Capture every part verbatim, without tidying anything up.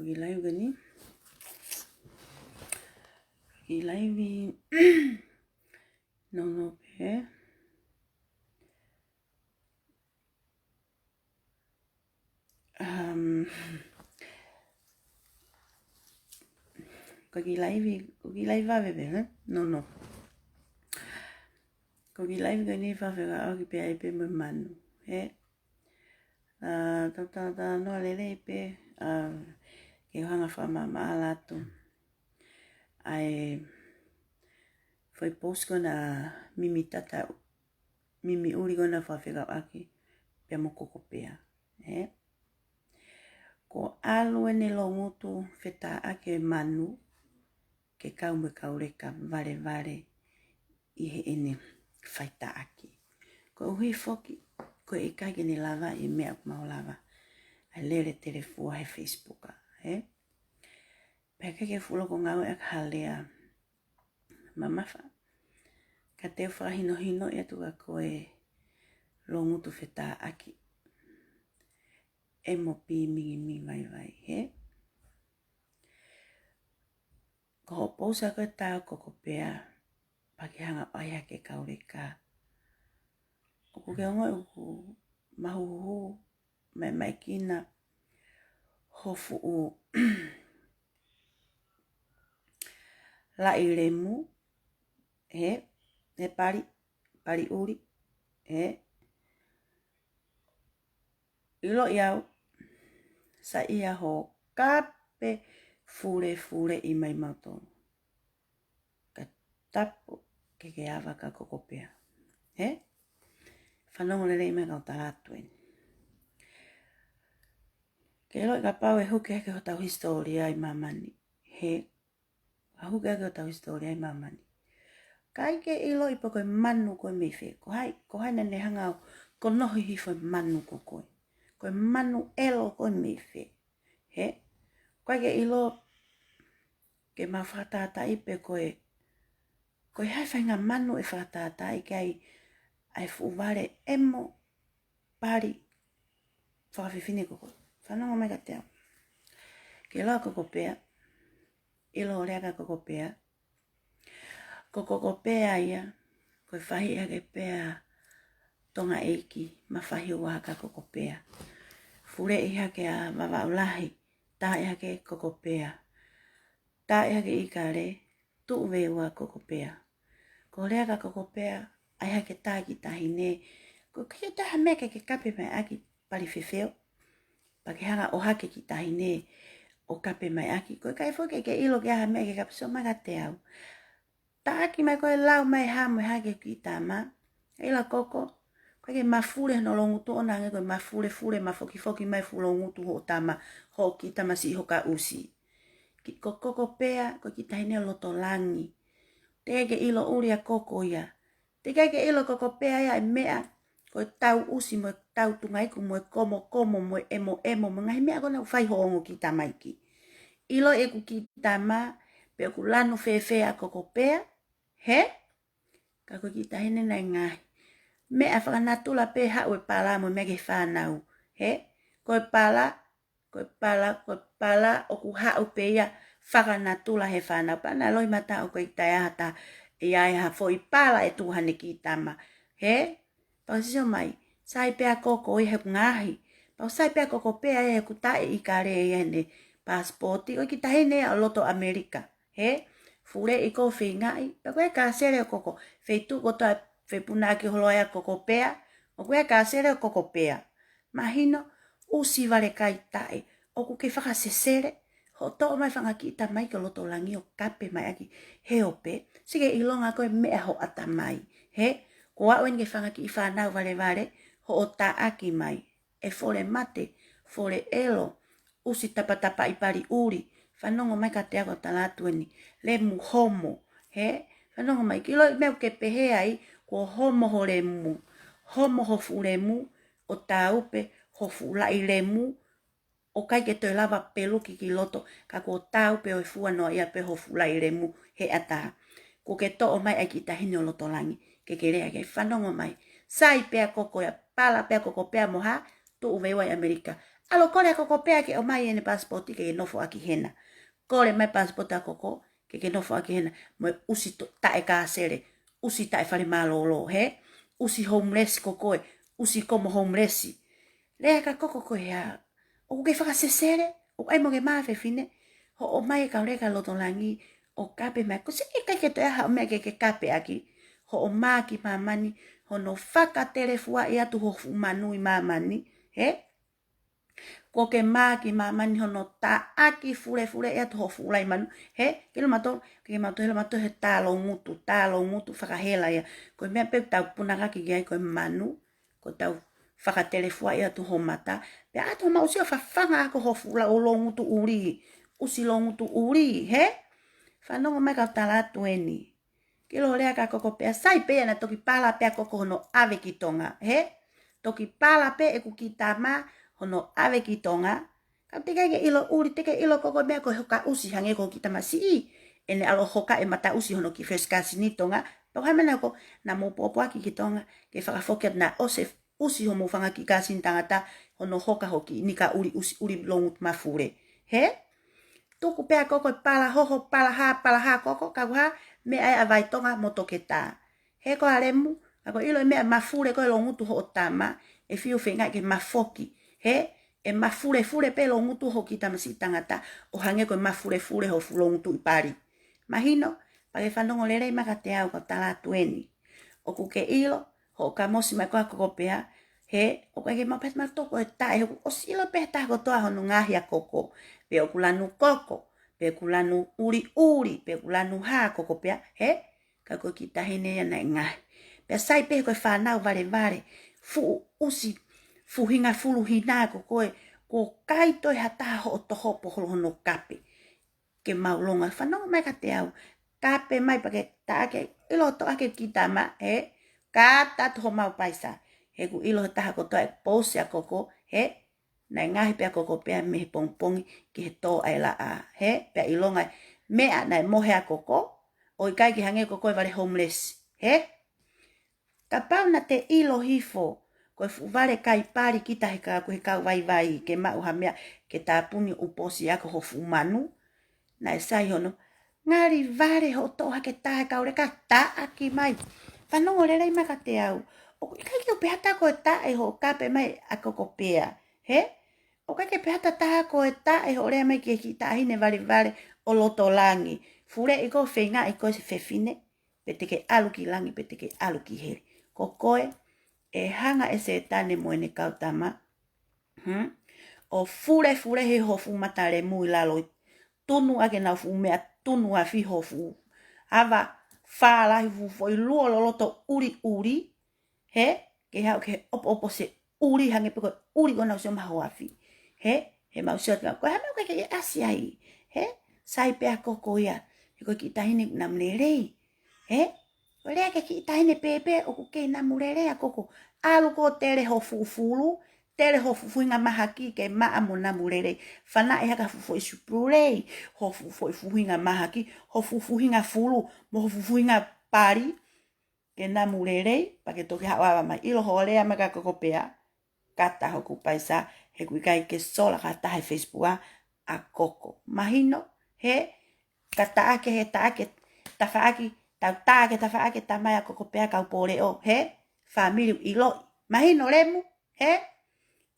Ko e kiʻi laivi ko eni. Ko e kiʻi laivi nounou pē. Um, ko e kiʻi laivi, ko e kiʻi laivi vave pē, eh? Nounou. Ko e kiʻi laivi ko eni fakafeʻiloaki pē ai pē mo e manu, eh? Ah, tau talanoa lelei pē, ah, ke u hanga ʻo fakamaʻamaʻa atu ʻa e foʻi post ko ena ʻa Mimi Tata, Mimi ʻUli ko ena fakafeʻiloaki pea mo Kokopea, eh? Ko e ʻalu ʻene loungutu fetāʻaki e manu ke kau mo e kauleka valevale ʻi heʻene faitāʻaki. Koeʻuhi foki, ko e ʻikai ke ne lava e meʻa ʻoku mau lava, ʻa e lele telefua he Facebook, eh? Pea ʻikai ke fuʻu loko ngāueʻaki ha lea mamafa, ka te u fakahinohinoʻi atu kia koe loungutu fetāʻaki ʻe mo pī mingimingi vaivai, eh? Ko hoʻo post ʻa koe ʻo tā Kokopea, pea ke hanga ʻo ʻai hake e kauleka. ʻOku ke ongoʻi ʻoku mahuhuhu mai mai kina ho fuʻu laʻi lemu, eh, he pali, pali ʻuli, eh? ʻIloʻi au, saiʻia hoʻo kape fulefuleʻi mai mautolu. Ka tapu ke ke ava kia Kokopea, eh? Fanongo lelei mai kau tala atu eni. Ke ʻiloʻi kapau ʻe huki hake hotau hisitōlia ʻi māmani, eh? Ka huki hake hotau hisitōlia ʻi māmani, ʻikai ke ʻiloʻi pe ko e manu ko ē mei fē. Ko hai, ko hai naʻa ne hanga ʻo konohi hifo e manu ko ē. Ko e manu ʻelo ko ē mei fē, eh? ʻIkai ke ʻilo, ke mau fakatātaaʻi pe ko e, ko e hā e faʻahinga manu ʻe fakatātaaʻi ki ai ʻa e fuʻu vale ʻemo pali fakafefine ko ē. Fanongo mai kiate au. Ke lau Kokopea, ʻilo hoʻo lea kia Kokopea. Ko Kokopea ia, ko e faʻihi hake pē ʻa Tonga ʻEiki, mafahi ua hake ʻa Kokopea. Fuleʻi hake ʻa Vavaʻu Lahi, taaʻi hake Kokopea. Taaʻi hake ʻIkale, tuʻu vei ua Kokopea. Ko e lea kia Kokopea, ʻai hake tā kiʻi taʻahine. Ko e kiʻi taha meʻa ke ke kape mai ʻaki pali fefeo. Pea ke hanga ʻo ʻohake kiʻi taʻahine ʻo kape mai ʻaki. Ko e ʻikai foki ke ke ʻilo ke ʻai ha meʻa ke kape, sio mai kiate au. Taʻaki mai ko e lau mai hā mo e hā ki he kiʻi tama. ʻIlo Koko, ʻikai ke mafule hono loungutu ʻona hangē ko e mafulefule, mafokifoki mai e fuʻu loungutu hoʻo tama, hoʻo kiʻi tamasiʻi, ho kau ʻusi. Ki, ko Kokopea, ko e kiʻi taʻahine loto langi. Teʻeki ke ʻilo ʻuli ʻa Koko ia. Teʻeki ke ʻilo Kokopea ia e meʻa, ko e tau ʻusi mo e tau tungaiku mo e komokomo mo e ʻemoʻemo mo e ngaahi meʻa ko ena ʻoku fai hoʻo ongo kiʻi tamaiki. ʻIlo ʻeku kiʻi tama, pe ʻoku lanu fēfē ʻa Kokopea, he? Ka ko e kiʻi taʻahine naʻe ngaahi. Meʻa fakanatula pē haʻu e pala mo e meʻa ki he fānau, he? Ko e pala, ko e pala, ko e pala ʻoku haʻu pē ia fakanatula he fānau. Pea naʻe loʻimata ʻoku ʻikai toe ʻi ai ha taha ʻe ʻi ai ha foʻi pala ʻe tuku heʻene kiʻi tama, he? Pea u sio mai, sai pē ʻa Koko ia he ʻoku ngaahi. Pea u sai pē ʻa Kokopea ia he ʻoku taaʻi ʻIkale ia heʻene paasipooti. Ko e kiʻi taʻahine ia ʻo loto ʻAmelika, he? Fuleʻi ko ē ʻo feingaʻi. Pea ko e kāsele ʻo Koko, feituʻu kotoa ʻe fepunaʻaki holo ai ʻa Kokopea, ʻoku ʻi ai e kāsele ʻo Kokopea. Mahino, ʻusi vale kai taʻe, ʻoku ke fakasesele hoʻo toʻo mai e fanga kiʻi tamaiki ʻo loto langi ʻo kape mai ʻaki he ope. Sio ki he ʻilonga ko ē meʻa hoʻo ʻatamai, he? Ko au eni ki he fanga kiʻi fānau valevale hoʻo taʻaki mai. ʻE fole mate, fole ʻelo, ʻusi tapatapaʻi pali ʻuli. Fanongo mai kiate au kau tala atu eni. Lemu homo, he? Fanongo mai, ke ʻiloʻi e meʻa ʻoku ke pehē ai, kuo homo ho lemu. Homo ho fuʻu lemu, ʻo tāupe ho fuʻu laʻi lemu, ʻo ʻikai ke toe lava peluki ki loto, ka kuo tāupe ʻo e fua noaʻia pē ho fuʻu laʻi lemu he ʻatā. Kuo ke toʻo mai ʻa e kiʻi taʻahine ʻo loto langi, ke ke lea ki ai. Fanongo mai. Sai pē ʻa Koko ia, pala pē ʻa Kokopea mo hā, tuʻu vei ua ʻi ʻAmelika. ʻAlu ʻo kole ʻa Kokopea ke ʻomai ʻene passport ke ke nofo ʻaki hena. Kole mai passport ʻa Koko ke ke nofo ʻaki hena. Mo e ʻusi to-, taʻe kāsele, ʻusi taʻe fale mālōlō, he? ʻUsi homeless ko koe, ʻusi komo homeless. Lea ʻa Koko ko e hā? ʻOku ke fakasesele, ʻoku ʻai mo ke mā fefine, hoʻo ʻomai e kau leka loto langi, ʻo kape mai, ko e ʻikai ke toe ʻi ai haʻo meʻa ke ke kape ʻaki, hoʻo mā ki māmani, hono fakatelefuaʻi atu ho fuʻu manu ʻi māmani, he? Ko ke mā ki māmani hono taʻaki fulefuleʻi atu ho fuʻu lai manu, he? Ke ʻilo mautolu, ke mautolu, ʻilo mautolu he tā loungutu, tā loungutu fakahela ia. Ko e meʻa pē ʻoku tau punakaki ki ai ko e manu, ko ʻetau fakatelefuaʻi atu ho mata. Pea ʻoatu homau ʻusi ʻo fafanga ʻaki ho fuʻu lau loungutu ʻuli. ʻUsi loungutu ʻuli, he? Fanongo mai kau tala atu eni. Ke ʻilo lea ʻa Kokopea, sai pē ia naʻe toki pala pē ʻa Koko hono ʻave ki Tonga, he? Toki pala pē ʻeku kiʻi tama hono ʻave ki Tonga. Ka te ke ʻilo ʻuli, te ke ʻilo Koko meʻa ko e hoka ʻusi hangē ko ho kiʻi tamasiʻi. ʻEne ʻalu ʻo hoka e mata ʻusi hono kiʻi first cousin ʻi Tonga. Pea ko e hā e meʻa naʻe hoko, naʻa mou pōpoaki ki Tonga, ke fakafoki atu naʻe ʻosi ʻusi homou fanga kiʻi cousin tangata, hono hoka ho kiʻi nika ʻuli ʻusi ʻuli loungutu mafule. He? Tuku pē ʻa Koko e pala hoho, pala hā, pala hā Koko, ka ko e hā, meʻa ē ʻa Vai Tonga mo Toketā. He ko Lemu, ka ko e ʻilo e meʻa mafule ko e loungutu hoʻo tama, ʻe fiu feinga ke mafoki. He? ʻE mafulefule pē loungutu ho kiʻi tamasiʻi tangata, ʻo hangē ko e mafulefule ho fuʻu loungutu ʻi Pali. Mahino, pea ke fanongo lelei mai kiate au kau tala atu eni. ʻOku ke ʻilo, hoʻo kamosi mai ko ē ʻa Kokopea, he, ʻoku ʻikai ke mau pehē te mau toko e taʻe, he ʻoku ʻosi ʻilo pē he taha kotoa hono ngaohi ʻa Koko, pe ʻoku lanu koko, pe ʻoku lanu ʻuliʻuli, pe ʻoku lanu hā Kokopea, he, ka ko e kiʻi taʻahine ia naʻe ngaohi. Pea sai pē he ko e fānau valevale, fuʻu ʻusi, fuʻu hinga fulu hina ko koe, ʻoku ʻikai toe ha taha hoʻo tohopo holo hono kape. Ke mau longa, fanongo mai kiate au. Kape mai pea ke taʻaki, ʻilo toʻa ke kiʻi tama, he, kata atu homau paisa. He ʻoku ʻilo he taha kotoa e pousi ʻa Koko, he, naʻe ngaohi pē ʻa Kokopea mei he pongipongi ki he tō ʻa e laʻā, he, pea ʻilonga meʻa naʻe mohe ʻa Koko, ʻo ʻikai ke hangē ko koe vale homeless, he. Kapau naʻa te ʻilo hifo, ko e fuʻu vale kai pali kita he kau, he kau vaivai ke maʻu ha meʻa ke tāpuni ʻuposi ʻaki ho fuʻu manu. Naʻe sai hono, ngali vale hoʻo toʻo hake taha e kau leka taʻaki mai. Fanongo lelei mai kiate au. ʻOku ʻikai ke u pehē atu ko e taʻe hoʻo kape mai ʻa Kokopea. He? ʻOku ʻikai ke pehē atu taha ko e taʻe hoʻo lea mai ki he kiʻi taʻahine valevale ʻo loto langi. Fuleʻi ko e feingaʻi ko e se fefine. Pe te ke ʻalu ki langi, pe te ke ʻalu ki heli. Ko koe, ʻe hanga ʻe Sētane mo ʻene kau tama, hmm? ʻO fulefuleʻi ho fuʻu mata lemu ʻi lalo, tunu ʻaki ʻenau fuʻu meʻa tunu afi ho fuʻu ava fālahi fuʻu foʻi luo loloto ʻuliʻuli, he, ke haʻu ke ʻopoʻopo se ʻuli hangē pē ko e ʻuli ko ʻenau sio mai ho afi. He, he mau sio atu, ko e hā e meʻa ʻoku ke ʻasi ai. He, sai pē ʻa Koko ia. He ko e kiʻi taʻahine namu lelei. He, ko e lea ki he kiʻi taʻahine pēpē ʻoku kei namu lelei ʻa Koko. ʻAlu ko ē tele ho fuʻu fulu, tele ho fuʻu fuʻu hinga mahaki ke maʻa mo namu lelei. Fanaʻi hake ha fuʻu foʻi supulei, ho fuʻu foʻi fuʻu hinga mahaki, ho fuʻu fuʻu hinga fulu, mo ho fuʻu fuʻu hinga pali, ke namu lelei, pea ke toki haʻu ʻo ava mai. ʻIlo hoʻo lea mai kia Kokopea, kata hoku paisa, he ʻoku ʻikai ke sola ha taha he Facebook ʻa Koko. Mahino, he, ka taʻaki, he taʻaki, tafaʻaki, tau taʻaki, tafaʻaki, tamai ʻa Kokopea kau pōleʻo, he, fāmili ʻiloʻi. Mahino Lemu, he,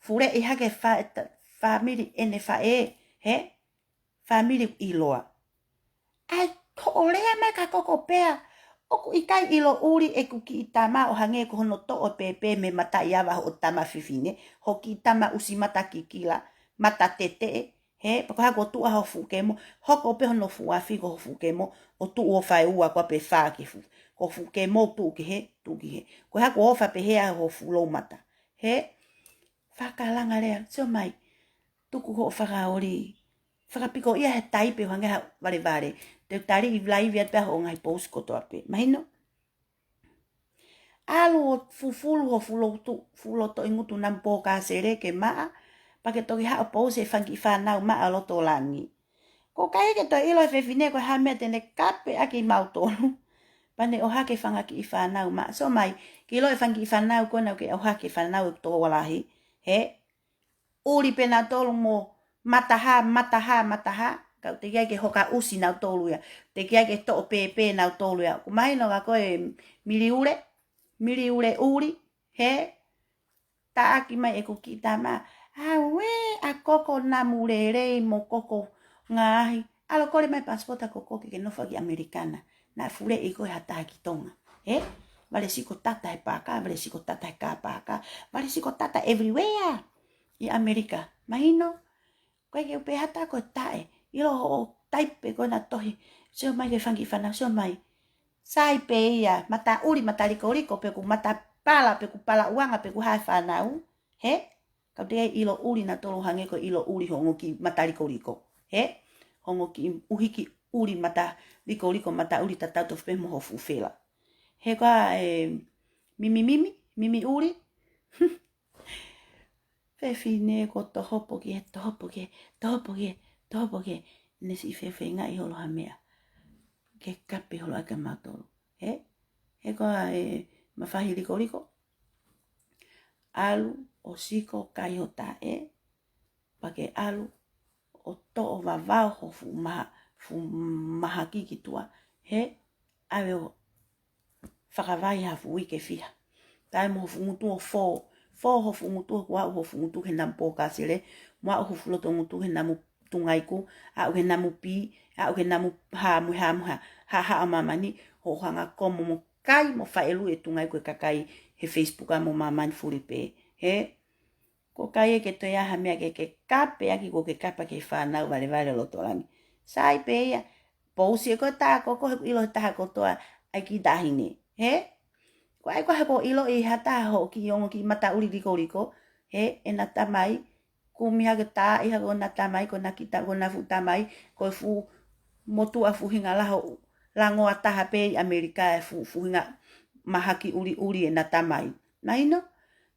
fuleʻi hake fa-, ta-, fāmili ʻene faʻē, he, fāmili ʻiloa. ʻAi, hoʻo lea mai kia Kokopea, ʻoku ʻikai ʻilo ʻuli ʻeku kiʻi tama ʻo hangē ko hono toʻo pēpē mei he mataʻi ava hoʻo tama fefine, ho kiʻi tama ʻusi mata kikila, mata teteʻe, he, pea ko e hā kuo tuʻu ʻa ho fuʻu kemo, hoko pē hono fuʻu afi ko ho fuʻu kemo, ʻo tuʻu ʻo fai ua ko ē pe fā ki he fuʻu, ko ho fuʻu kemo tuʻu ki he, tuʻu ki he. Ko e hā kuo ʻofa pehē ʻa ho fuʻu loumata. He, fakalanga lea, sio mai, tuku hoʻo fakaoli. Fakapikoʻia he taipe ʻo hangē ha valevale. Te u tali ʻi laivi atu pē ʻa hoʻo ngaahi pousi kotoa pē. Mahino? ʻAlu ʻo fufulu ho fuʻu loto, fuʻu loto ʻi ngutu namu pō kāsele ke maʻa, pea ke toki haʻu ʻo pousi e fanga kiʻi fānau maʻa loto langi. ʻOku ʻikai ke toe ʻilo e fefine ko e hā e meʻa te ne kape ʻaki mautolu. Pea ne ʻohake fanga kiʻi fānau maʻa. Sio mai, ke ʻilo e fanga kiʻi fānau ko ena ʻoku ke ʻohake fānau ʻe tokolahi. He, ʻuli pē nautolu mo matahā, matahā, matahā. Ka ʻoku teʻeki ai ke hoka ʻusi nautolu ia. Teʻeki ai ke toʻo pēpē nautolu ia. ʻOku mahino ka ko e miliule, miliule ʻuli, hē? Taʻaki mai ʻeku kiʻi tama. Auē, ʻa Koko Namu Lelei mo Koko Ngaahi. ʻAlu kole mai passport ʻa Koko ke ke nofo ki ʻAmelika na. Naʻa fuleʻi koe ha taha ki Tonga. Hē? Vale siko tata he pākā, vale siko tata he kā pākā, vale siko tata everywhere ʻi ʻAmelika. Mahino? Ko e ke upe hata ko taʻe. ʻIlo hoʻo taipe ko na tohi. Sio mai ke fanga kiʻi fānau, sio mai. Sai pē ia, mata ʻuli, mata likoliko, pe ʻoku mata pala, pe ʻoku palaʻuanga, pe ʻoku hā e fānau. Hē? Ka ʻoku teʻeki ai ʻilo ʻuli nautolu hangē ko e ʻilo ʻuli hoʻo ongo kiʻi mata likoliko. Hē? Hoʻo ongo kiʻi ʻuhiki ʻuli mata likoliko, mata ʻuli tatau tofu pē mo ho fuʻu fela. Hē koā e mimi, mimi, mimi ʻuli? Fefine ko tohopo ki he, tohopo ki he, tohopo ki he, tohopo ki he. Ne siʻi fefeingaʻi holo ha meʻa ke kape holo ʻaki mautolu. Hē? Hē koā e mafahi likoliko? ʻAlu ʻo siko kai ho taʻe, pea ke ʻalu ʻo toʻo vavao ho fuʻu maha, fuʻu mahaki ki tuʻa, hē? ʻAve ʻo fakavai ha fuʻu uike fiha. Tae mo ho fuʻu ngutu ʻo fō, fō ho fuʻu ngutu, ʻoku aʻu ho fuʻu ngutu he namu pōkāsele, mo aʻu ho fuʻu loto ngutu he namu tungaiku, aʻu he namu pī, aʻu he namu hā mo e hā mo e hā, hā, hā ʻa māmani, hoʻo hanga komo mo kai mo faʻelu e tungaiku e kakai he Facebook ʻa mo māmani fuli pē. Hē? Ko kai e ke toe ʻai ha meʻa ke ke kape ʻaki, ko ke kape ki he fānau valevale loto langi. Sai pē ia, pousi e ko e tā ko ko he ʻilo he taha kotoa ʻa e kiʻi taʻahine. Hē? Ko ai ko he ko ʻilo ʻe ha taha hoʻo kiʻi ongo kiʻi mata ʻuli likoliko. Hē? ʻEna tamai, kumi hake tā ʻi ha ko na tamai, ko na kita, ko na fuʻu tamai, ko e fuʻu motuʻa fuʻu hinga laho, langoa taha pē ʻi ʻAmelika e fuʻu, fuʻu hinga mahaki ʻuliʻuli ʻena tamai. Mahino?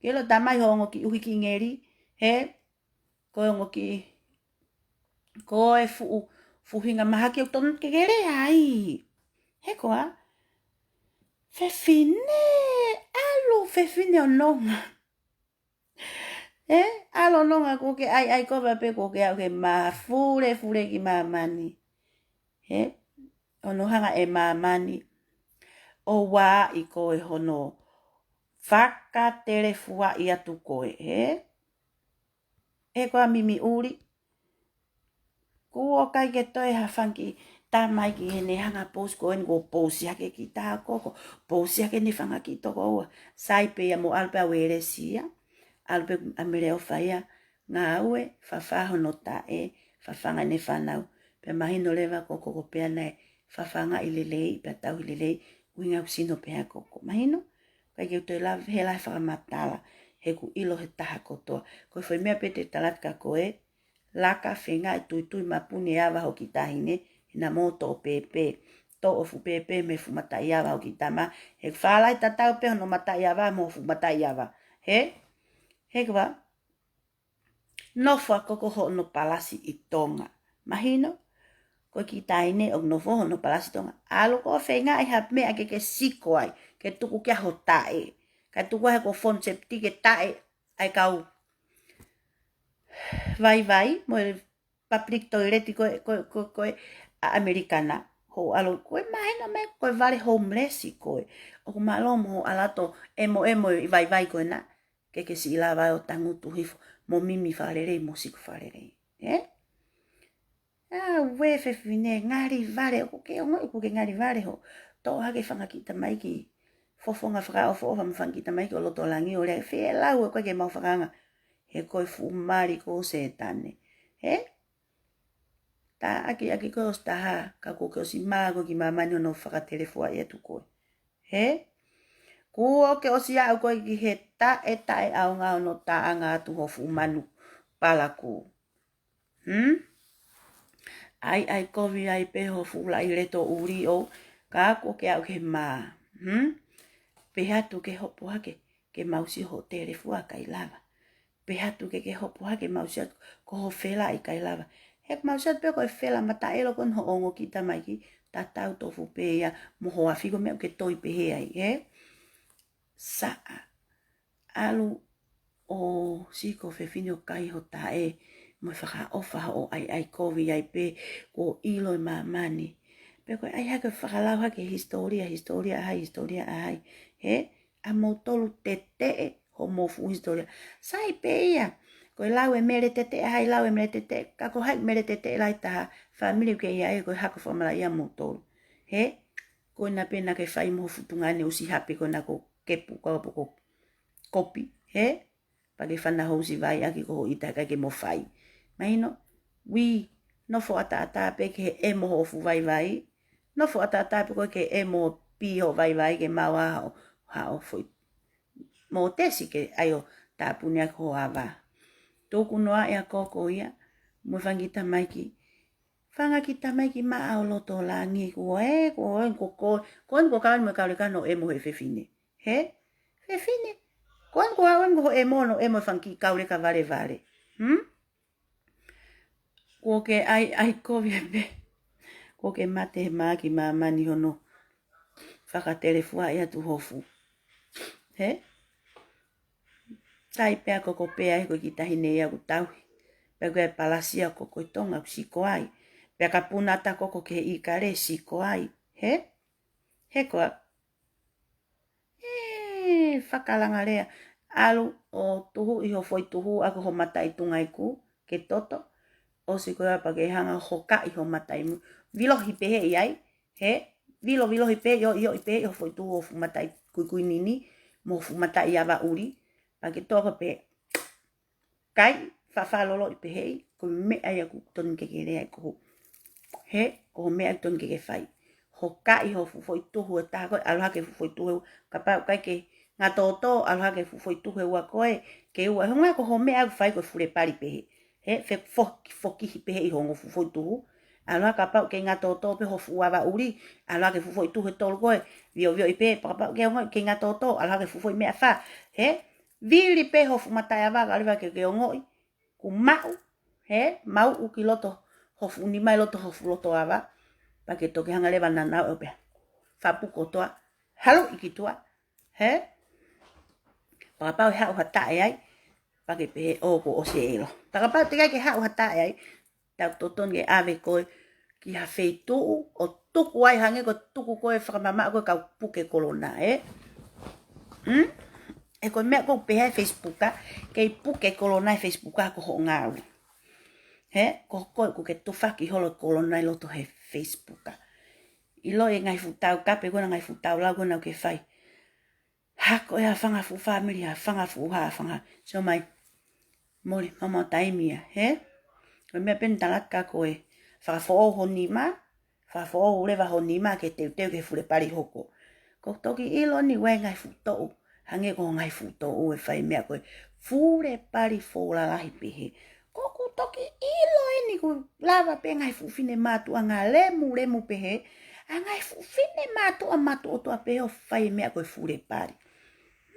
Ke ʻilo tamai hoʻo ongo kiʻi ʻuhiki ngeli, hē? Ko e ongo kiʻi, ko e fuʻu, fuʻu hinga mahaki ʻoku tonu ke ke lea ai. Hē koā? Fefine, ʻalu fefine ʻo nonga. Hē? ʻAlu ʻo nonga, kuo ke ʻaiʻai kovi pē, kuo ke aʻu ke mafulefule ki māmani. Hē? Hono hanga ʻe māmani ʻo ʻai ko e hono fakatelefuaʻi atu koe, hē? Hē koā mimi ʻuli? Kuo ʻikai ke toe ha fanga kiʻi tamai ki heʻene hanga pousi ko eni, kuo pousi hake kiʻi tā ko ko, pousi hake ʻene fanga kiʻi toko ua. Sai pē ia mo ʻalu pē ʻa Uelesi ia, ʻalu pē ʻa Meleʻofa ia, ngāue, fafanga hono taʻe, fafanga ʻene fānau. Pea mahino leva ko ko ko pea naʻe fafangaʻi lelei, pea tauhi lelei, ʻuhinga ʻoku sino pē ʻa ko ko. Mahino? ʻIkai ke u toe lave, he lahi fakamatala, he ʻoku ʻilo he taha kotoa. Ko e foʻi meʻa pē te u tala atu kia koe, laka feinga e tuitui mapuni e ava ho kiʻi taʻahine, he naʻa mo toʻo pēpē, toʻo fuʻu pēpē mei he fuʻu mataʻi ava ho kiʻi tama, he fālahi tatau pē hono mataʻi ava mo e fuʻu mataʻi ava. Hē? Hē koā? Nofo ʻa ko ko hono palasi ʻi Tonga. Mahino? Ko e kiʻi taʻahine ʻoku nofo hono palasi ʻi Tonga. ʻAlu koe ʻo feingaʻi ha meʻa ke ke siko ai, ke tuku kia ho taʻe. Kae tuku ai ko e fonu sepitiki ke taʻe ʻa e kau vaivai, mo e public toilet ko e, ko e, ko e, ko e ʻa ʻAmelika na. Hoʻo ʻalu, ko e mahino mai ko e vale homeless ko ē. ʻOku mālō mo hoʻo ʻalu atu ʻo ʻemoʻemo ʻi vaivai ko ena. Ke ke siʻi lava ʻo tangutu hifo mo mimi fakalelei mo siku fakalelei. Ē? Auē fefine, ngali vale, ʻoku ke ongoʻi ʻoku ke ngali vale hoʻo toʻo hake fanga kiʻi tamaiki. Fofonga fakaʻofoʻofa mo fanga kiʻi tamaiki ʻo loto langi ʻo lea, feʻelau ʻe koe ke mau fakaanga. He ko e fuʻu mali ko Sētane. Ē? Taʻaki ʻaki koe ʻosi taha, ka kuo ke ʻosi mā koe ki māmani hono fakatelefuaʻi atu koe. Ē? Kuo ke ʻosi aʻu koe ki he taʻetaʻeʻaonga hono taʻanga atu ho fuʻu manu palakū. Hmm? ʻAiʻai kovi ai pē ho fuʻu laʻi leto ʻuli ʻo, ka kuo ke aʻu ki he mā. Hmm? Pehē atu ke hopo hake, ke mau sio ho telefua ʻikai lava. Pehē atu ke ke hopo hake mau sio atu ko ho fela ʻikai lava. He mau sio atu pē ko e fela mataʻelo ko eni hoʻo ongo kiʻi tamaiki, tatau tofu pē ia mo ho afi ko e meʻa ʻoku ke toi pehē ai, ē? Saʻa. ʻAlu ʻo siko fefine ʻo kai ho taʻe, mo e fakaʻofa hoʻo ʻaiʻai kovi ai pē, kuo ʻilo ʻe māmani. Pea ko e ʻai hake fakalau hake hisitōlia, hisitōlia ʻa hai, hisitōlia ʻa hai. Hē, ʻa moutolu teteʻe hoʻomou fuʻu hisitōlia. Sai pē ia, ko e lau ʻe Mele Teteʻe ʻa hai, lau ʻe Mele Teteʻe, ka ko hai Mele Teteʻe lahi taha, fāmili ʻoku ʻi ai, ko e hako fakamalaʻia moutolu. Hē, ko ena pē naʻa ke fai mo ho fuʻu tuongaʻane ʻusi hape ko ena ko kepu ka po ko kopi, hē? Pea ke fana housi vai ʻaki ko ho ʻita kae ke mo fai. Mahino, ui, nofo ʻataʻatā pē ke he ʻemo ho fuʻu vaivai. Nofo ʻataʻatā pē ko e ke ʻemo pī ho vaivai ke maua ho, haʻo foʻi. Mo tesi ke ʻai ʻo tāpuni ʻaki ho ava. Tuku noa ʻia koko ia, mo e fanga kiʻi tamaiki. Fanga kiʻi tamaiki maʻa ʻo loto langi kuo ē, kuo ē, kuo ko, ko ē kuo kau mo e kau leka ʻo ʻemo he fefine. Hē? Fefine. Ko ē kuo ʻalu mo ho ʻemo ʻo ʻemo fanga kiʻi kau leka valevale. Hmm? Kuo ke ʻaiʻai kovi pē. Kuo ke mate he maʻa ki māmani hono fakatelefuaʻi atu ho fuʻu. Hē? Sai pē ʻa koko pē ai ko e kiʻi taʻahine ia ʻoku tauhi. Pea ko e palasi ʻa koko ʻi Tonga ʻoku siko ai. Pea ka puna ʻa koko ki he ʻikale siko ai. Hē? Hē ko ā. Ē, fakalanga lea. ʻAlu ʻo tuhu ʻi ho foʻi tuhu ʻa ko ho mataʻi tungaiku ke toto. ʻOsi ko ia pea ke hanga hokaʻi ho mataʻi mui. Vilohi pehē ʻi ai. Hē, vilovilohi pehē, ʻioʻioʻi pehē ʻi ho foʻi tuhu ho fuʻu mataʻi kuikui nini, mo ho fuʻu mataʻi ava ʻuli, pea ke toʻo ko ē pē. Kai, fakaloloʻi pehē, ko e meʻa ia ʻoku totonu ke ke lea ai ko ho. Hē, ko e meʻa ʻoku totonu ke ke fai. Hokaʻi ho fuʻu foʻi tuhu ʻe taha ko ē, ʻalu hake fuʻu foʻi tuhu ʻe ua, kapau ʻikai ke ngatoto, ʻalu hake fuʻu foʻi tuhu ʻe ua ko ē, ke ua, he ʻuhinga ko ho meʻa ʻoku fai ko e fule pali pehē. Hē, fe-, fo-, fokihi pehē ʻi ho ongo fuʻu foʻi tuhu. ʻAlu hake kapau kei ngatoto pē ho fuʻu ava ʻuli, ʻalu hake fuʻu foʻi tuhu ʻe tolu ko ē, viovioʻi pē, pea kapau kei ongoʻi kei ngatoto, ʻalu hake fuʻu foʻi meʻa fā. Hē, vili pē ho fuʻu mataʻi ava, ka leva ke ke ongoʻi, kuo maʻu, hē, maʻu ki loto, ho fuʻu nima ʻi loto, ho fuʻu loto ava, pea ke toki hanga leva ʻo nanaʻo ʻo pehē. Fapuko toa, haluʻi ki tuʻa, hē? Pea kapau ʻe haʻu ha taʻe ai, pea ke pehē ʻoku ʻosi ʻilo. Pea kapau teʻeki ai ke haʻu ha taʻe ai, tau totonu ke ʻave koe ki ha feituʻu, ʻo tuku ai hangē ko e tuku ko ē fakamamaʻo ko ē kau puke kolona, ē? Hmm? Ē ko e meʻa ʻoku pehē ʻe he Facebook, kei puke kolona ʻi he Facebook ko hoʻo ngāue. Hē? Ko koe ʻoku ke tufaki holo kolona ʻi loto he Facebook. ʻIlo e ngaahi fuʻu tau kape ko ena, ngaahi fuʻu tau lau ko ena ʻoku ke fai. Hako ʻe ha fanga fuʻu fāmili, ha fanga fuʻu hā, fanga. Sio mai. Mole, maumau taimi ia, hē? Ko e meʻa pē eni tala atu kia koe. Fakafoʻou ho nima, fakafoʻou leva ho nima ke teuteu ki he fule pali hoko. ʻOku toki ʻilo eni ʻoku ʻi ai e ngaahi fuʻu toʻu, hangē ko e ngaahi fuʻu toʻu ʻe fai meʻa ko e fule pali foʻou lalahi pehē. ʻOku toki ʻilo eni ʻoku lava pē ngaahi fuʻu fefine mātuʻa ngalemu lemu pehē, ʻa e ngaahi fuʻu fefine mātuʻa matuʻotuʻa pehē ʻo fai meʻa ko e fule pali.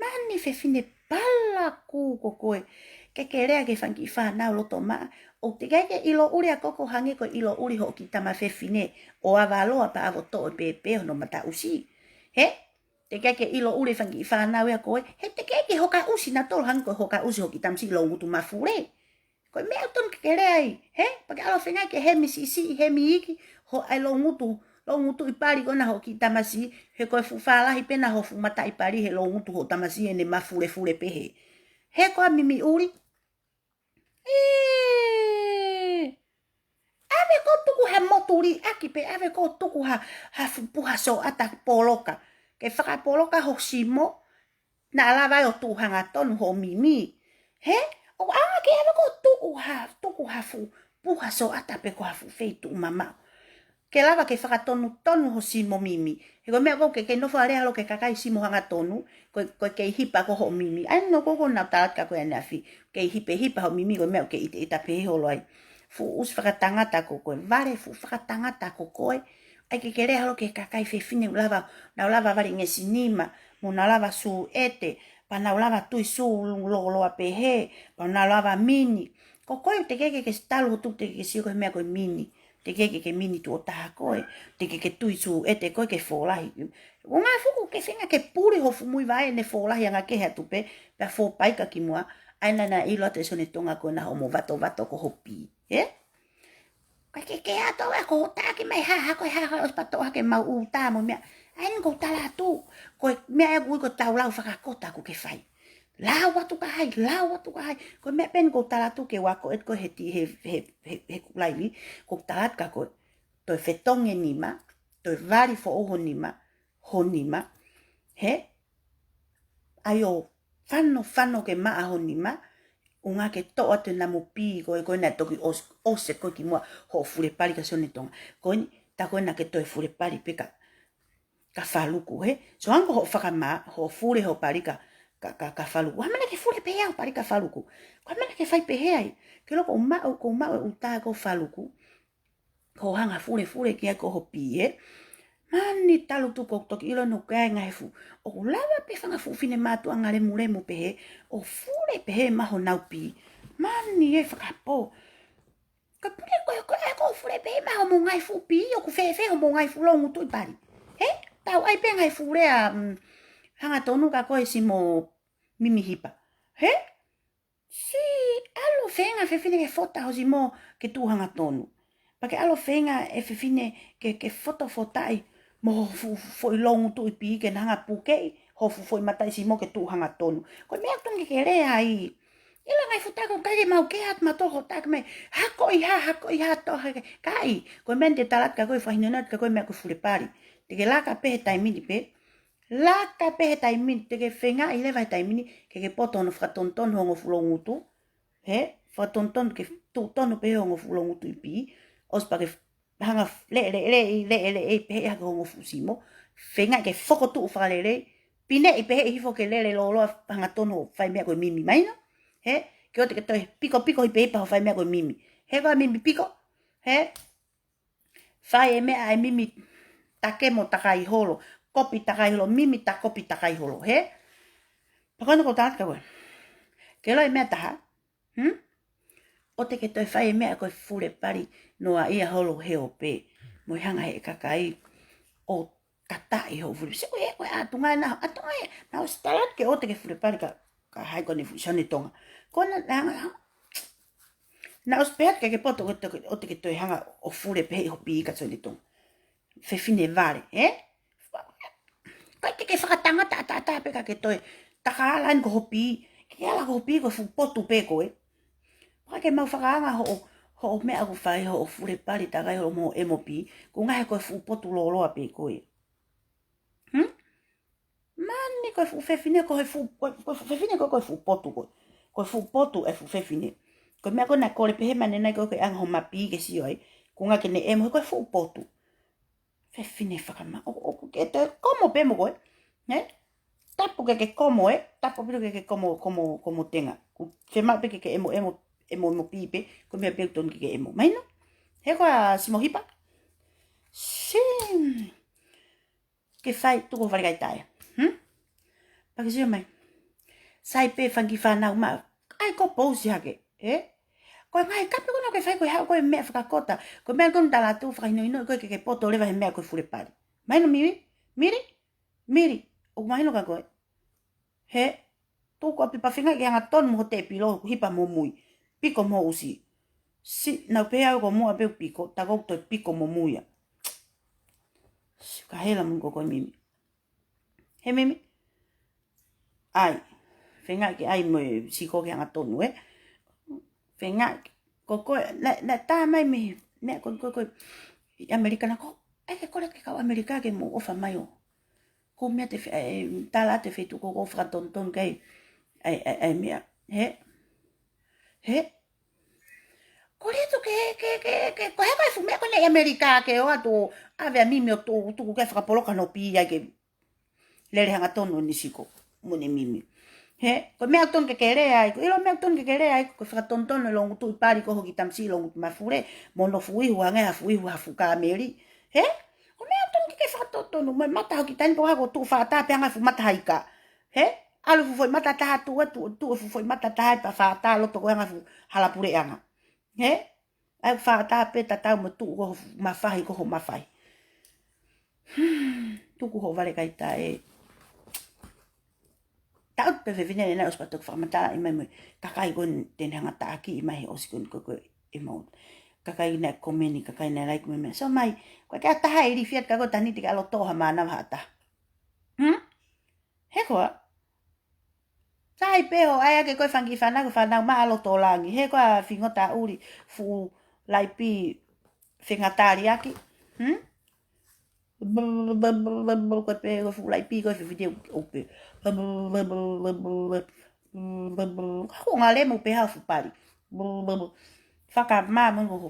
Mani fefine palakū ko koe. Ke ke lea ki he fanga kiʻi fānau loto maʻa. ʻOku teʻeki ai ke ʻilo ʻuli ʻa koko hangē ko e ʻilo ʻuli hoʻo kiʻi tama fefine ʻo avaloa pea ʻave ʻo toʻo pē pē hono mataʻusi. Hē? Teʻeki ai ke ʻilo ʻuli e fanga kiʻi fānau ia ko ē. He teʻeki ai ke hokaʻusi nautolu hangē ko e hokaʻusi hoʻo kiʻi tamasiʻi loungutu mafule. Ko e meʻa ʻoku totonu ke ke lea ai, hē? Pea ke ʻalu ʻo feinga ke hemi siʻisiʻi, hemi iiki, hoʻo ʻai loungutu, loungutuʻi pali ko ena hoʻo kiʻi tamasiʻi, he ko e fuʻu fālahi pē ena hoʻo fuʻu mataʻi pali he loungutu hoʻo tamasiʻi ʻene mafulefule pehē. Hē ko ā mimi ʻuli. ʻĒ. ʻAve koe ʻo tuku ha motu liʻaki pē, ʻave koe ʻo tuku ha, ha fuʻu puha soʻata poloka. Ke fakapoloka ho simo, naʻa lava ai ʻo tuʻu hangatonu hoʻo mimi. Hē? ʻOku ʻaonga ke ʻave koe ʻo tuku ha, tuku ha fuʻu puha soʻata pe ko ha fuʻu feituʻu mamaʻo. Ke lava ke fakatonutonu ho simo mimi. He ko e meʻa ʻoku ke, ke nofo ʻo lea holo ki he kakai simo hangatonu, ko e, ko e kei hipa ko hoʻo mimi. ʻA ia ʻoku ou, ʻoku ou nau tala atu kia koe ʻaneafi. Kei hipehipa hoʻo mimi ko e meʻa ʻoku ke ʻitaʻita pehē holo ai. Fuʻu ʻusi fakatangata ko koe, vale fuʻu fakatangata ko koe. ʻAi ke ke lea holo ki he kakai fefine ʻoku lava, nau lava vale ngesi nima, mo nau lava sū ʻete, pea nau lava tui sū loloa pehē, pea nau lava mini. Ko koe teʻeki ke ke talu hoʻo tuʻu teʻeki ke sio ko e meʻa ko e mini. Teʻeki ke ke mini tuʻo taha koe, teʻeki ke tui sū ʻete koe ke fōlahi. ʻO ngā fuku ke feinga ke puli ho fuʻu muivaʻe ʻene fōlahi anga kehe atu pē, pea fōpaika ki muʻa, ʻA ia naʻa na ʻilo atu ʻe Sione Tonga ko ena hoʻomo vatovato ko ho pī, ē? Ko e ke ke ato ʻa ko ho taki mai ha, ha ko e ha, ha ʻosi pea toʻo hake mau ʻū tā mo e meʻa. ʻA ia naʻa ku tala atu, ko e meʻa ʻoku ui ko e taulau fakakota ʻoku ke fai. Lau atu ka hai, lau atu ka hai. Ko e meʻa pē naʻa ku tala atu ke u ako ʻe koe he ti, he, he, he, he kuʻu laivi, ʻoku ou tala atu kia koe, toe fetongi e nima, toe vali foʻou ho nima, ho nima, hē? ʻAi ʻo fanofano ke maʻa ho nima, ʻuhinga ke toʻo atu e namu pī ko ē, ko ē naʻe toki ʻos-, ʻosi ʻe koe kimuʻa hoʻo fule pali kia Sione Tonga. Ko eni, tā ko ē naʻa ke toe fule pali pē kia, kia Faluku, hē? So hangē ko hoʻo fakamā, hoʻo fule hoʻo pali kia, kia, kia, kia Faluku. Hā e meʻa naʻa ke fule pehē ai hoʻo pali kia Faluku? Ko e hā e meʻa naʻa ke fai pehē ai? Ke loko maʻu, ko maʻu e ʻū tā ko Faluku, ko e hanga fule fule ki ai ko ho pī, ē? Mani talu tuku ʻoku toki ʻilo naʻa ku ʻi ai ngaahi fuʻu, ʻoku lava pē fanga fuʻu finemātuʻa ngali mulemu pehē, ʻo fule pehē maʻa honau pī. Mani ē fakapō. Ka pule ko e, ko e, ko e fule pehē maʻa hoʻomo ngaahi fuʻu pī, ʻoku fēfē hoʻomo ngaahi fuʻu loungutuʻi pali. Hē? Tau ʻai pē ngaahi fuʻu lea, mm, hangatonu kia koe Simo Mimi Hipa. Hē? Sī, ʻalu ʻo feinga fefine ke fota ho simo ke tuʻu hangatonu. Pea ke ʻalu ʻo feinga e fefine ke, ke fotofotaʻi mo ho fuʻu, foʻi loungutuʻi pī ke na hanga pukeʻi ho fuʻu foʻi mataʻi simo ke tuʻu hangatonu. Ko e meʻa ʻoku tonu ke ke lea ai. ʻIlo ngaahi fuʻu tā ko e ʻikai ke mau kei atu mautolu ho taki mai. Hako ʻi hā, hako ʻi hā toʻo hake. Ka ʻi, ko e meʻa naʻa te tala atu kia koe, fakahinohino atu kia koe meʻa ko e fule pali. Te ke laka pē he taimi ni pē. Laka pē he taimi ni, te ke feingaʻi leva he taimi ni, ke ke poto hono fakatonutonu ho ongo fuʻu loungutu. Hē, fakatonutonu ke tuʻu tonu pē ho ongo fuʻu loungutuʻi pī. ʻOsi pea ke hanga lele, lele, lele, lele, pehē hake ho ongo fuʻu simo. Feingaʻi ke fokotuʻu fakalelei. Pineʻi pehē hifo ke lele lōloa hangatonu ʻo fai meʻa ko e mimi, mahino? Hē, ke ʻoua te ke toe pikopiko hipehipa hoʻo fai meʻa ko e mimi. Hē, ko e mimi piko. Hē, fai e meʻa e mimi take mo takai holo, kopi takai holo, mimi ta kopi takai holo, hē? Pea ko ena ʻoku ou tala atu kia koe. Ke ʻilo e meʻa ʻe taha, hmm? ʻOua te ke toe fai e meʻa ko e fule pali noaʻia holo he ope. Mo e hanga he kakai ʻo kataʻi hoʻo fule. Sio ko e, ko e ʻatunga ena, ʻatunga ē, naʻa ʻosi tala atu ke ʻoua te ke fule pali kia, kia hai ko eni, Sione Tonga. Ko ena, naʻa, naʻa ʻosi pehē atu ke ke poto, ʻoua te ke, ʻoua te ke toe hanga ʻo fule pehē ho pī kia Sione Tonga. Fefine vale, ē? ʻIkai ke ke fakatangata ʻataʻatā pē ka ke toe taka ala eni ko ho pī, ke ala ko ho pī ko e fuʻu potu pē koe. ʻIkai ke mau fakaanga hoʻo, hoʻo meʻa ʻoku fai, hoʻo fule pali takai holo mo e mo pī, ko e ngaahi ko e fuʻu potu lōloa pē koe. Hmm? Mani ko e fuʻu fefine ko e fuʻu, ko e, ko e fuʻu fefine ko e, ko e fuʻu potu koe. Ko e fuʻu potu e fuʻu fefine. Ko e meʻa ko ē naʻe kole pehē mai ʻanenai ko e ke anga ho mapī ke sio ai. Ko e anga ke ne emo, ko e fuʻu potu. Fefine fakama, ʻo, ʻoku ke toe komo pē mo koe. Hē? Tapu ke ke komo ē, tapu pē ke ke komo, komo, komo tenga. ʻOku fiemaʻu pē ke ke emo, emo, emo, emo pī pē, ko e meʻa pē ʻoku tonu ke ke emo. Mahino? Hē koā Simo Hipa? Sim. Ke fai tuku ho fale kai tae. Hmm? Pea ke sio mai. Sai pē fanga kiʻi fānau maʻa. ʻAi ko pousi hake. Ē? Ko e ngaahi kape ko ena ʻoku ke fai ko e haʻu ko e meʻa fakakota. Ko e meʻa ko ena tala atu fakahinohino ko e ke ke poto leva he meʻa ko e fule pali. Mahino Mili? Mili? Mili. ʻOku mahino kia koe. Hē? Tuku ʻapi pea feinga ke hangatonu mo ho tēpilo, ʻoku hipa mo mui. Piko mo ʻusi. Sī, naʻa ku pehē au ko muʻa pē ʻoku piko, tā ko ē ʻoku toe piko mo mui ia. Sī, ka hela mun ko koe Mimi. Hē Mimi? ʻAi. Feinga ke ʻai mo e siko ke hangatonu, ē? Feinga, ko koe, naʻe, naʻe tā mai mei, meʻa ko, ko, ko, ʻi ʻAmelika naʻa ku, ʻai ke kole ke kau ʻAmelika ke mou ʻofa mai ʻo. Ko e meʻa te fe-, ē, tala te feituʻu ko, ko fakatonutonu kai. ʻAi, ʻai, ʻai meʻa. Hē? Hē? Kole atu ke, ke, ke, ke, ko e hā ko e fuʻu meʻa ko ena ʻi ʻAmelika ke ʻoatu, ʻave ʻa Mimi ʻo tu-, tuku ke fakapoloka hono pī ai ke lele hangatonu ʻene siko mo ʻene mimi. Hē? Ko e meʻa ʻoku tonu ke ke lea ai, ko e ʻilo meʻa ʻoku tonu ke ke lea ai, ko e fakatonutonu e loungutuʻi pali ko hoʻo kiʻi tamasiʻi loungutuʻi mafule, mo hono fuʻu ihu hangē ha fuʻu ihu ha fuʻu kāmeli. Hē? Ko e meʻa ʻoku tonu ke ke fakatonutonu, mo e mata hoʻo kiʻi taʻahine pea ko ha ko e tuʻu fakataha pē hangē ha fuʻu mata haika. Hē? ʻAlu e fuʻu foʻi mata taha tuʻu, tuʻu, tuʻu e fuʻu foʻi mata taha pea fakataha loto ko e hangē ha fuʻu hala puleʻanga. Hē? ʻAi fakataha pē tatau mo e tuʻu ko ho mafahi, ko ho mafahi. Tuku ho fale kai tae. Taʻu pē fefine ʻena ʻosi pea toki fakamatalaʻi mai mo e kakai ko eni te ne hanga ʻo taʻaki mai he ʻosi ko eni ko e ko e ʻemau kakai naʻe komeni, kakai naʻe like mo e meʻa. So mai, ko e kau taha ʻe ʻilo fiat ka ko e tani te ke ʻalu ʻo toʻo ha mānava ha taha. Hmm? He ko ā. Sai pē hoʻo ʻai ake ko e fanga kiʻi fānau, ko e fānau maʻa loto langi. He ko ā fingota ʻuli, fuʻu laipi fengatali ake. Hmm? Ko e pē ko e fuʻu laipi ko e fefine ʻoku pē. Ko e ngale mo pē ha fuʻu pali. Fakamā mo ko ho.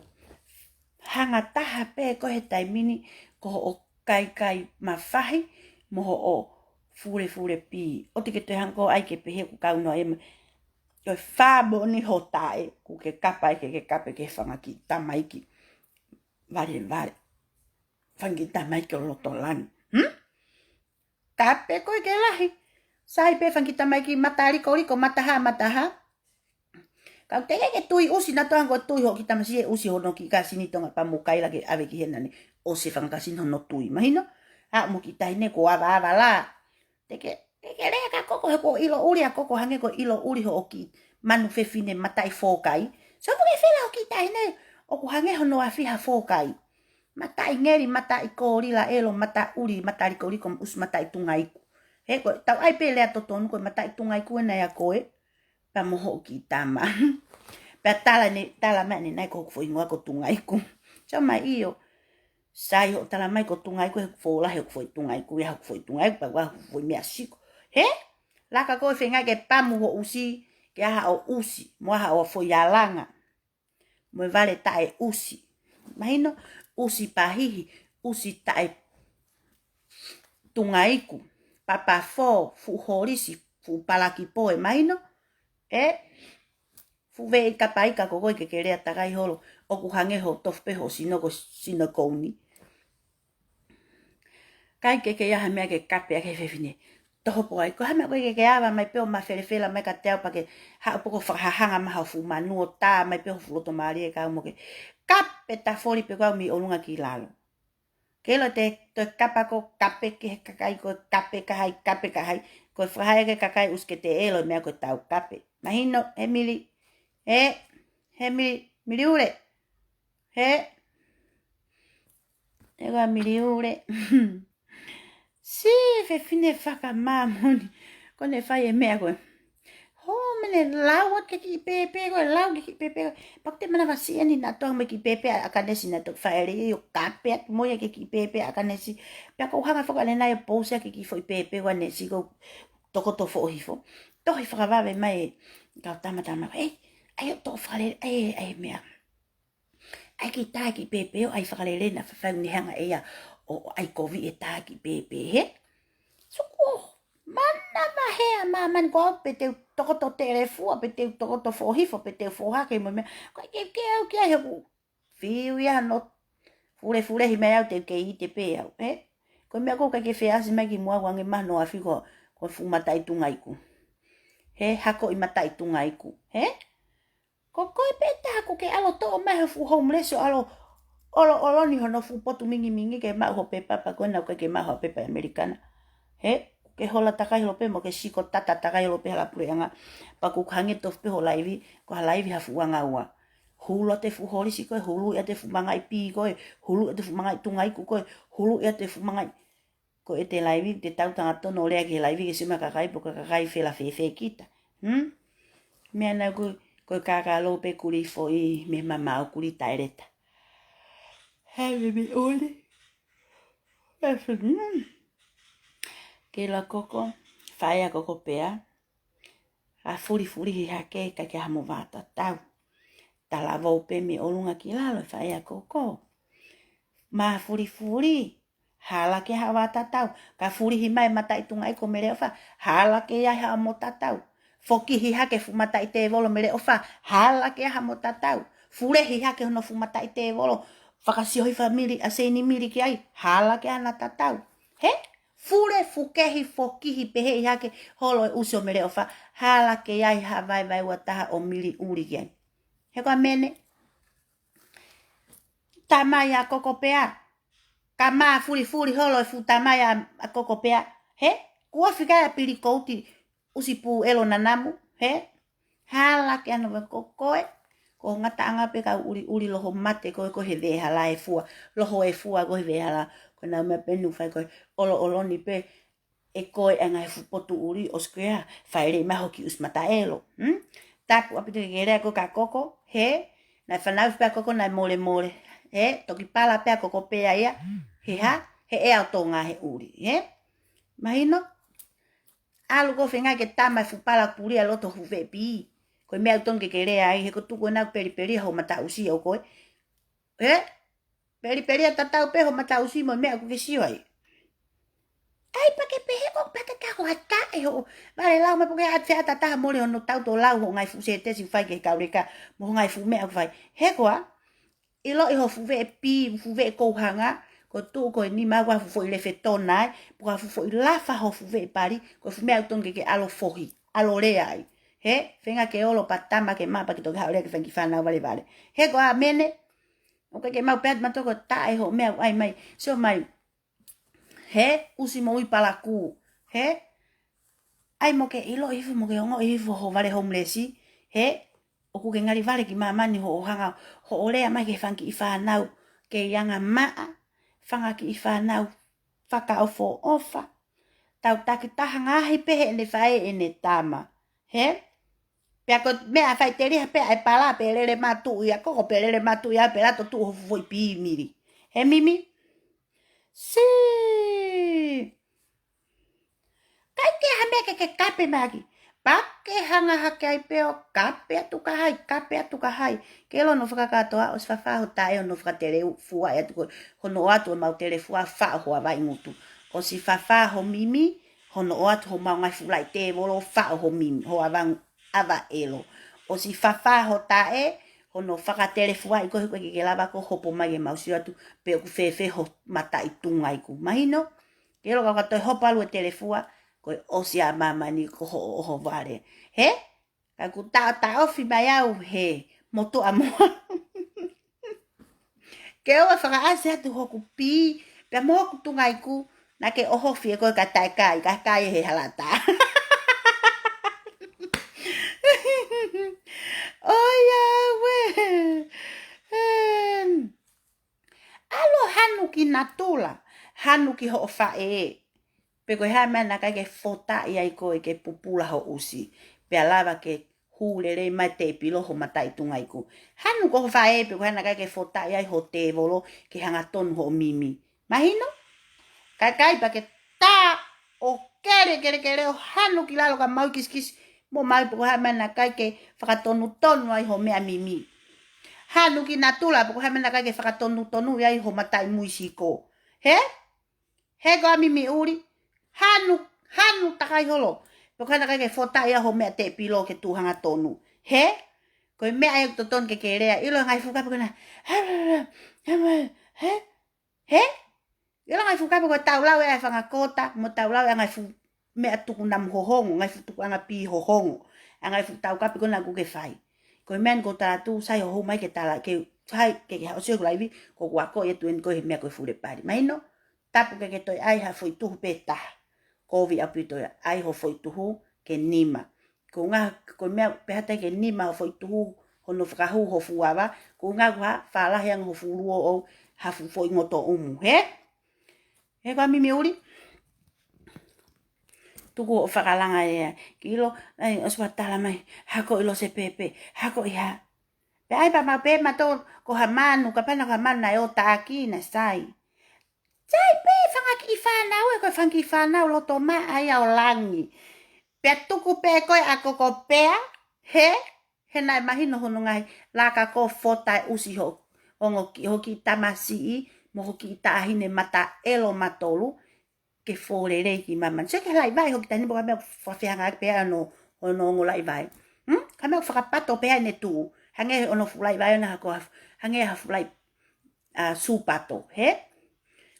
Hanga taha pē ko e he taimi ni ko hoʻo kaikai mafahi mo hoʻo fulefule pī. ʻOua te ke toe hanga ʻo ʻai ke pehē ʻoku kau noa ʻema. Ko e fā moʻoni ho taʻe, ʻoku ke kapa ʻi ke, ke kape ki he fanga kiʻi tamaiki. Vale, vale. Fanga kiʻi tamaiki ʻo loto langi. Hmm? Kape koe ke lahi. Sai pē fanga kiʻi tamaiki mata likoliko, mata hā, mata hā. Ka ʻoku teʻeki ke tui ʻusi naʻa toe hanga ʻo tui hoʻo kiʻi tamasiʻi ʻusi hono kiʻi kasini Tonga pea mo kaila ke ʻave ki hena ni. ʻOsi e fanga kasini hono tui. Mahino? ʻA mo e kiʻi taʻahine ko avaava lā. Te ke, te ke lea ka koko he ko e ʻilo ʻuli ʻa koko hangē ko e ʻilo ʻuli hoʻo kiʻi manu fefine mataʻi fōkai. So ko e fela hoʻo kiʻi taʻahine ʻoku hangē hono afi ha fōkai. Mataʻi ngeli, mataʻi kōlila ʻelo, mata ʻuli, mata likoliko, ʻusi mataʻi tungaiku. He ko e tau ʻai pē lea totonu ko e mataʻi tungaiku ʻena ia ko e. Pea mo hoʻo kiʻi tama. Pea tala ne, tala mai ne nai ko hoku foʻi hingoa ko Tungaiku. So mai ʻio. Sai hoʻo tala mai ko Tungaiku he hoku foʻi lahi hoku foʻi tungaiku, ia hoku foʻi tungaiku, pea ʻoku ʻi ai hoku foʻi meʻa siko. He? Laka ko e feinga ke pamu hoʻo ʻusi, ke ʻai haʻo ʻusi, mo ʻai haʻo foʻi alanga. Mo e vale taʻe ʻusi. Mahino, ʻusi pahihi, ʻusi taʻe tungaiku, papafō, fuʻu holisi, fuʻu palaki poe, mahino, ē, fuʻu veʻe ika paika ko koe ke ke lea takai holo, ʻoku hangē hoʻo tofu pē hoʻo sino ko e sino kouni. ʻIkai ke ke ʻai ha meʻa ke kape ʻaki he fefine. Toho pō ai, ko e hā e meʻa ko ē ke ke ava mai pē ʻo mafelefela mai kiate au pea ke haʻu pē ko e fakahahanga mai hoʻo fuʻu manu ʻo tā mai pē hoʻo fuʻu loto mālie ka au mo ke kape tafoli pē ko au mei ʻolunga ki lalo. Ke ʻilo te, te kapa ko kape ki he kakai ko kape ka hai, kape ka hai. Ko e fakahā ia ki he kakai ʻusi ke te ʻilo e meʻa ko e tau kape. Mahino, he mili, he, he mili, mili ule. He, he ko e mili ule. Sī, fefine fakamāmoni. Ko ʻene fai e meʻa ko ē. Hō, mene lau atu ke kiʻi pēpē ko ē, lau ke kiʻi pēpē ko ē. Pea ʻoku te manavasiʻi eni naʻa toe mo e kiʻi pēpē ʻa ʻAkanesi naʻa toe fai lelei ʻo kape atu mo ia ke kiʻi pēpē ʻa ʻAkanesi. Pea ʻoku ou hanga foki ʻanenai ʻo post ʻaki e kiʻi foʻi pēpē ʻa ʻAkanesi ko e tokoto foʻohifo. Tohi fakavave mai e kau tama tama. Ei, ʻai ʻo toʻo fakalele, ʻai, ʻai meʻa. ʻAi kiʻi tā kiʻi pēpē ʻo ʻai fakalele naʻa faifai ne hanga ʻe ia ʻo, ʻo ʻai kovi e tā kiʻi pēpē, he? Suku, manavahē ʻa māmani ko au pe te u tokoto telefua, pe te u tokoto foʻohifo, pe te u fohake mo e meʻa. Ko e ke, ke au ki ai hoku. Fiu ia no fulefulehi mai au te u kei ʻite pē au, he? Ko e meʻa ko ē ʻikai ke feasi mai ki muʻa ʻoku ange mai hono afi ko, ko e fuʻu mataʻi tungaiku. He, hakoʻi mataʻi tungaiku, he? Ko koe pē taha ʻoku ke ʻalu ʻo toʻo mai ho fuʻu homeless ʻo ʻalu ʻo ʻoloʻoloni hono fuʻu potu mingimingi ke maʻu ho pepa pea ko ena ʻoku ʻikai ke maʻu ho pepa ʻAmelika na. He, ʻoku ke hola takai holo pē mo ke siko tata takai holo pē hala puleʻanga. Pea ʻoku hangē tofu pē ho laivi, ko ha laivi ha fuʻu anga ua. Hulu ʻa e fuʻu holisi ko ē, hulu ʻa e fuʻu mangaʻi pī ko ē, hulu ʻa e fuʻu mangaʻi tungaiku ko ē, hulu ʻa e fuʻu mangaʻi Ko e te laivi, te tau tanga tono lea ki he laivi ke sima kakai, po ka kakai fela fēfē kita. Hmm? Meʻa naʻa ku, ko e kākā lou pē kuli foʻi, me mamao kuli taeleta. Hei, me me oli. Hei, hmm. Ke la koko, faia koko pea. A fulifulihi hake, ka ke hamo vata tau. Tala vau pē me olunga ki lalo, faia koko. Mā fulifuli. Hala ke haʻo vata tau. Ka fulihi mai mataʻi tungaiku mo e leʻofa. Hala ke ai haʻamo tatau. Fokihi hake fuʻu mataʻi tēvolo mo e leʻofa. Hala ke ai haʻamo tatau. Fulehi hake hono fuʻu mataʻi tēvolo. Fakasiohi famili ʻa Seini Mili ki ai. Hala ke ai hana tatau. He? Fule fukehi fokihi peheʻi hake holo e ʻusi mo e leʻofa. Hala ke ai ha vaevae ua taha ʻo Mili ʻuli ki ai. He ko a mene. Tamai ʻa koko pea. Ka mā fulifuli holo e fuʻu tamai ʻa, ʻa koko pea. He? Kuo fika e pili kouti ʻusi pū ʻelo nanamu, hē? Hala ke ʻano ʻave ko koe, ko e ngataʻanga pē kau ʻuliʻuli loho mate ko ē ko e he veʻehala e fua, loho e fua ko e he veʻehala, ko e nau meʻa pē ʻoku fai ko e ʻoloʻoloni pē ʻe koe ʻa e ngaahi fuʻu potu ʻuli ʻo sikuea, fai lelei mai hoʻo kiʻi ʻusi mata ʻelo. Hmm? Tapu ʻaupito ke ke lea ko e ka koko, hē? Naʻe fanauʻi pē ʻa koko naʻe molemole, hē? Toki pala pē ʻa koko pea ia, he hā? He ʻea ʻo Tonga he ʻuli, hē? Mahino? ʻAlu ko e feinga ke tama e fuʻu pala puli ʻa loto fuʻu veʻe pī. Ko e meʻa ʻoku tonu ke ke lea ai, he ko e tuku ʻena ʻoku pelipeli hoʻo mataʻusi ʻo koe. Hē? Pelipeli ʻa tatau pē hoʻo mataʻusi mo e meʻa ʻoku ke sio ai. ʻAi pea ke pehē ko pea ke kako ha taʻe hoʻo vale lau mai pea ke ʻat fea tataha mole hono tau tō lau hoʻo ngaahi fuʻu sētesi fai ke kauleka mo hoʻo ngaahi fuʻu meʻa ʻoku fai. He koā, ʻiloʻi hoʻo fuʻu veʻe pī, fuʻu veʻe kouhanga, ko e tuʻu ko e nima ʻoku ʻa e fuʻu foʻi lefe tona ai, pea ko e fuʻu foʻi lafa hoʻo fuʻu veʻe pali, ko e fuʻu meʻa ʻoku tonu ke ke ʻalu fohi, ʻalu lea ai. Hē? Feinga ke olo pea tama ke maʻa pea ke toki haʻu lea ki he fanga kiʻi fānau valevale. He koā Mene, ʻoku ʻikai ke mau pehē atu mautolu ko e taʻe hoʻo meʻa ʻoku ʻai mai, sio mai, hē? ʻUsi moʻui palakū, hē? ʻAi mo ke ʻiloʻi hifo mo ke ongoʻi hifo hoʻo vale homeless, hē? ʻOku ke ngali vale ki māmani hoʻo hanga, hoʻo lea mai ki he fanga kiʻi fānau kei anga maʻa, fanga kiʻi fānau fakaʻofoʻofa. Tau takitaha ngaahi pē heʻene faʻē ʻene tama. Hē? Pea ko e meʻa faʻiteliha pē ʻa e pala pe lele matuʻi ʻa koko pe lele matuʻi ʻa pe lato tuʻu hoʻo fuʻu foʻi pī mili. Hē Mimi? Sī! ʻIkai ke ha meʻa ke ke kape mai ki. Pea ke hanga hake ai pē ʻo kape atu ka hai, kape atu ka hai. Ke ʻilo hono fakakātoa, ʻosi fafā ho taʻe hono fakatelefuaʻi atu ko e, hono ʻoatu homau telefua faʻo ho avaʻi ngutu. ʻOsi fafā ho Mimi, hono ʻoatu homau ngaahi fuʻu laʻi tēvolo faʻo ho Mimi, ho ava, ava ʻelo. ʻOsi fafā ho taʻe, hono fakatelefuaʻi ko e he ʻoku ʻikai ke ke lava ko e hopo mai ke mau sio atu, pe ʻoku fēfē ho mataʻi tunga iku. Mahino? Ke ʻilo ka ka toe hopo ʻalu e telefua, ko e ʻosi ʻa māmani ko hoʻo ʻohovale. Hē? Ka ʻoku taʻotaʻofi mai au he motuʻa moa. Ke ʻoua fakaʻasi atu hoku pī, pea mo hoku tunga iku, naʻa ke ʻohofi ʻe koe ka taʻe kai, ka kai he halata. ʻOiauē. Em. ʻAlu hanu ki natula, hanu ki hoʻo faʻē. Pe ko e hā e meʻa naʻa ʻikai ke fotaʻi ai koe ke pupula ho ʻusi. Pea lava ke hū lelei mai tēpilo ho mataʻi tunga iku. Hanu ko ho faʻē pe ko e hā naʻa ʻikai ke fotaʻi ai ho tēvolo ke hanga tonu hoʻo Mimi. Mahino? Kakai pea ke tā ʻo kele, kele, kele ʻo hanu ki lalo ka mau kisikisi. Mo mau pe ko e hā e meʻa naʻa ʻikai ke fakatonutonu ai ho meʻa Mimi. Hanu ki natula pe ko e hā e meʻa naʻa ʻikai ke fakatonutonu ai ho mataʻi muisiko. Hē? He koā Mimi ʻuli, hanu, hanu takai holo. Pe ko e hā naʻa ʻikai ke fotaʻi ai ho meʻa tēpilo ke tuʻu hanga tonu. Hē? Ko e meʻa ʻe totonu ke ke lea, ʻilo ngaahi fuka pe ko e nā. Hē? Hē? ʻIlo ngaahi fuka pe ko e taulau ʻe ʻa e fanga kota, mo taulau ʻe ʻa ngaahi fuʻu meʻa tuku namu hohongo, ngaahi fuʻu tukuʻanga pī hohongo, ʻa ngaahi fuʻu taukapi ko ena ʻoku ke fai. Ko e meʻa ni ko e tala atu, sai hoʻo hū mai ke tala, ke, sai ke, ke haʻu ʻo sio ki he laivi, ko ʻeku ako ia tueni ko e he meʻa ko e fule pali. Mahino? Tapu ke ke toe ʻai ha foʻi tuhu pē taha. Kovi ʻaupito ia, ʻai ho foʻi tuhu ke nima. Ko e ngaahi, ko e meʻa pē ha taha ke nima ho foʻi tuhu, hono fakahū ho fuava, ko e ngaahi ha, fālahi ange ho fuʻu luo ʻo, ha fuʻu foʻi ngoto ʻumu, hē? He koā Mimi ʻuli? Tuku hoʻo fakalanga ē, ke ʻilo, ʻai, ʻosi ʻoua tala mai, hako ʻilo se pepe, hako ʻi hā. Pea ʻai pea mau pehē mautolu, ko ha manu, kapau naʻe ko ha manu naʻe ō taʻaki naʻe sai. Sai pē fanga kiʻi fānau ē, ko e fanga kiʻi fānau loto maʻa ia ʻo langi. Pea tuku pē ko ē ʻa koko pea, hē, he naʻe mahino hono ngaahi laka ko fota e ʻusi ho, ongo ki, ho kiʻi tamasiʻi, mo ho kiʻi taʻahine mata ʻelo matolu, ke fō lelei ki māmani. Sio ki he laivae hoki taimi ni pe ko e hā e meʻa fakafehanga pē ʻa hono, hono ongo laivae. Hmm? Ko e meʻa fakapato pē ʻene tuʻu. Hangē hono fuʻu laivae ʻona hako ha, hangē ha fuʻu lai, ʻa, sūpato. Hē?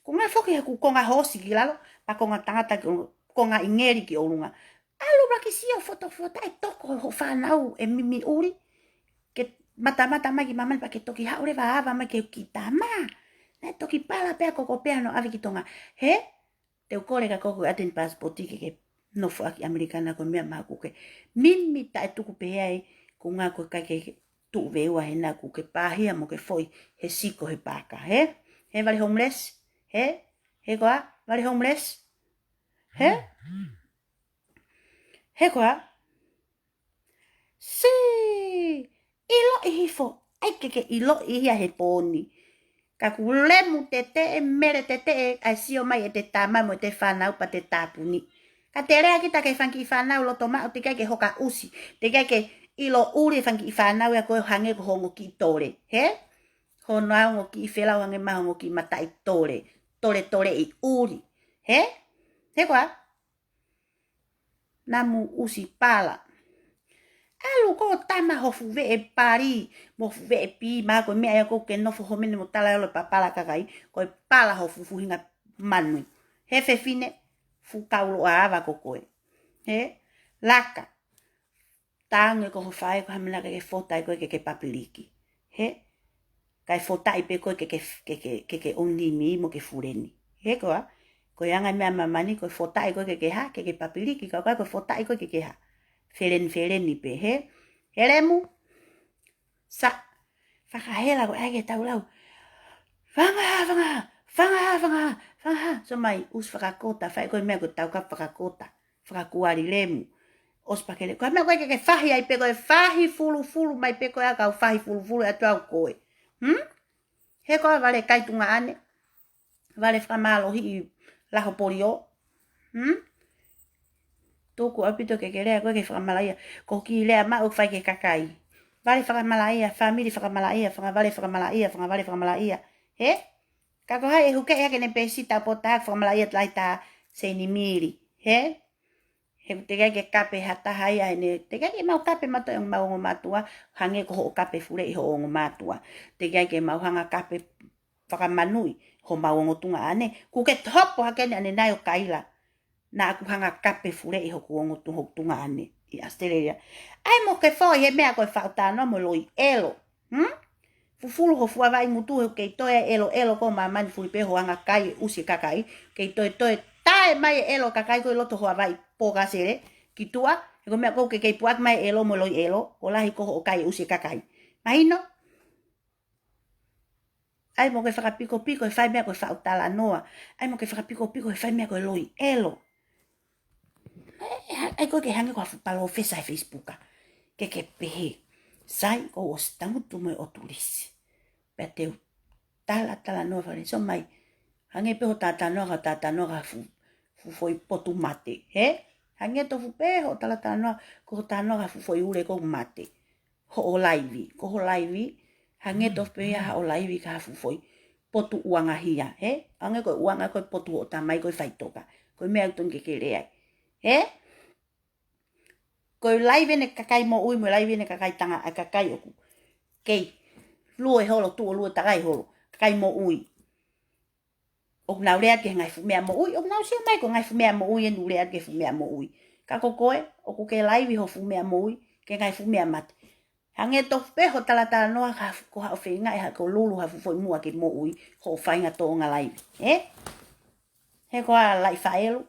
Ko e ngaahi foki he kuo konga hoosi ki lalo, pea konga tangata ki ʻolunga, konga ʻingeli ki ʻolunga. ʻAlu laki sio fotofota ʻe toko ho fānau ē Mimi ʻuli. Ke matamata mai ki māmani pea ke toki haʻu leva ʻo ava mai ki he kiʻi tama. Naʻe toki pala pē ʻa koko pea hono ʻave ki Tonga. Hē? Te u kole kia koko ʻa e ʻaten pasipoti ke ke nofo ʻaki ʻAmelika na ko e meʻa maʻa ʻoku ke mimi taʻetuku pē ai, ko e ngaahi ko e kai ke tuʻu veua he na ʻoku ke pāhia mo ke foʻi he siko he pāka, hē? Hē vale homeless, hē? Hē koā, vale homeless, hē? Hē koā? Sī! ʻIloʻi hifo, ʻai ke ke ʻiloʻi ia he pōni. Ka kuo lemu teteʻe, mele teteʻe, ʻai sio mai ʻete tama mo ʻete fānau pea te tāpuni. Ka te lea kita ki he fanga kiʻi fānau loto maʻu, teʻeki ai ke hoka ʻusi, teʻeki ai ke ʻilo ʻuli e fanga kiʻi fānau ia ko e hangē ko ho ongo kiʻi tole, hē? Hono ʻau ongo kiʻi felau hangē mai ho ongo kiʻi mataʻi tole, tole toleʻi ʻuli, hē? Hē koā? Namu ʻusi pala. ʻAlu ko e tama ho fuʻu veʻe pali, mo fuʻu veʻe pī, maʻa ko e meʻa ia ʻoku ke nofo homene mo tala ʻolo pala kakai, ko e pala ho fuʻu fuhinga manu. Hē fefine, fuʻu kauloʻava ko koe. Hē? Laka. Tange ko ho faʻē ko e hā e meʻa naʻa ke fotaʻi koe ke ke papiliki. Hē? Kae fotaʻi pē koe ke ke, ke ke, ke ke ʻunimi mo ke fuleni. Hē koā? Ko e anga e meʻa ʻa māmani ko e fotaʻi koe ke ke hā, ke ke papiliki, ka ʻoku ʻikai ko e fotaʻi koe ke ke hā. Feleni, feleni pē, hē? Helemu, sa, fakahela ko e ʻai ke tau lau. Fanga hā, fanga hā, fanga hā, fanga hā, fanga hā. Sio mai, ʻusi fakakota, fai ko e meʻa ko e taukapo fakakota, fakakuali lemu. ʻOsi pakele, ko e meʻa ko ē ke ke fahi ai pē ko e fahi fulufulu mai pē ko e ʻa kau fahi fulufulu atu au koe. Hmm? Hē koā vale kai tuongaʻane, vale fakamālohiʻi laho polio. Hmm? Tuku ʻaupito ke ke lea ko e ke fakamalaʻia. Ko e kiʻi lea maʻu fai ki he kakai. Vale fakamalaʻia, fāmili fakamalaʻia, fanga vale fakamalaʻia, fanga vale fakamalaʻia. Hē? Ka ko hai ʻe hukeʻi hake ʻene pēsita ʻo pō taha fakamalaʻia talaita Seinimili. Hē? He teʻeki ai ke kape ha taha ia heʻene, teʻeki ai ke mau kape mautolu ʻe mau ongo mātuʻa, hangē ko hoʻo kape fuleʻi ho ongo mātuʻa. Teʻeki ai ke mau hanga kape fakamanuʻi homau ongo tuongaʻane. Kuo ke tohopo hake ʻanenai ʻo Kaila. Naʻa ku hanga kape fuleʻi hoku ongo tu-, hoku tuongaʻane ʻi ʻAositelēlia. ʻAi mo ke foʻi he meʻa ko e faʻu talanoa mo e loi ʻelo. Hmm? Fufulu ho fuʻu avaʻi ngutu he kei toe ʻelo ʻelo ko māmani fuli pē ho hanga kai e ʻusi e kakai. Kei toe toe tae mai e ʻelo kakai ko e loto ho avaʻi pōkasele ki tuʻa. He ko e meʻa ko ē ke kei puʻaki mai e ʻelo mo e loi ʻelo, ʻo lahi ko hoʻo kai e ʻusi e kakai. Mahino? ʻAi mo ke fakapikopiko he fai meʻa ko e faʻu talanoa. ʻAi mo ke fakapikopiko he fai meʻa ko e loi ʻelo. ʻAi, ʻai ko e ke hangē ko ha fuʻu palōfesa he Facebook. Ke ke pehē. Sai, ko ʻosi tangutu mo e ʻotu lisi. Pea te u talatalanoa fale, sio mai. Hangē pē ho talatalanoa, ka talatalanoa ka fuʻu, fuʻu foʻi potu mate. Hē? Hangē tofu pē ho talatalanoa, ko ho talanoa ka fuʻu foʻi ule ko mate. Hoʻo laivi, ko ho laivi, hangē tofu pē ia haʻo laivi ka ha fuʻu foʻi potu ʻuangahia, hē? Hangē ko e ʻuanga ko e potu hoʻo tamai ko e faʻitoka. Ko e meʻa ʻoku tonu ke ke lea ai. Hē? Ko e laivi ʻene kakai moʻui, mo e laivi ʻene kakai tanga, ʻa e kakai ʻoku kei lue holo, tuʻo lue takai holo, kakai moʻui. ʻOku nau lea ki he ngaahi fuʻu meʻa moʻui, ʻoku nau sio mai ko e ngaahi fuʻu meʻa moʻui ʻenau lea ki he fuʻu meʻa moʻui. Ka ko koe, ʻoku ke laivi ho fuʻu meʻa moʻui ki he ngaahi fuʻu meʻa mate. Hangē tofu pē ho talatalanoa ka fu-, ko haʻo feingaʻi ha ko lulu ha fuʻu foʻi muʻa ke moʻui, hoʻo faʻahinga tōʻonga laivi. Hē? Hē koā Laʻifaʻelu.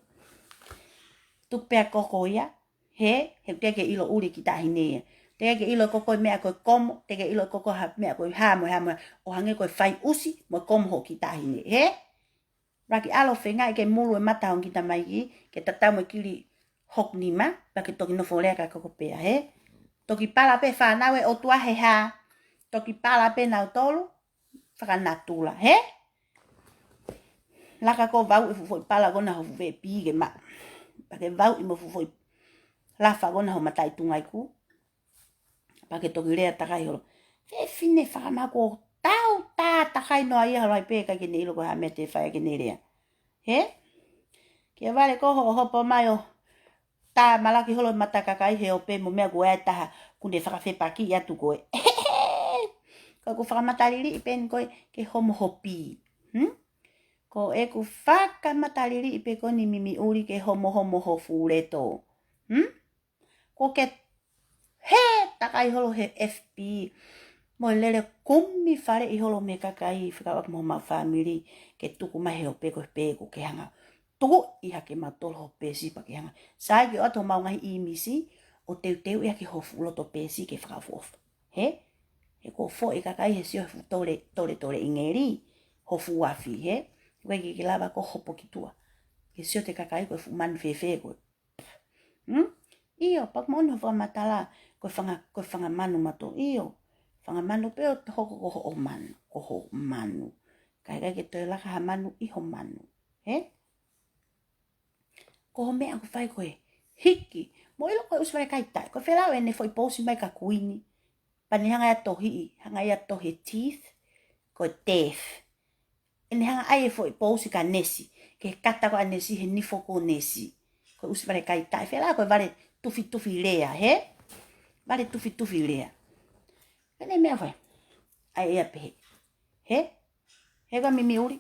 Tuku pē ʻa e koko ia. Hē, he teʻeki ke ʻilo ʻuli e kiʻi taʻahine ia. Teʻeki ke ʻilo ko e koko e meʻa ko e komo, teʻeki ke ʻilo ko e koko ha meʻa ko e hā mo e hā mo e hā, ʻo hangē ko e fai ʻusi mo e komo hoʻo kiʻi taʻahine. Hē? Laki ʻalu ʻo feingaʻi ke mulu e mata ʻo e kiʻi tamaiki, ke tatau mo e kili hoku nima, pea ke toki nofo lea ka koko pea, hē? Toki pala pē fānau e ʻOtua he hā, toki pala pē nautolu, fakanatula, hē? Laka ko e vauʻi e fuʻu foʻi pala ko ena ho fuʻu veʻe pī ke maʻu. Pea ke vauʻi mo e fuʻu foʻi lafa ko ena ho mataʻi tuʻunga iku. Pea ke toki lea takai holo. Fefine fakamā ko e tau tā takai noa ia holo ai pē ʻikai ke ne ʻilo ko e hā e meʻa te fai ke ne lea. Hē? Ke vale ko hoʻo hopo mai ʻo tā malaki holo e mata kakai he ope mo e meʻa ko e taha kuo ne fakafepakiʻi atu koe. Ka ʻoku fakamataliliʻi pē eni koe ke homo ho pī. Hmm? Ko ʻeku fakamataliliʻi pē ko eni mimi ʻuli ke homohomo ho fuʻu leto. Hmm? Ko ke hē takai holo he F B. Mo e lele kumi faleʻi holo mei he kakai fekauʻaki mo homau fāmili ke tuku mai he ope ko e pē ʻoku ke hanga tuʻu ʻi hake mautolu ho peesi pea ke hanga. Sai ke ʻoatu homau ngaahi ʻīmisi, ʻo teuteu ia ki ho fuʻu loto peesi ke fakaʻofoʻofa. Hē? He kuo foʻi e kakai he sio he fuʻu tole, tole, tole ʻingeli, ho fuʻu afi, hē? ʻOku ʻikai ke ke lava ʻo hopo ki tuʻa. Ke sio atu e kakai ko e fuʻu manu fēfē koe. Hmm? ʻIo, pea ʻoku moʻoni hoʻo fakamatala, ko e fanga, ko e fanga manu mautolu. ʻIo, fanga manu pē ʻo hoko ko hoʻo manu, ko hoʻo manu. Ka ʻikai ke toe laka ha manu ʻi ho manu. Hē? Ko hoʻo meʻa ʻoku fai ko e hiki. Mou ʻilo ko e ʻusi vale kai taʻe. Ko e felāveʻi ʻene foʻi pousi mai kia Kuini. Pea ne hanga ia ʻo tohiʻi, hanga ia ʻo tohi e teeth, ko e death. ʻEne hanga ʻai e foʻi pousi kia Nesi, ke kata ko ē ʻa Nesi he nifo ko Nesi. Ko e ʻusi vale kai taʻe, felāveʻi ko e vale tufitufi lea, hē? Vale tufitufi lea. Pea ne meʻa fai. ʻAi ia pehē. Hē? Hē ko e mimi uli.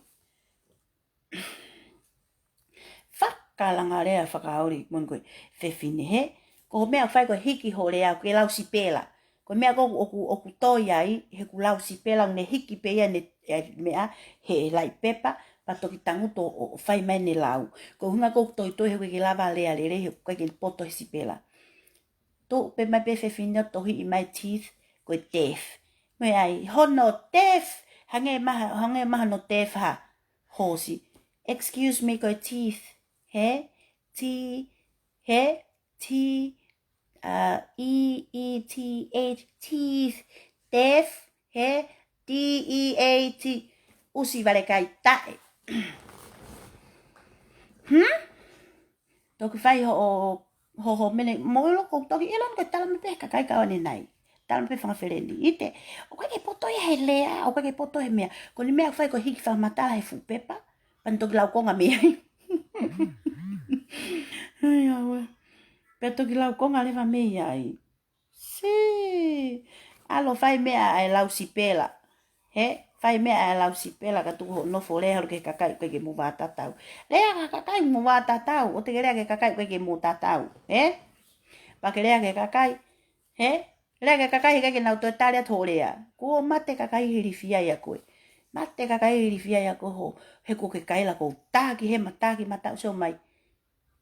Fakalanga lea fakaoli moʻoni ko e fefine, hē? Ko hoʻo meʻa ʻoku fai ko e hiki hoʻo lea, ʻoku ke lau sipela. Ko e meʻa ko ē ʻoku, ʻoku, ʻoku toi ai, he ʻoku lau sipela, ʻoku ne hiki pē ia ʻene, e, meʻa, he laʻi pepa, pea toki tangutu ʻo, ʻo fai mai ʻene lau. Ko e ʻuhinga ʻoku toitoi he ʻoku ʻikai ke lava lea lelei, he ʻoku ʻikai ke poto he sipela. Tuʻu pē mai pē fefine ʻo tohiʻi mai teeth, ko e death. Meʻa ai, hono death, hangē mai, hangē mai hono death ha hoosi. Excuse me, ko e teeth, hē? T, hē? T, uh, E, E, T, H, teeth, death, hē? D, E, A, T, ʻusi vale kai taʻe. Hmm? Toki fai hoʻo, hoʻo, hoʻo mene, mou ʻilo ʻoku toki ʻilo ko e tala mai pē kakai kau ʻanenai. Tala mai pē fanga feleni. ʻIte, ʻoku ʻikai ke poto ia he lea, ʻoku ʻikai ke poto he meʻa. Ko ʻene meʻa ʻoku fai ko e hiki fakamatala he fuʻu pepa, pea ne toki laukonga mei ai. Ai, awe. Pea toki laukonga leva mei ai. Sī. ʻAlu ʻo fai meʻa ʻa e lau sipela. Hē? Fai meʻa ʻa e lau sipela ka tuku hoʻo nofo lea holo ki he kakai ʻoku ʻikai ke mou vātatau. Lea ki he kakai ʻoku mou vātatau. ʻOua te ke lea ki he kakai ʻoku ʻikai ke mou tatau. Hē? Pea ke lea ki he kakai. Hē? Lea ki he kakai he ʻikai ke nau toe tali atu hoʻo lea. Kuo mate kakai hilifia ia koe. Mate kakai hilifia ia koe ho. He ʻoku ke kaila ʻoku ou tā ki hema, tā ki mataʻu, sio mai.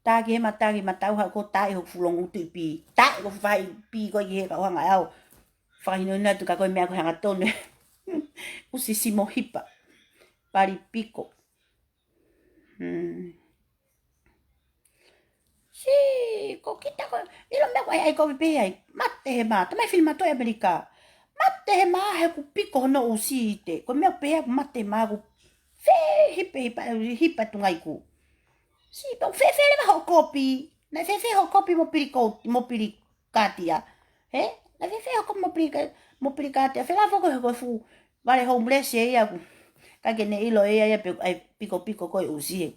Tā ki hema, tā ki mataʻu, haʻu ʻo tā ʻi hoku fuʻu longo ʻutu ʻi pī. Tā ʻi hoku fai pī ko ē ki he kau hanga ʻe au. Fakahinohino atu kia koe meʻa ko e hangatonu. ʻUsi simo hipa. Pali piko. Hmm. Sī, ko kita ko, ʻilo meʻa ko e ʻai kovi pē ai. Mate hema, tamai fili mato ʻi ʻAmelika. Mate hema he ʻoku piko hono ʻusi ʻite. Ko e meʻa pē ʻoku mate hema ʻoku fē hipa, hipa, hipa tunga iku. Sī, pau fēfē leva hoʻo kopi. Naʻe fēfē hoʻo kopi mo pili ko, mo pili kātia. Hē? Naʻe fēfē hoʻo kopi mo pili ka, mo pili kātia. Felāveʻi ko e, ko e fuʻu vale homeless ia ʻoku ʻikai ke ne ʻilo ʻe ia ia pe ʻai pikopiko ko e ʻusi he.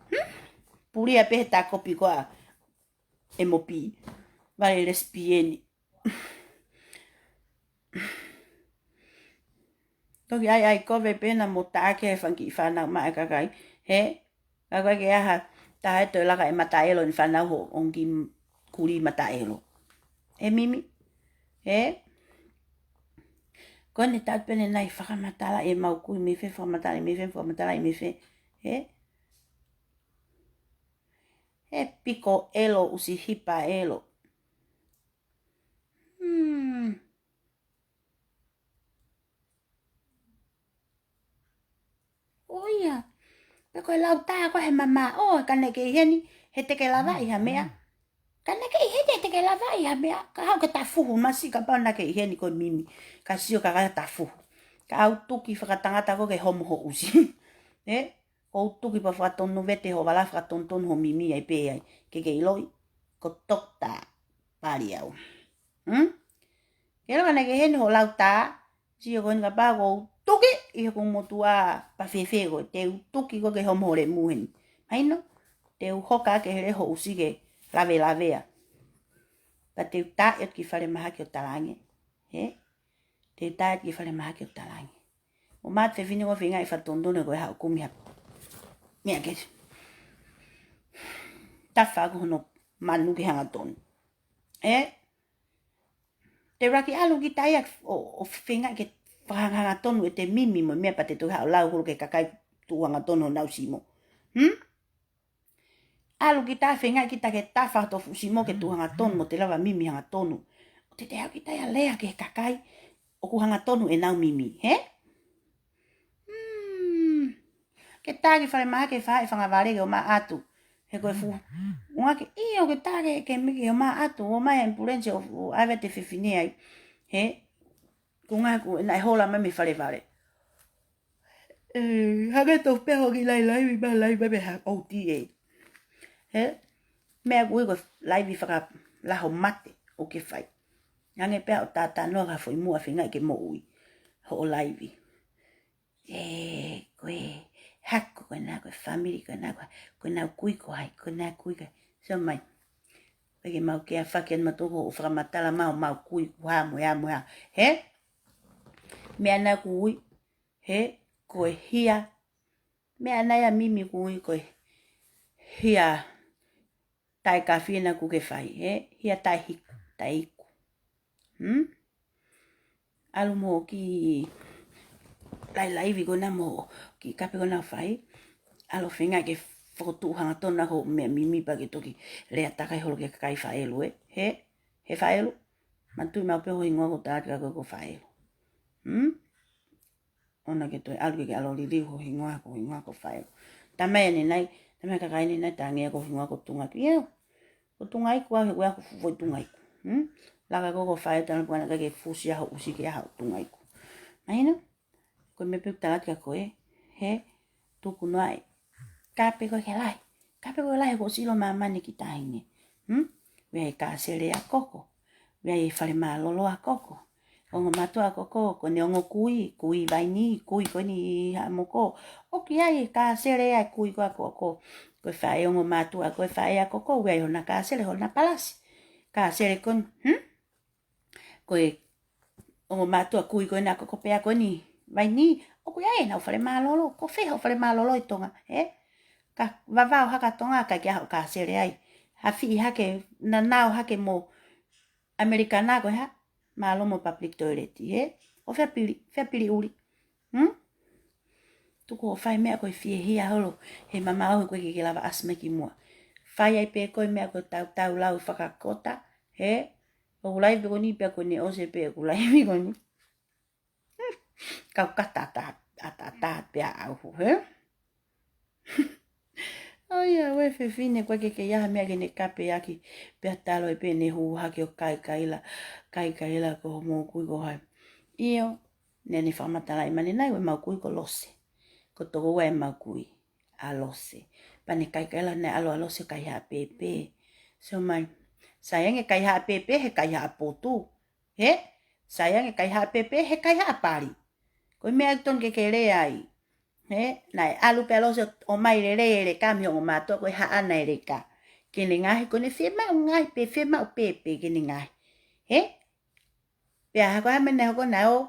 Hmm? Pulia pē he tā kopi ko ā ʻe mo pī. Vale lesbian. Toki ʻai ʻai kovi pē naʻa mo taʻaki e fanga kiʻi fānau maʻa e kakai. Hē? Ka ʻoku ʻikai ke ʻi ai ha taha ʻe toe laka e mataʻelo ʻene fānau ho ongi kuli mataʻelo. Hē mimi? Hē? Ko ʻene taʻu pē ʻanenai fakamatala ʻemau kui mei fē, fakamatala ʻi mei fē, fakamatala ʻi mei fē. Hē? He piko ʻelo ʻusi hipa ʻelo. Hmm. ʻOia. Pe ko e lau tā ko ē he mamaʻo, ka naʻe ʻi heni, he te ke lavaʻi ha meʻa. Ka naʻe ʻi heni, he te ke lavaʻi ha meʻa. Ka haʻu ke tafuhu, masi kapau naʻe ʻi heni ko e mimi. Ka sio ka ka tafuhu. Ka ʻau tuki fakatangata ko ē ke homo ho ʻusi. Ē? ʻOu tuki pea fakatonu vete ho vala fakatonutonu ho mimi ai pē ai. Ke ke ʻiloʻi, ko Toketā Paliau. Hmm? Ke lava naʻe ʻi heni hoʻo lau tā, sio ko eni kapau ʻoku ou tuki ʻi hoku motuʻa pea fēfē koe, te u tuki koe ke homo ho lemu heni. Mahino, te u hoka ke hele ho ʻusi ke lavelavea. Pea te u tā atu ki falemahaki ʻo talaange. Hē? Te u tā atu ki falemahaki ʻo talaange. Mo mate fefine ko e feinga ʻi fakatonutonu ko e haʻu kumi ha meʻa ke tafa ʻaki hono manu ke hangatonu. Ē? Te u lava ke ʻalu kita ia ʻo, ʻo feinga ke fakahangatonu ʻete mimi mo e meʻa pea te toe haʻu ʻo lau holo ki he kakai tuʻu hangatonu honau simo. Hmm? ʻAlu kita feinga kita ke tafa hoto fuʻu simo ke tuʻu hangatonu mo te lava mimi hangatonu. ʻOku te teʻeki kita ia lea ki he kakai ʻoku hangatonu ʻenau mimi, hē? Hmm. Ke tā ki falemahaki e faʻē fanga vale ke ō mai ʻo ʻatu. He ko e fuʻu. Unga ke, ʻio ke tā ke, ke miki ō mai ʻo ʻatu. ʻO mai e ambulance ʻo, ʻo ʻave atu e fefine ai. Hē? Ko e ngaahi ko ē naʻe hola mai mei falevale. ʻE, hangē tofu pē hoʻo kiʻi laivi, laivi mai, laivi mai pē ha O T A. Hē? Meʻa ko ē ko e laivi fakalaho mate ʻoku ke fai. Hangē pē hoʻo talanoa ki ha foʻi muʻa feinga ke moʻui. Hoʻo laivi. ʻE, ko e hako ko ena, ko e family ko ena, ko, ko ʻenau kui ko hai, ko ʻenau kui ko hai. So mai. Pea ke mau ke afaki ʻa mautolu ko hoʻo fakamatala mai ʻo mau kui ko ha mo e hā mo e hā. Hē? Meʻa naʻa ku ui, hē, ko e hia. Meʻa naʻe ʻa mimi ku ui ko e hia taʻe kafie naʻa ku ke fai, hē, hia taʻe hiku, taʻe iku. Hmm? ʻAlu mo kiʻi lailaivi ko ena mo kiʻi kape ko ena fai. ʻAlu feinga ke fokotuʻu hangatonu hoʻo meʻa mimi pea ke toki lea takai holo ki he kakai Faʻelu ē. Hē, hē Faʻelu. Manatuʻi maʻu pē ho hingoa ko e talaki ka ko e ko Faʻelu. Hmm? ʻOua naʻa ke toe ʻalu ke ke ʻalu ʻo liliu ho hingoa ko e hingoa ko Faʻelu. Tamai ʻanenai, tamai kakai ʻanenai, tangi ko e hingoa ko Tungaiku. ʻIo. Ko Tungaiku au he ko au ko e fuʻu foʻi Tungaiku. Hmm? Laka ko e ko Faʻelu tana puana ka ke fusi ʻa hoʻo ʻusi ke ʻa hoʻo Tungaiku. Mahino? Ko e meʻa pē ʻoku talaki kia koe, hē, tuku noa e kape ko ē ke lahi. Kape ko ē lahi ko e silo māmani ki tahi ni. Hmm? ʻOku ʻi ai e kasele ʻa Koko. ʻOku ʻi ai e fale mālōlō ʻa Koko. Ongo mātuʻa ʻa Koko, ko ʻene ongo kui, kui Vaini, kui ko eni Haʻamoko. ʻOku ʻi ai e kasele ʻa e kui ko ē ʻa Koko. Ko e faʻē ongo mātuʻa, ko e faʻē ʻa Koko, ʻoku ʻi ai hona kasele, hona palasi. Kasele ko eni, hmm? Ko e ongo mātuʻa kui ko ena ʻa Koko pea ko eni Vaini, ʻoku ʻi ai ʻenau fale mālōlō, ko fē hoʻo fale mālōlō ʻi Tonga, hē? Ka Vavao Haka Tonga ʻikai ke ʻi ai hoʻo kasele ai. Hafiʻi hake, nanao hake mo ʻAmelika na ko e hā? Mālō mo public toilet, hē? ʻO fēpili, fēpili ʻuli. Hmm? Tuku hoʻo fai meʻa ko e fiehia holo, he mamaʻo he ʻoku ʻikai ke ke lava ʻasi mai ki muʻa. Fai ai pē ko e meʻa ko e tautau lau fakakota, hē? ʻOku laivi ko eni pea ko ʻene ʻosi pē ʻoku laivi ko eni. Kau kata ata, ata, ata pea au, hē? ʻOiauē fefine, ʻoku ʻikai ke ʻi ai ha meʻa ke ne kape ʻaki, pea talo ai pē ʻene hū hake ʻo kaikaila, kaikaila ko hoʻomou kui ko hai. ʻIo, naʻa ne fakamatalaʻi mai ʻanenai, ko ʻemau kui ko Lose. Ko e tokoua ʻemau kui, ʻa Lose. Pea ne kaikaila naʻe ʻalu ʻa Lose ʻo kaihaʻa pēpē. So mai, sai ange kaihaʻa pēpē, he kaihaʻa potu. Hē? Sai ange kaihaʻa pēpē, he kaihaʻa pali. Ko e meʻa ʻoku totonu ke ke lea ai. Hē? Naʻe ʻalu pē ʻa Lose ʻo ʻomai lelei e leka mei he ongo mātuʻa ko e haʻana e leka. Ke ne ngaohi ko ʻene fiemaʻu ngaohi pē, fiemaʻu pēpē ke ne ngaohi. Hē? Pea hā ko e hā e meʻa naʻe hoko, naʻe ō,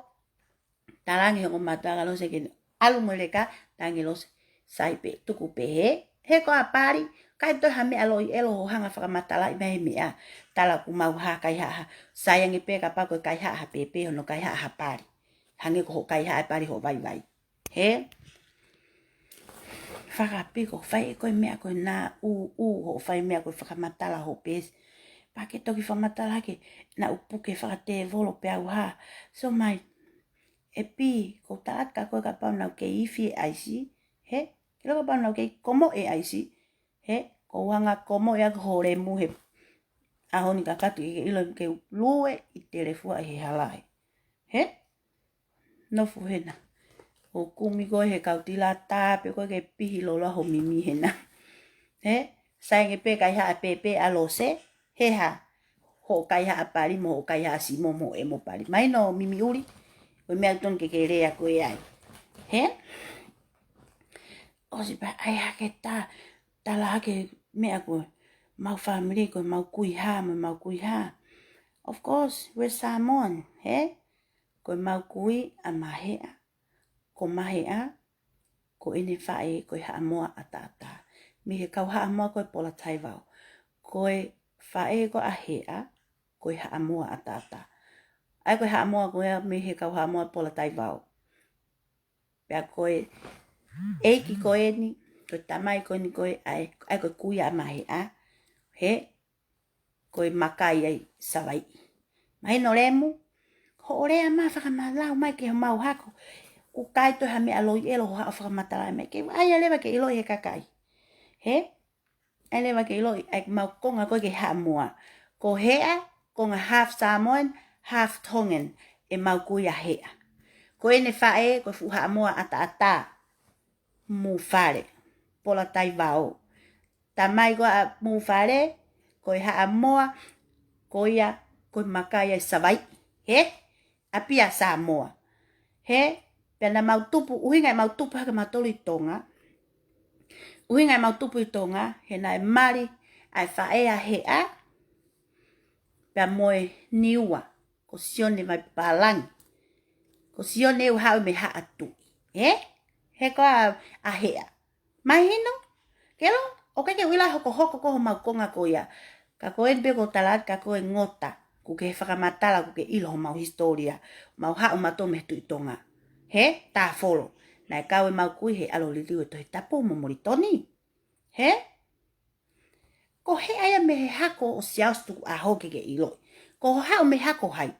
talaange he ongo mātuʻa kia Lose ke ne ʻalu mo e leka, talaange ʻe Lose, sai pē, tuku pē hē, he ko e pali, ʻikai toe ha meʻa loi ʻelo hoʻo hanga ʻo fakamatalaʻi mai e meʻa, tala ʻoku mau hā kaihaʻa, sai ange pē kapau ko e kaihaʻa pēpē, hono kaihaʻa pali. Hangē ko hoʻo kaihaʻa pali hoʻo vaivai. Hē? Fakapiko, fai ʻe koe meʻa ko ena ʻū, ʻū, hoʻo fai meʻa ko e fakamatala hoʻo peesi. Pea ke toki fakamatala ke naʻa ku puke fakatēvolo pea u hā. So mai, ʻe Pi, ʻoku ou tala atu kia koe kapau naʻa ku kei ifi e ʻaisi, hē? Ke ʻilo kapau naʻa ku kei komo e ʻaisi, hē? ʻOku ou hanga ʻo komo ia ki ho lemu he ʻaho ni kakato ke ke ʻilo ke u lue ʻi telefua ʻi he hala ē. Hē? Nofo hena. ʻO kumi koe he kautila tā pē koe ke pihi loloa ho mimi hena. Hē? Sai ange pē kaihaʻa pēpē ʻa Lose, he hā? Hoʻo kaihaʻa pali mo hoʻo kaihaʻa simo mo hoʻo ʻemo pali. Mahino mimi ʻuli, ko e meʻa ʻoku totonu ke ke lea koe ai. Hē? ʻOsi pē ʻai hake tā, tala hake meʻa ko ʻemau fāmili, ko ʻemau kui hā, mo ʻemau kui hā. Of course, we're Samoan, hē? Ko ʻemau kui ʻa Maheʻa, ko Maheʻa, ko ʻene faʻē, ko e Haʻamoa ʻataʻatā. Mei he kau Haʻamoa ko e Pola Taivao. Ko e faʻē ko ē ʻa Heʻa, ko e Haʻamoa ʻataʻatā. ʻA ia ko e Haʻamoa ko ia mei he kau Haʻamoa Pola Taivao. Pea ko e ʻEiki ko eni, ko e tamai ko eni ko ē ʻa e, ʻa e ko e kui ʻa Maheʻa, he, ko e makai ʻa e Savaiʻi. Mahino Lemu, hoʻo lea mai fakamalau mai ki homau hako, ʻoku ʻikai toe ha meʻa loi ʻelo hoʻo haʻu ʻo fakamatala mai, ke ʻai leva ke ʻiloʻi ʻe he kakai. He? ʻAi leva ke ʻiloʻi ʻa e mau konga ko ē ki he Haʻamoa. Ko Heʻa, konga half Samoan, half Tongan, ʻemau kui ʻa Heʻa. Ko ʻene faʻē, ko e fuʻu Haʻamoa ʻataʻatā. Mūfale, Pola Taivao. Tamai ko ē ʻa Mūfale, ko e Haʻamoa, ko ia, ko e makai ʻa e Savaiʻi. He? ʻApia Samoa. He? Pea naʻa mau tupu, ʻuhinga ʻemau tupu hake mautolu ʻi Tonga. ʻUhinga ʻemau tupu ʻi Tonga, he naʻe mali ʻa e faʻē ʻa Heʻa, pea mo e Niua, ko Sione Vaipapālangi. Ko Sione ʻoku haʻu mei Haʻatuʻi. He? He ko ā ʻa Heʻa. Mahino? Kelo, ʻoku ʻikai ke u ʻilo hokohoko ko homau konga ko ia. Ka ko eni pē ʻoku ou tala atu ka ko e ngota, ʻoku ke fakamatala, ʻoku ke ʻilo homau hisitōlia. Mau haʻu mautolu mei he Tuʻi Tonga. He? Tāfolo. Naʻe kau ʻemau kui he ʻalu ʻo liliu e Tohi Tapu mo Molitoni. He? Ko Heʻa ia mei he hako ʻo Siaosi Tukuʻaho ke ke ʻiloʻi. Ko hoʻo haʻu mei he hako hai?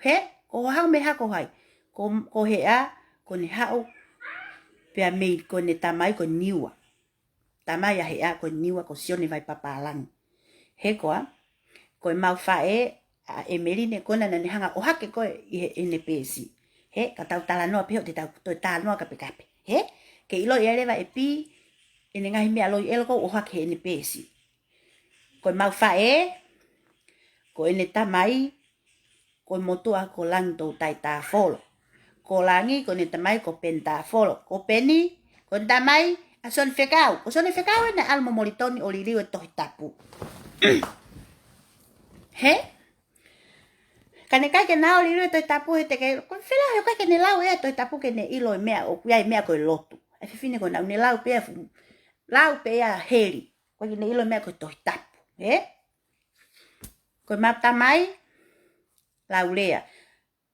He? Ko hoʻo haʻu mei he hako hai? Ko, ko Heʻa, ko ʻene haʻu pea mei, ko ʻene tamai ko Niua. Tamai ʻa Heʻa ko Niua ko Sione Vaipapālangi. He ko ā, ko ʻemau faʻē ʻa ʻEmeline ko ena naʻa ne hanga ʻo ʻohake ko ē ʻi he, ʻene peesi. He, ka tau talanoa pē ʻo te tau toe talanoa kapekape. He, ke ʻiloʻi ʻe leva ʻe Pī ʻene ngaahi meʻa loi ʻelo ko ē ʻoku ʻohake he ʻene peesi. Ko ʻemau faʻē, ko ʻene tamai, ko e motuʻa ko Langi Toutai Tāfolo. Ko Langi, ko ʻene tamai ko Peni Tāfolo. Ko Peni, ko ʻene tamai ʻa Sione Fekau. Ko Sione Fekau ena ʻalu mo Molitoni ʻo liliu e Tohi Tapu. He? Ka ne ʻikai ke na ō ʻo liliu e Tohi Tapu he te ke, ko e fela he ʻoku ʻikai ke ne lau ʻe ia e Tohi Tapu ke ne ʻilo e meʻa ʻoku ʻi ai e meʻa ko e lotu. ʻA e fefine ko ena ʻoku ne lau pē ia fu-, lau pē ia heli. ʻOku ʻikai ke ne ʻilo e meʻa ko e Tohi Tapu. He? Ko ʻemau tamai, Laulea.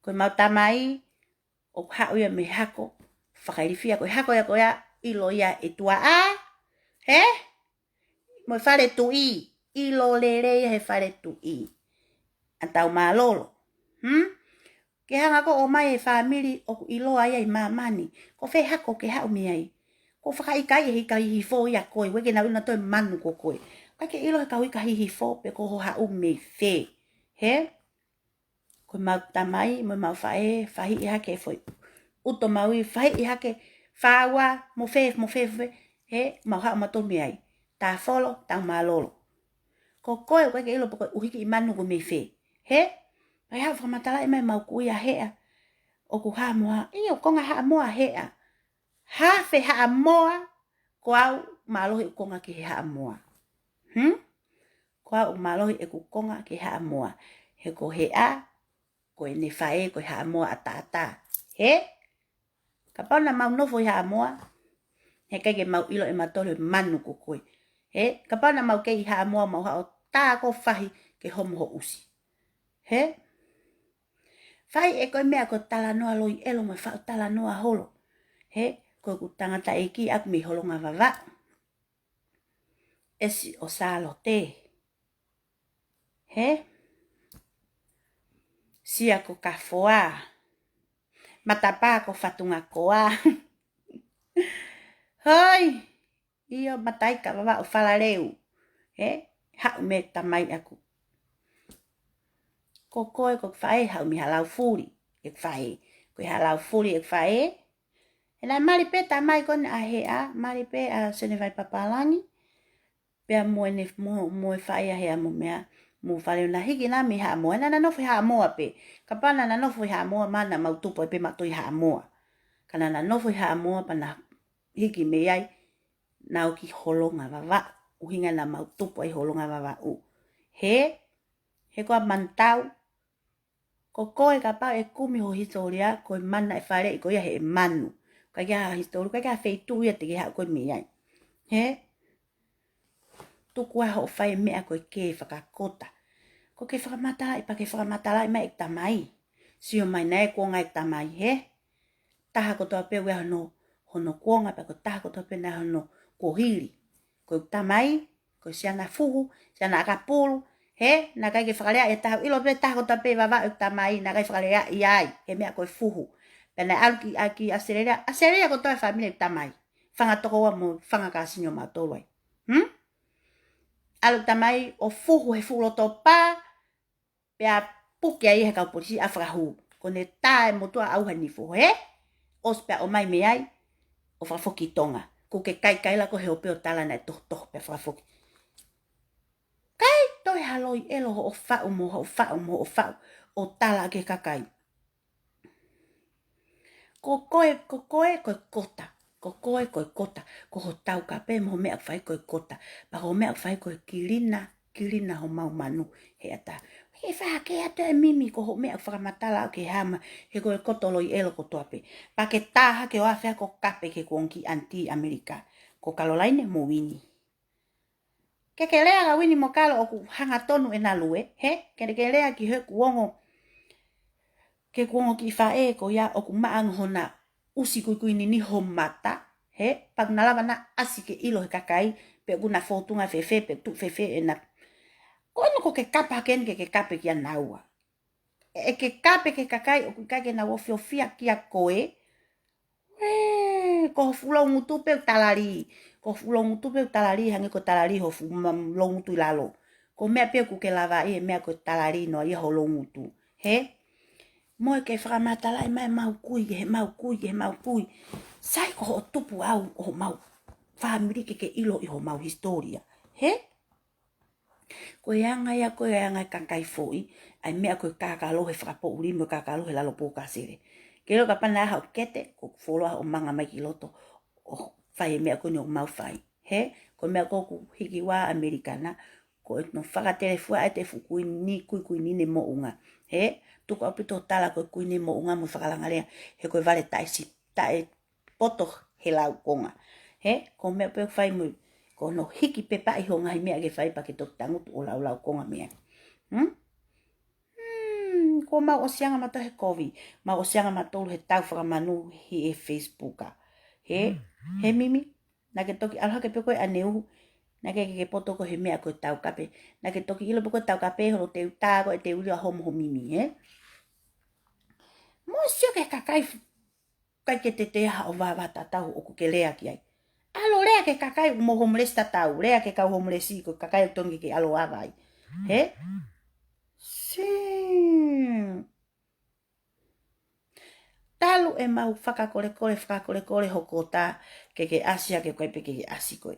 Ko ʻemau tamai, ʻoku haʻu ia mei he hako fakailifia, ko e hako ia ko ia ʻilo ia ʻe Tuaʻā. He? Mo e fale tuʻi, ʻilo lelei ia he fale tuʻi. ʻA Taumālolo. Hmm? Ke hanga ko ē ʻo ʻomai e fāmili ʻoku ʻiloa ia ʻi māmani. Ko fē hako ke haʻu mei ai? Ko e fakaʻikaiʻi ʻe he ika Hihifo ia koe, ʻoku ʻikai ke nau ʻilo nautolu e manu ko koe. ʻOku ʻikai ke ʻilo he kau ika Hihifo pe ko hoʻo haʻu mei fē. He? Ko ʻemau tamai, mo ʻemau faʻē, fahiʻi hake foʻi ʻuto maui, fahiʻi hake fāua, mo fē, mo fē, mo fē, he, mau haʻu mautolu mei ai. Tāfolo, Taumālolo. Ko koe, ʻoku ʻikai ke ʻilo pe ko e ʻuhiki ʻi manu ko ē mei fē. He? Pea haʻu fakamatalaʻi mai ʻemau kui ʻa Heʻa. ʻOku Haʻamoa, ʻio, konga Haʻamoa Heʻa. Hafe Haʻamoa, ko au mālohi ʻeku konga ki he Haʻamoa. Hmm? Ko au mālohi ʻeku konga ki he Haʻamoa. He ko Heʻa, ko ʻene faʻē, ko e Haʻamoa ʻataʻatā. He? Kapau naʻa mau nofo ʻi Haʻamoa, he ʻikai ke mau ʻilo ʻe mautolu e manu ko koe. He? Kapau naʻa mau kei ʻi Haʻamoa mau haʻu ʻo tā ko fahi ke homo ho ʻusi. He? Fai ʻe koe meʻa ko e talanoa loi ʻelo mo e faʻu talanoa holo. He, ko ʻeku tangataʻeiki ʻaku mei Holonga Vavaʻu. ʻEsi ʻo Sālote. He? Sia ko Kafoa. Matapā ko Fatungakoa. Hoi! ʻIo, Mataika Vavaʻu Falaleu. He? Haʻu mei he tamai ʻaku. Ko koe, ko e faʻē, haʻu mei Halaufuli, ʻeku faʻē. Ko e Halaufuli, ʻeku faʻē. He naʻe mali pē tamai ko ena ʻa Heʻa, mali pē ʻa Sione Vaipapālangi. Pea mo ʻene, mo, mo e faʻē ʻa Heʻa mo meʻa, mo Faleona hiki na mei Haʻamoa. Naʻa na nofo ʻi Haʻamoa pē. Kapau naʻa na nofo ʻi Haʻamoa, mahalo naʻa mau tupu ai pē mautolu ʻi Haʻamoa. Ka naʻa na nofo ʻi Haʻamoa, pea na hiki mei ai, na ō ki Holonga Vavaʻu, ʻuhinga naʻa mau tupu ai Holonga Vavaʻu. He, he ko ā Manutau, ko koe kapau ʻe kumi ho hisitōlia, ko e mana ʻe faleʻi ko ia he manu. ʻIkai ke ʻi ai ha hisitōlia, ʻikai ke ʻi ai ha feituʻu ia te ke haʻu koe mei ai. He, tuku ā hoʻo fai e meʻa ko e kē fakakota. Ko e kē fakamatalaʻi, pea ke fakamatalaʻi mai ʻeku tamai. Sio mai naʻe kuonga ʻeku tamai, he? Taha kotoa pē ʻoku ʻi ai hono, hono kuonga pea ko e taha kotoa pē naʻe hono kuohili. Ko e tamai, ko e siana fuhu, siana ʻakapulu, hē, naʻe ʻikai ke fakaleaʻi e taha, ʻilo pē taha kotoa pē Vavaʻu e tamai, naʻe ʻikai fakaleaʻi ai, he meʻa ko e fuhu. Pea naʻe ʻalu ki, ʻa ki ʻAositelēlia, ʻAositelēlia kotoa e fāmili e tamai. Fanga tokoua mo fanga kāsini ʻo mautolu ai. Hmm? ʻAlu e tamai ʻo fuhu he fuʻu loto pā, pea puke ai he kau polisi ʻa fakahū. Ko ʻene tā e motuʻa ʻauha nifo, hē? ʻOsi pea ʻomai mei ai, ʻo fakafoki Tonga. Ko e kaikaila ko ē he ope ʻo tala naʻe tohotoho pea fakafoki. ʻIkai toe ha loiʻelo hoʻo faʻu mo hoʻo faʻu mo hoʻo faʻu ʻo tala ki he kakai. Ko koe, ko koe, ko e kota. Ko koe, ko e kota. Ko ho taukape mo ho meʻa ʻoku fai ko e kota. Pea ko ho meʻa ʻoku fai ko e kilina, kilina homau manu he ʻatā. He fai hake atu e mimi ko ho meʻa ʻoku fakamatala ʻoku ke hama, he ko e koto loiʻelo kotoa pē. Pea ke tā hake ʻo afe hake ʻo kape ki he kuonga kiʻi ʻaniti ʻAmelika. Ko Kalolaine mo Uini. Ke ke lea ka Uini mo Kalo ʻoku hangatonu ʻena lue, hē? Ke ke lea ki he kuonga, ki he kuonga kiʻi faʻē ko ia ʻoku maʻanga hona ʻusi kuikui nini ho mata, hē? Pea ʻoku na lava naʻa ʻasi ke ʻilo he kakai, pe ʻoku na fōtunga fēfē, pe tuʻu fēfē ʻena. Ko ena ko ke kape hake eni ke ke kape kia naua. ʻE ke kape ki he kakai ʻoku ʻikai ke nau ofiofia kia koe. Uē, ko ho fuʻu loungutu pē ʻoku talali. Ko ho fuʻu loungutu pē ʻoku talali, hangē ko e talali ho fuʻu ma-, loungutu ʻi lalo. Ko e meʻa pē ʻoku ke lava ʻi he meʻa ko e talali noa ia ho loungutu. Hē? Mo e ke fakamatalaʻi mai ʻemau kui, ke he mau kui, ke he mau kui. Sai ko hoʻo tupu ʻau, ʻo homau fāmili ke ke ʻilo ʻi homau hisitōlia. Hē? Ko e anga ia, ko e anga e kakai foʻi, ʻa e meʻa ko e kakalo he fakapoʻuli mo e kakalo he lalo pōkasele. Ke ʻilo kapau naʻe ʻaho kete, ko e fuoloa ʻo manga mai ki loto, ʻo fai e meʻa ko eni ʻoku mau fai. Hē, ko e meʻa ko ē ʻoku hiki ua ʻAmelika na, ko ʻenau fakatelefua ʻa e te fuʻu kuini, kuikui nini moʻunga. Hē, tuku ʻaupito tala ko e kuini moʻunga mo e fakalangalea, he ko e vale taʻe si-, taʻe poto he laukonga. Hē, ko e meʻa pē ʻoku fai mo ia, ko hono hiki pē pea ʻi ho ngaahi meʻa ke fai pea ke toki tangutu ʻo laulau konga meʻa. Hmm? Hmm, ko mau ʻosi anga mautolu he kovi, mau ʻosi anga mautolu he tau fakamanu ʻi he Facebook ʻa. Hē, he mimi, naʻa ke toki ʻalu hake pē ko e ʻaneuhu, naʻa ke ke poto ko e he meʻa ko e taukape, naʻa ke toki ʻilo pē ko e taukape, holo te u tā ko e te u ʻilo ʻa homo ho mimi, hē? Mo sio ki he kakai f-, ʻikai ke te te aha ʻo vāvā tatau ʻoku ke lea ki ai. ʻAlu lea ki he kakai mo homeless tatau, lea ki he kau homeless ko e kakai ʻoku totonu ke ke ʻalu ʻo ava ai. Hē? Sī. Talu ʻemau fakakolekole, fakakolekole ho kota ke ke ʻasi ʻa ke koe pe ke ke ʻasi koe.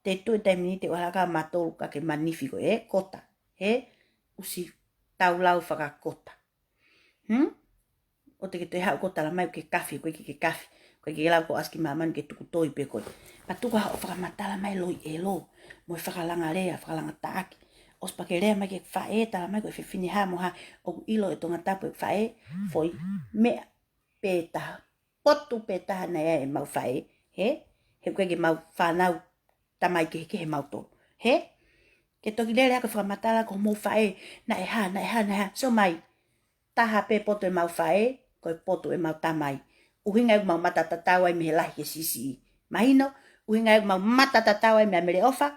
Te tuʻu e taimi ni te u ʻalu hake ʻa mautolu ka ke manifi koe, ē, kota. Hē? ʻUsi tau lau fakakota. Hmm? ʻOua te ke toe haʻu ʻo tala mai ʻoku ke kafi, ʻoku ʻikai ke ke kafi. ʻOku ʻikai ke lau ko ʻasi ki māmani ke tuku toi pē koe. Pea tuku haʻo fakamatala mai loiʻelo. Mo e fakalangalea, fakalangaʻaki. ʻOsi pea ke lea mai ki he faʻē, tala mai ko e fefine hā mo hā. ʻOku ʻilo ʻe Tongatapu e faʻē, foʻi meʻa pē taha. Potu pē taha naʻe ʻi ai ʻemau faʻē. Hē? He ʻoku ʻikai ke mau fānau tamai kehekehe mautolu. Hē? Ke toki lele hake ʻo fakamatala ko homou faʻē, naʻe hā, naʻe hā, naʻe hā. Sio mai, taha pē potu ʻemau faʻē, ko e potu ʻemau tamai. ʻUhinga ʻoku mau mata tatau ai mei he lahi ki he siʻisiʻi. Mahino, ʻuhinga ʻoku mau mata tatau ai mei ʻAmeleʻofa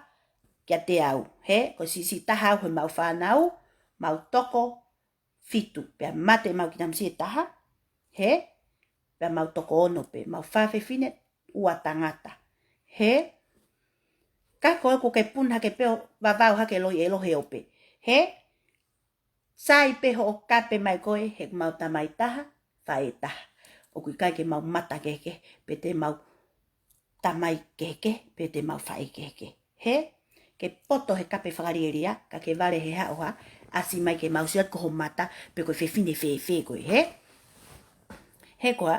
kiate au. Hē, ko e siʻisiʻi taha au he mau fānau, mau toko fitu. Pea mate ʻemau kiʻi tamasiʻi ʻe taha, hē, pea mau toko ono pē, mau fā fefine, ua tangata. Hē, ka ko ē ʻoku ke puna hake pē ʻo vavao hake loiʻelo he ope. Hē, sai pē hoʻo kape mai koe, he ʻoku mau tamai taha, faʻē taha. ʻOku ʻikai ke mau mata kehekehe, pe te mau tamai kehekehe, pe te mau faʻē kehekehe. Hē? Ke poto he kape fakalielia, ka ke vale he haʻohaʻa, ʻasi mai ke mau sio ko ho mata, pe ko e fefine fēfē koe, hē? Hē koā,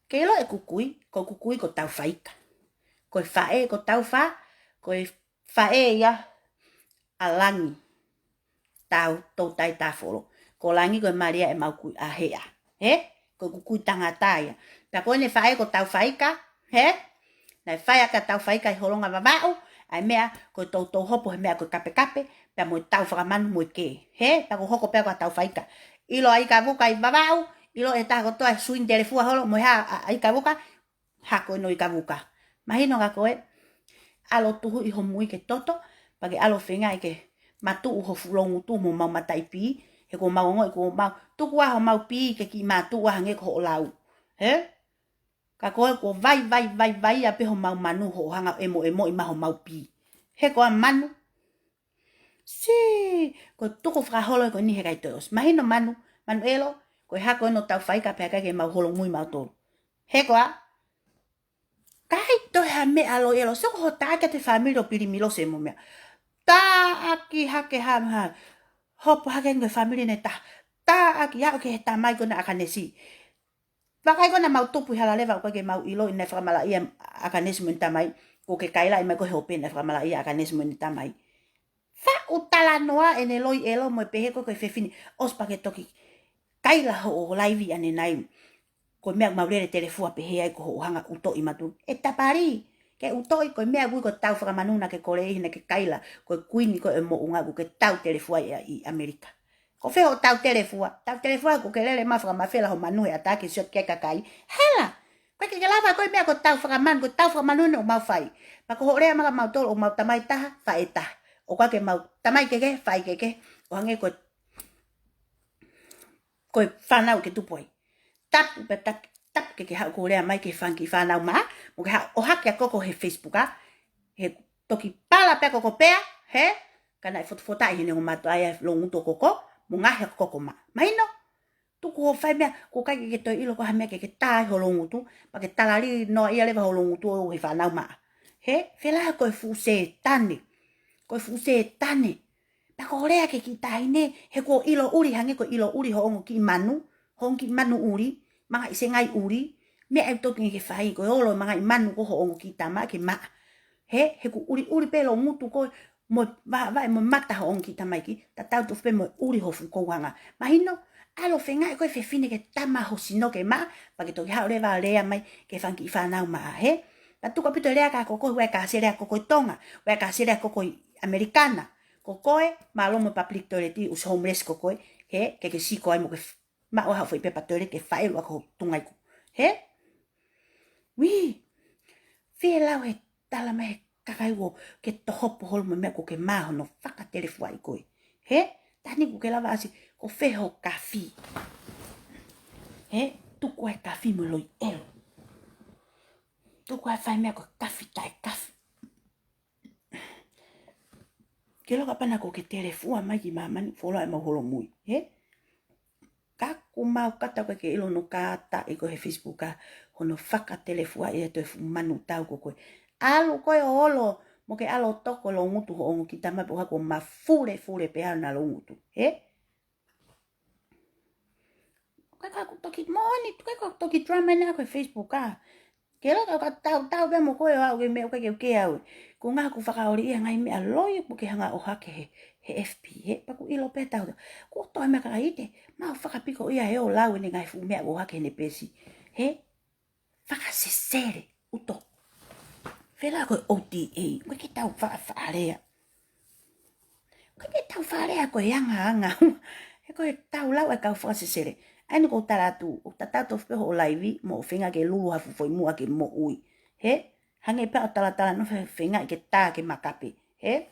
ke ʻilo ʻeku kui, ko ʻeku kui ko Taufaika. Ko e faʻē ko Taufa, ko e faʻē ia ʻa Langi. Tau, Toutai Tafolo. Ko Langi ko e mali ia ʻemau kui ʻa Heʻa. Hē? Ko ʻeku kui tangata ia. Pea ko ʻene faʻē ko Taufaika. Hē? Naʻe fai ʻaki ʻa Taufaika ʻi Holonga Vavaʻu. ʻA e meʻa, ko e toutou hopo he meʻa ko e kapekape. Pea mo e tau fakamanu mo e kē. Hē? Pea ko e hoko pē ko ē ʻa Taufaika. ʻIlo ʻa Ika Vuka ʻi Vavaʻu. ʻIlo e taha kotoa e suini telefua holo, mo e hā, ʻa, ʻa ikavuka, hako ʻene ikavuka. Mahino ka ko e, ʻalu tuhu ʻi ho mui ke toto, pea ke ʻalu feinga ke matuʻu ho fuʻu loungutu mo homau mataʻi pī, he kuo mau ongoʻi kuo mau, tuku ā homau pī ke kiʻi matuʻu ā hangē ko hoʻo lau. He? Ka ko e kuo vai, vai, vai, vai ā pē homau manu hoʻo hanga ʻo ʻemo, ʻemoʻi mai homau pī. He ko e manu. Sī, ko e tuku fakaholo ko eni he ʻikai toe ʻosi. Mahino Manu, Manuelo, ko e hako ʻeni ʻoku tau fai ka pehē ʻikai ke mau holomui mautolu. He ko e, ʻikai toe ha meʻa Loielo, sio ko hoʻo taʻaki atu e fāmili ʻo Pili Milose mo e meʻa. Taʻaki hake ha, ha, hopo hake ʻeni ko e fāmili ʻe taha. Taʻaki aʻu ki he tamai ko ena ʻa ʻAkanesi. Vakai ko ena mau tupu ʻi hala leva ʻoku ʻikai ke mau ʻiloʻi naʻe fakamalaʻia ʻa ʻAkanesi mo ʻene tamai, ko e kaila mai ko e hope naʻe fakamalaʻia ʻa ʻAkanesi mo ʻene tamai. Faʻu talanoa ʻene Loielo mo e pehē ko e fefine, ʻosi pea ke toki kaila hoʻo laivi ʻanenai. Ko e meʻa mau lele telefua pehē ai ko hoʻo hanga ʻutoʻi mautolu. ʻE tapali, ke ʻutoʻi ko e meʻa ʻoku ui ko e tau fakamanu naʻa ke kole ʻi hena ke kaila, ko e kuini ko e moʻunga ʻoku ke tau telefua ʻi, ʻi ʻAmelika. Ko fē hoʻo tau telefua? Tau telefua ʻoku ke lele mai fakamafela ho manu he ʻatā ke sio ki he kakai. Hala! ʻIkai ke ke lava ko e meʻa ko e tau fakamanu, ko e tau fakamanu ʻeni ʻoku mau fai. Pea ko hoʻo lea mai kia mautolu ʻoku mau tamai taha, faʻē taha. ʻOku ʻikai ke mau tamai kehekehe, faʻē kehekehe. ʻO hangē ko e, ko e fānau ke tupu ai. Tapu pē tapu, tapu ke ke haʻu ʻo lea mai ki he fanga kiʻi fānau maʻa, mo ke haʻu ʻo ʻohake ʻa Koko he Facebook ā. He toki pala pē ʻa Koko pea, he? Ka naʻe fotofotaʻi heni ʻo mātuʻa ʻa e loungutu ʻo Koko, mo ngaohi ʻa Koko maʻa. Mahino? Tuku hoʻo fai meʻa, ʻoku ʻikai ke ke toe ʻilo ko ha meʻa ke ke tā ai ho loungutu, pea ke talalili noaʻia leva ho loungutu ʻo he fānau maʻa. He, felā ko e fuʻu Sētane. Ko e fuʻu Sētane. Pea ko e lea ki he kiʻi taʻahine, he kuo ʻilo ʻuli hangē ko e ʻilo ʻuli hoʻo ongo kiʻi manu, hoʻo ongo kiʻi manu ʻuli, mangaʻi sengai ʻuli, meʻa ʻe toki ke fai, ko e olo e mangaʻi manu ko hoʻo ongo kiʻi tama ke maʻa. He, he kuo ʻuliʻuli pē loungutu ko e, mo e vaʻavaʻe mo e mata hoʻo ongo kiʻi tamaiki, tatau tofu pē mo e ʻuli hoʻo fuʻu kouanga. Mahino, ʻalu feinga ko e fefine ke tama ho sino ke maʻa, pea ke toki haʻu leva ʻo lea mai ki he fanga kiʻi fānau maʻa, he? Pea tuku ʻaupito e lea kia Koko, ʻoua ʻe kāsele ʻa Koko ʻi Tonga, ʻoua ʻe kāsele ʻa Koko ʻi ʻAmelika na. Ko koe, mālō mo e public toilet ʻi ʻusi homeless ko koe, he, ke ke siko ai mo ke f-, maʻu ha foʻi pepa toilet ke faʻelu ʻaki ho tungaiku. He? Ui, fēlau he tala mai he kakai ʻoku ke tohopo holo mo e meʻa ʻoku ke mā hono fakatelefuaʻi koe. He? Taimi ʻoku ke lava ʻasi, ko fē hoʻo kafi. He? Tuku ʻa e kafi mo Loielo. Tuku ʻa e fai meʻa ko e kafi taʻe kafi. Ke lava pē ʻo ke telefua mai ki māmani, fuoloa ʻemau holomui. He? Ka ʻoku mau kata ko e ke ʻilo hono kātaʻi ko ē he Facebook ā, hono fakatelefuaʻi ʻe he toe fuʻu manu tau ko koe. ʻAlu koe ʻo olo, mo ke ʻalu ʻo toko loungutu hoʻo ongo kiʻi tama pea ʻoua kuo mafulefule pē ʻa hono loungutu. He? Ka ʻoku toki moʻoni, ka ʻoku toki drama ʻeni ko e Facebook ā. Ke lava ka tautau pē mo koe ʻo aʻu ki he meʻa ʻoku ʻikai ke u kei au. Ko e ngaahi ʻoku fakaoli ia ngaahi meʻa loi ʻoku ke hanga ʻo ʻohake he, he FB, he, pea ʻoku ʻilo pē tautau. Kuo toe meʻa kakai ʻite, mau fakapiko ia he ʻo lau ʻene ngaahi fuʻu meʻa ʻoku ʻohake heʻene peesi. He, fakasesele, ʻuto. Felā ko e OTA, ʻoku ʻikai ke tau fa-, faʻa lea. ʻOku ʻikai ke tau faʻa lea ko e angaanga. He ko e tau lau ʻa e kau fakasesele. ʻA eni ʻoku ou tala atu, ʻoku tatau tofu pē hoʻo laivi, mo hoʻo feinga ke lulu ha fuʻu foʻi muʻa ke moʻui. He, hangē pē ʻoku talatala no fe-, feinga ke tā ke makape. He?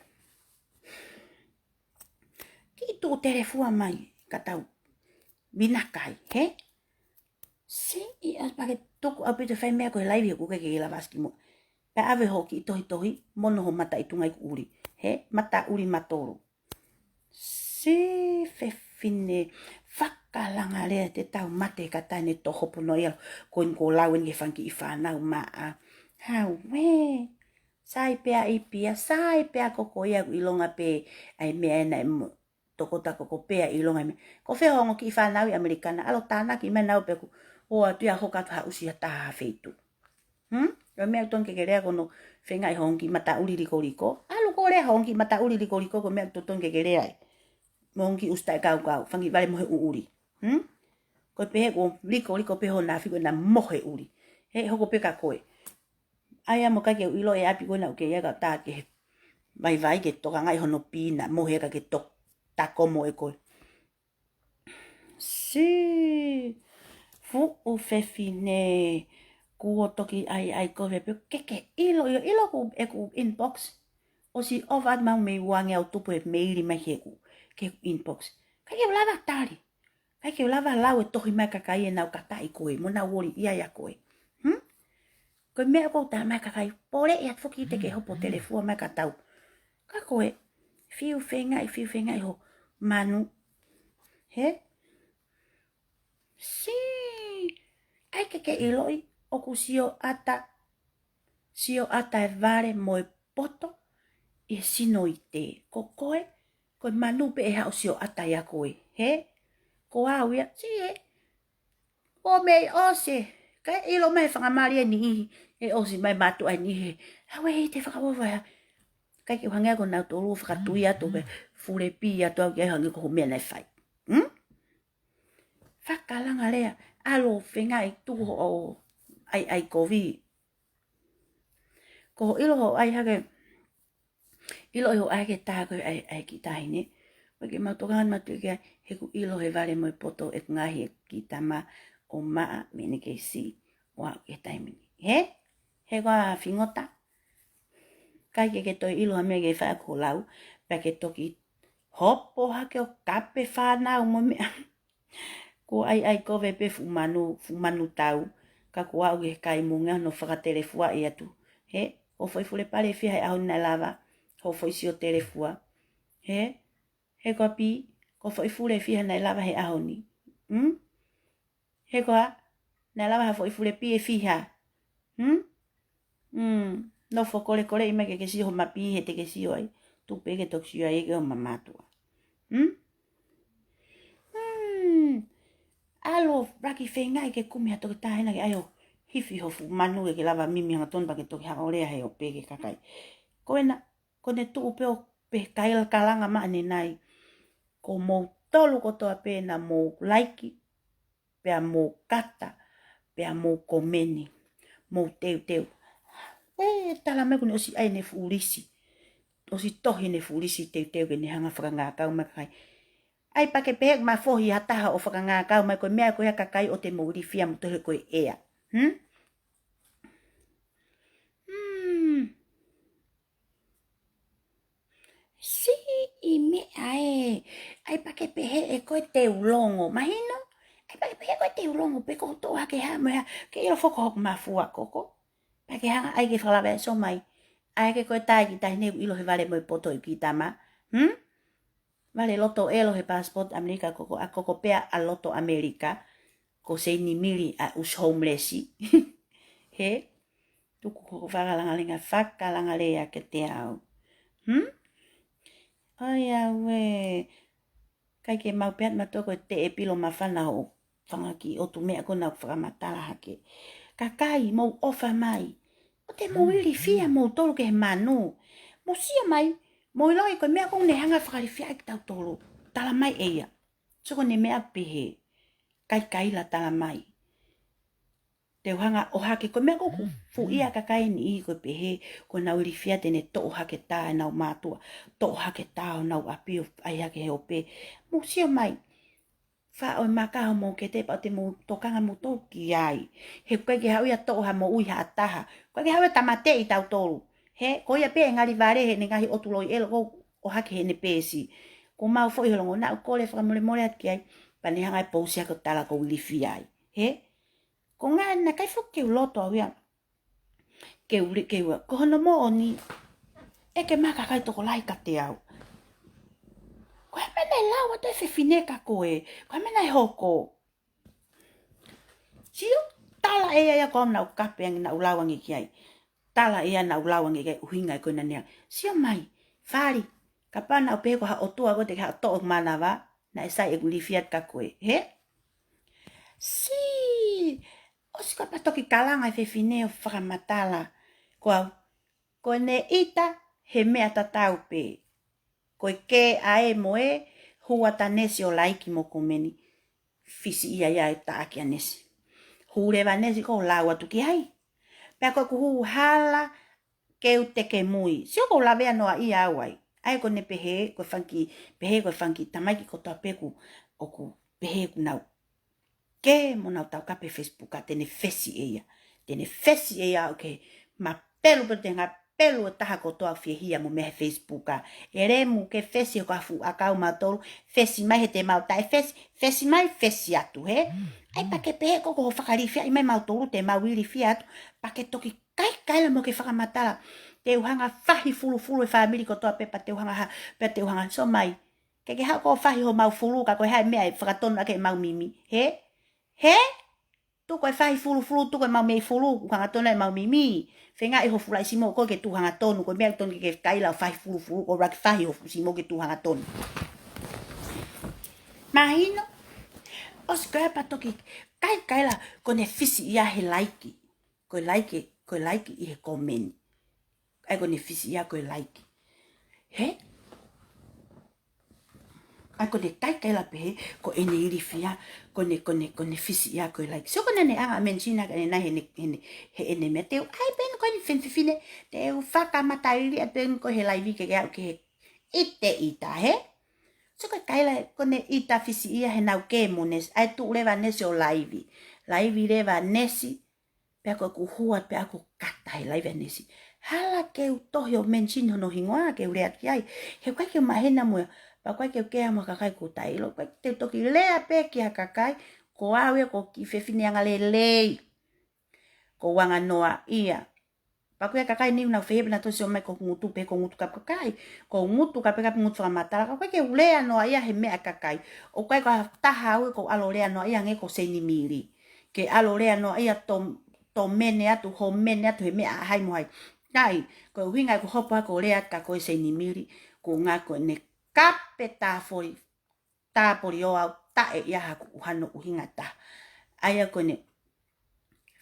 Kiʻi tuʻu telefua mai, ka tau vinaka ai, he? Sī, ʻosi pea ke tuku ʻaupito fai meʻa ko e laivi ʻoku ʻikai ke lava ʻasi ki muʻa. Pea ʻave hoʻo kiʻi tohitohi, mono ho mata ʻi tunga ʻi kuʻuli. He, mata ʻuli matolo. Sī, fefine, fakalanga lea te tau mate ka taʻe ne tohopo noa ia, ko eni kuo lau ʻeni ki he fanga kiʻi fānau maʻa. Hauē. Sai pē ʻa ʻIpi ia, sai pē ʻa Koko ia ʻoku ʻilonga pē ʻa e meʻa ʻena ʻe mo-, tokota Koko pē ʻa ʻilonga ʻa e meʻa. Ko fē hoʻo ongo kiʻi fānau ʻi ʻAmelika na, ʻalu ʻo tānaki mai ʻenau peku, ʻoua ʻe toe hoko atu ha ʻusi ha taha ha feituʻu. Hmm? Ko e meʻa ʻoku totonu ke ke lea ko hono feinga ʻi hoʻo ongo kiʻi mata ʻuli likoliko. ʻAlu koe ʻo lea hoʻo ongo kiʻi mata ʻuli likoliko, ko e meʻa ʻoku totonu ke ke lea ai. Mo e ongo kiʻi ʻusi taʻekaukau, fanga kiʻi vale mohe ʻuʻuli. Hmm? Ko e pehē kuo likoliko pē hoʻo nafi ko ʻena mohe ʻuli. He hoko pē kia koe. ʻAi ia mo ʻikai ke u ʻilo e ʻapi ko ena ʻoku ke ʻi ai ka tā ke he vaivai ke tokangaʻi hono pī na mohe ka ke tok-, takomo ʻe koe. Sī. Fuʻu fefine, kuo toki ʻaiʻai kovi pē, ke ke ʻilo, ʻilo, ʻilo ʻeku, ʻeku inbox. ʻOsi ʻofa atu mau mei uange au tupu e meili mai heku, ke inbox. ʻIkai ke u lava tali. ʻIkai ke u lava lau e tohi mai kakai ʻenau kataʻi koe, mo nau ʻoli ia ia koe. Hmm? Ko e meʻa ʻoku ou talamai kakai, pole ia foki te ke hopo telefua mai ka tau. Ka ko e, fiu fengaʻi, fiu fengaʻi ho manu. He? Si, ʻai ke ke ʻiloʻi, ʻoku sio ʻata, sio ʻata e vale mo e poto, ʻi he sino ʻi te, ko koe, ko e manu pē ʻe haʻu sio ʻata ia koe, he? Ko au ia, si e, ʻo mei ʻosi, ka e ʻilo mai fakamali e niʻihi, ʻe ʻosi mai mātuʻa e niʻihi, au e ʻi te fakavova ia, ʻikai ke u hangē ko nautolu fakatui atu pe fulepi atu au ke hangē ko ho meʻa naʻe fai. Hmm? Fakalanga lea, ʻalu fengaʻi tuku hoʻo ʻaiʻai kovi. Ko hoʻo ʻilo hoʻo ʻai hake, ʻilo hoʻo ʻai hake tā ko e ʻai, ʻai ki taʻahine. Ko e ke mau tokanga atu ki ai, he ʻoku ʻilo he vale mo e poto ʻeku ngaahi ʻeku kiʻi tama ʻo maʻa mei ne kei si ʻo aʻu ki he taimi ni. He? He ko a fingota. ʻIkai ke ke toe ʻilo ha meʻa ke fai ʻaki ho lau, pea ke toki hopo hake ʻo kape fānau mo e meʻa. Kuo ʻaiʻai kovi pē fuʻu manu, fuʻu manu tau, ka kuo aʻu ki he kai munga hono fakatelefuaʻi atu. He, ko e foʻi fule pale fiha he ʻaho ni naʻe lava, ko e foʻi sio telefua. He, he ko a pi, ko e foʻi fule fiha naʻe lava he ʻaho ni. Hmm? He ko a, naʻe lava ha foʻi fule pi ʻe fiha. Hmm? Hmm. Nofo kolekoleʻi mai ke ke sio ho mapi he te ke sio ai. Tuku pē ke toki sio ai ʻe ke ʻo mātuʻa. Hmm? Hmm. ʻAlu laki fengaʻi ke kumi ha toki taha ena ke ʻai ʻo hifi ho fuʻu manu ke ke lava mimi hangatonu pea ke toki haʻu ʻo lea he ʻo pehē ki he kakai. Ko ena, ko ʻene tuʻu pē ʻo pehē kaila kalanga maʻa ne nai. Ko moutolu kotoa pē naʻa mou laiki, pea mou kata, pea mou komeni, mou teuteu. ʻE, talamai kuo ne ʻosi ʻai ʻene fuʻu lisi. ʻOsi tohi ʻene fuʻu lisi teuteu ke ne hanga fakangākau mai kakai. ʻAi pea ke pehē ʻoku ma fohi ha taha ʻo fakangākau mai ko e meʻa ko ia kakai ʻoua te mou ilifia mo tohi ko e ʻea. Hmm? Hmm. Siʻi meʻa ē. ʻAi pea ke pehē ʻe koe te u longo. Mahino? ʻAi pea ke pehē ʻe koe te u longo. Pe ko e toʻo hake ha mo ha. Ke ʻilo foki hoku mafua koko. Pea ke hanga ʻai ke fakalava e sio mai. ʻAi ke koe tai ki tahi ne ʻilo he vale mo e poto ʻi ki tama. Hmm? Vale loto ʻelo he passport ʻAmelika koko, ʻa koko pea ʻa loto ʻAmelika. Ko Seinimili ʻa ʻusi homeless. He? Tuku ko e fakalanga lea, fakalanga lea kiate au. Hmm? ʻAi auē. ʻIkai ke mau pehē atu mātuʻa ko e teʻe pilo māfana ʻo fanga kiʻi ʻotu meʻa ko ena ʻoku fakamatala hake. Kakai, mou ʻofa mai. ʻOua te mou ilifia moutolu ki he manu. Mou sio mai, mou ʻiloʻi ko e meʻa ko ena ne hanga fakalifiaʻi kitautolu. Talamai ʻe ia. So ko ʻene meʻa pehē. Kaikaila talamai. Te u hanga ʻo hake ko e meʻa ko ʻeku fuʻu ʻai kakai ni ʻi ko e pehē, ko ʻenau ilifia te ne toʻo hake tā ʻenau mātuʻa, toʻo hake tā ʻenau ʻapi ʻo ʻai hake he ope. Mou sio mai, faʻo e maka homou kete pea ʻoua te mou tokanga moutolu ki ai. He ʻoku ʻikai ke haʻu ia ʻo toʻo ha moʻui ha taha. ʻOku ʻikai ke haʻu ia ʻo tāmateʻi tautolu. He, ko ia pē ʻe ngali vale heʻene ngaahi ʻotu loi ʻelo ko ē ʻohake heʻene peesi. Ko mau foʻi holongo naʻa ku kole fakamolemole atu ki ai, pea ne hanga ʻo pousi hake ʻo tala ʻoku ou ilifia ai. He, ko e ngaahi naʻe ʻikai foki ke u loto au ia. Ke u li, ke u, ko hono moʻoni, ʻe ke maka kai tokolahi kiate au. Ko e meʻa naʻe lau atu e fefine kia koe, ko e meʻa naʻe hoko. Sio, tala ʻe ia ia ko au naʻa ku kape ange naʻa ku lau ange ki ai. Tala ʻe ia naʻa ku lau ange ki ai ʻuhinga ʻe ko ena ne. Sio mai, fali, kapau naʻa ku pehē ko ha ʻotua ko ē te ke haʻu ʻo toʻo manava, naʻe sai ʻeku ilifia kia koe. He? Si, ʻosi ko ia pea toki kalanga e fefine ʻo fakamatala. Ko au, ko ʻene ʻita, he meʻa tatau pē. Ko e kē ʻa e mo e, hū atu ʻa Nesi ʻo laiki mo komeni. Fisi ia ia e taʻaki ʻa Nesi. Hū leva ʻa Nesi ko e lau atu ki ai. Pea ko ʻeku hū hala ke u teke mui. Sio ko e lavea noa ia au ai. ʻAi ko ʻene pehē, ko e fanga kiʻi, pehē ko e fanga kiʻi tamaiki kotoa pē ʻoku, ʻoku pehē ʻoku nau ke mo nau taukape Facebook, te ne fesi ʻe ia. Te ne fesi ʻe ia ʻo ke ma pelu pelu te nga pelu ʻe taha kotoa fiehia mo meʻa he Facebook. ʻE lemu ke fesi ho kafu ʻakau mautolu, fesi mai he te mau taʻe fesi, fesi mai, fesi atu, he? ʻAi pea ke pehē ko ko ho fakalilifu ia ʻi mai mautolu te mau ilifia atu, pea ke toki kaikaila mo ke fakamatala. Te u hanga fahi fulufulu e fāmili kotoa pē pea te u hanga ha, pea te u hanga so mai. Ke ke haʻu ko fahi ho mau fulu ka ko e hā e meʻa ʻe fakatonu ake ʻemau mimi. He? He? Tuku e fahi fulufulu, tuku ʻemau meʻi fulu, ʻoku hangatonu ʻemau mimi. Fengaʻi ho fulaʻi simo ko ke tuʻu hangatonu, ko e meʻa tonu ke ke kaila ʻo fahi fulufulu, ko laki fahi ho fu-, simo ke tuʻu hangatonu. Mahino? ʻOsi ko ia pea toki kaikaila, ko ʻene fisi ia he laiki. Ko e laiki, ko e laiki ʻi he komeni. ʻAi ko ʻene fisi ia ko e laiki. He? ʻAi ko ʻene kaikaila pehē, ko ʻene ilifia, ko ʻene, ko ʻene, ko ʻene fisi ia ko e laiki. So ko ʻene anga mention ʻa ʻene nai he ʻene, he ʻene, he ʻene meʻa te u, ʻai pē ko ʻene fefine, te u fakamataʻili atu pē ko he laivi ke ke aʻu ki he ʻite ʻita, he? So ko e kaila ko ʻene ʻita fisi ia he nau ke mo Nesi, ʻai tuʻu leva Nesi ʻo laivi. Laivi leva Nesi, pea ko ʻeku hua pea ʻoku kata he laivi ʻa Nesi. Hala ke u tohi ʻo mention hono hingoa ke u lea ki ai. He ʻoku ʻikai ke u maheni mo ia, pea ʻoku ʻikai ke u kea mo ha kakai ʻoku taʻeʻilo. ʻOku ʻikai te u toki lea pē ki ha kakai, ko au ia ko e kiʻi fefine anga lelei. Ko e anga noa ia. Pea ko e kakai ni ʻoku nau fehia pē nautolu sio mai ko e ngutu pē, ko e ngutu kape kakai. Ko e ngutu kape kape ngutu fakamatala. Ka ʻoku ʻikai ke u lea noa ia he meʻa kakai. ʻOku ʻikai ko ha taha au ia ʻoku ou ʻalu ʻo lea noa ia hangē ko Seinimili. Ke ʻalu ʻo lea noa ia to, to mene atu, ho mene atu he meʻa ʻa hai mo hai. Kae, ko e ʻuhinga ʻeku hopo ʻa ko e lea ka ko e Seinimili, ko e ʻuhinga ko ʻene kape tāfoli, tāpoli ʻo au taʻe ia haku ʻuhano ʻuhinga taha. ʻAi ia ko ʻene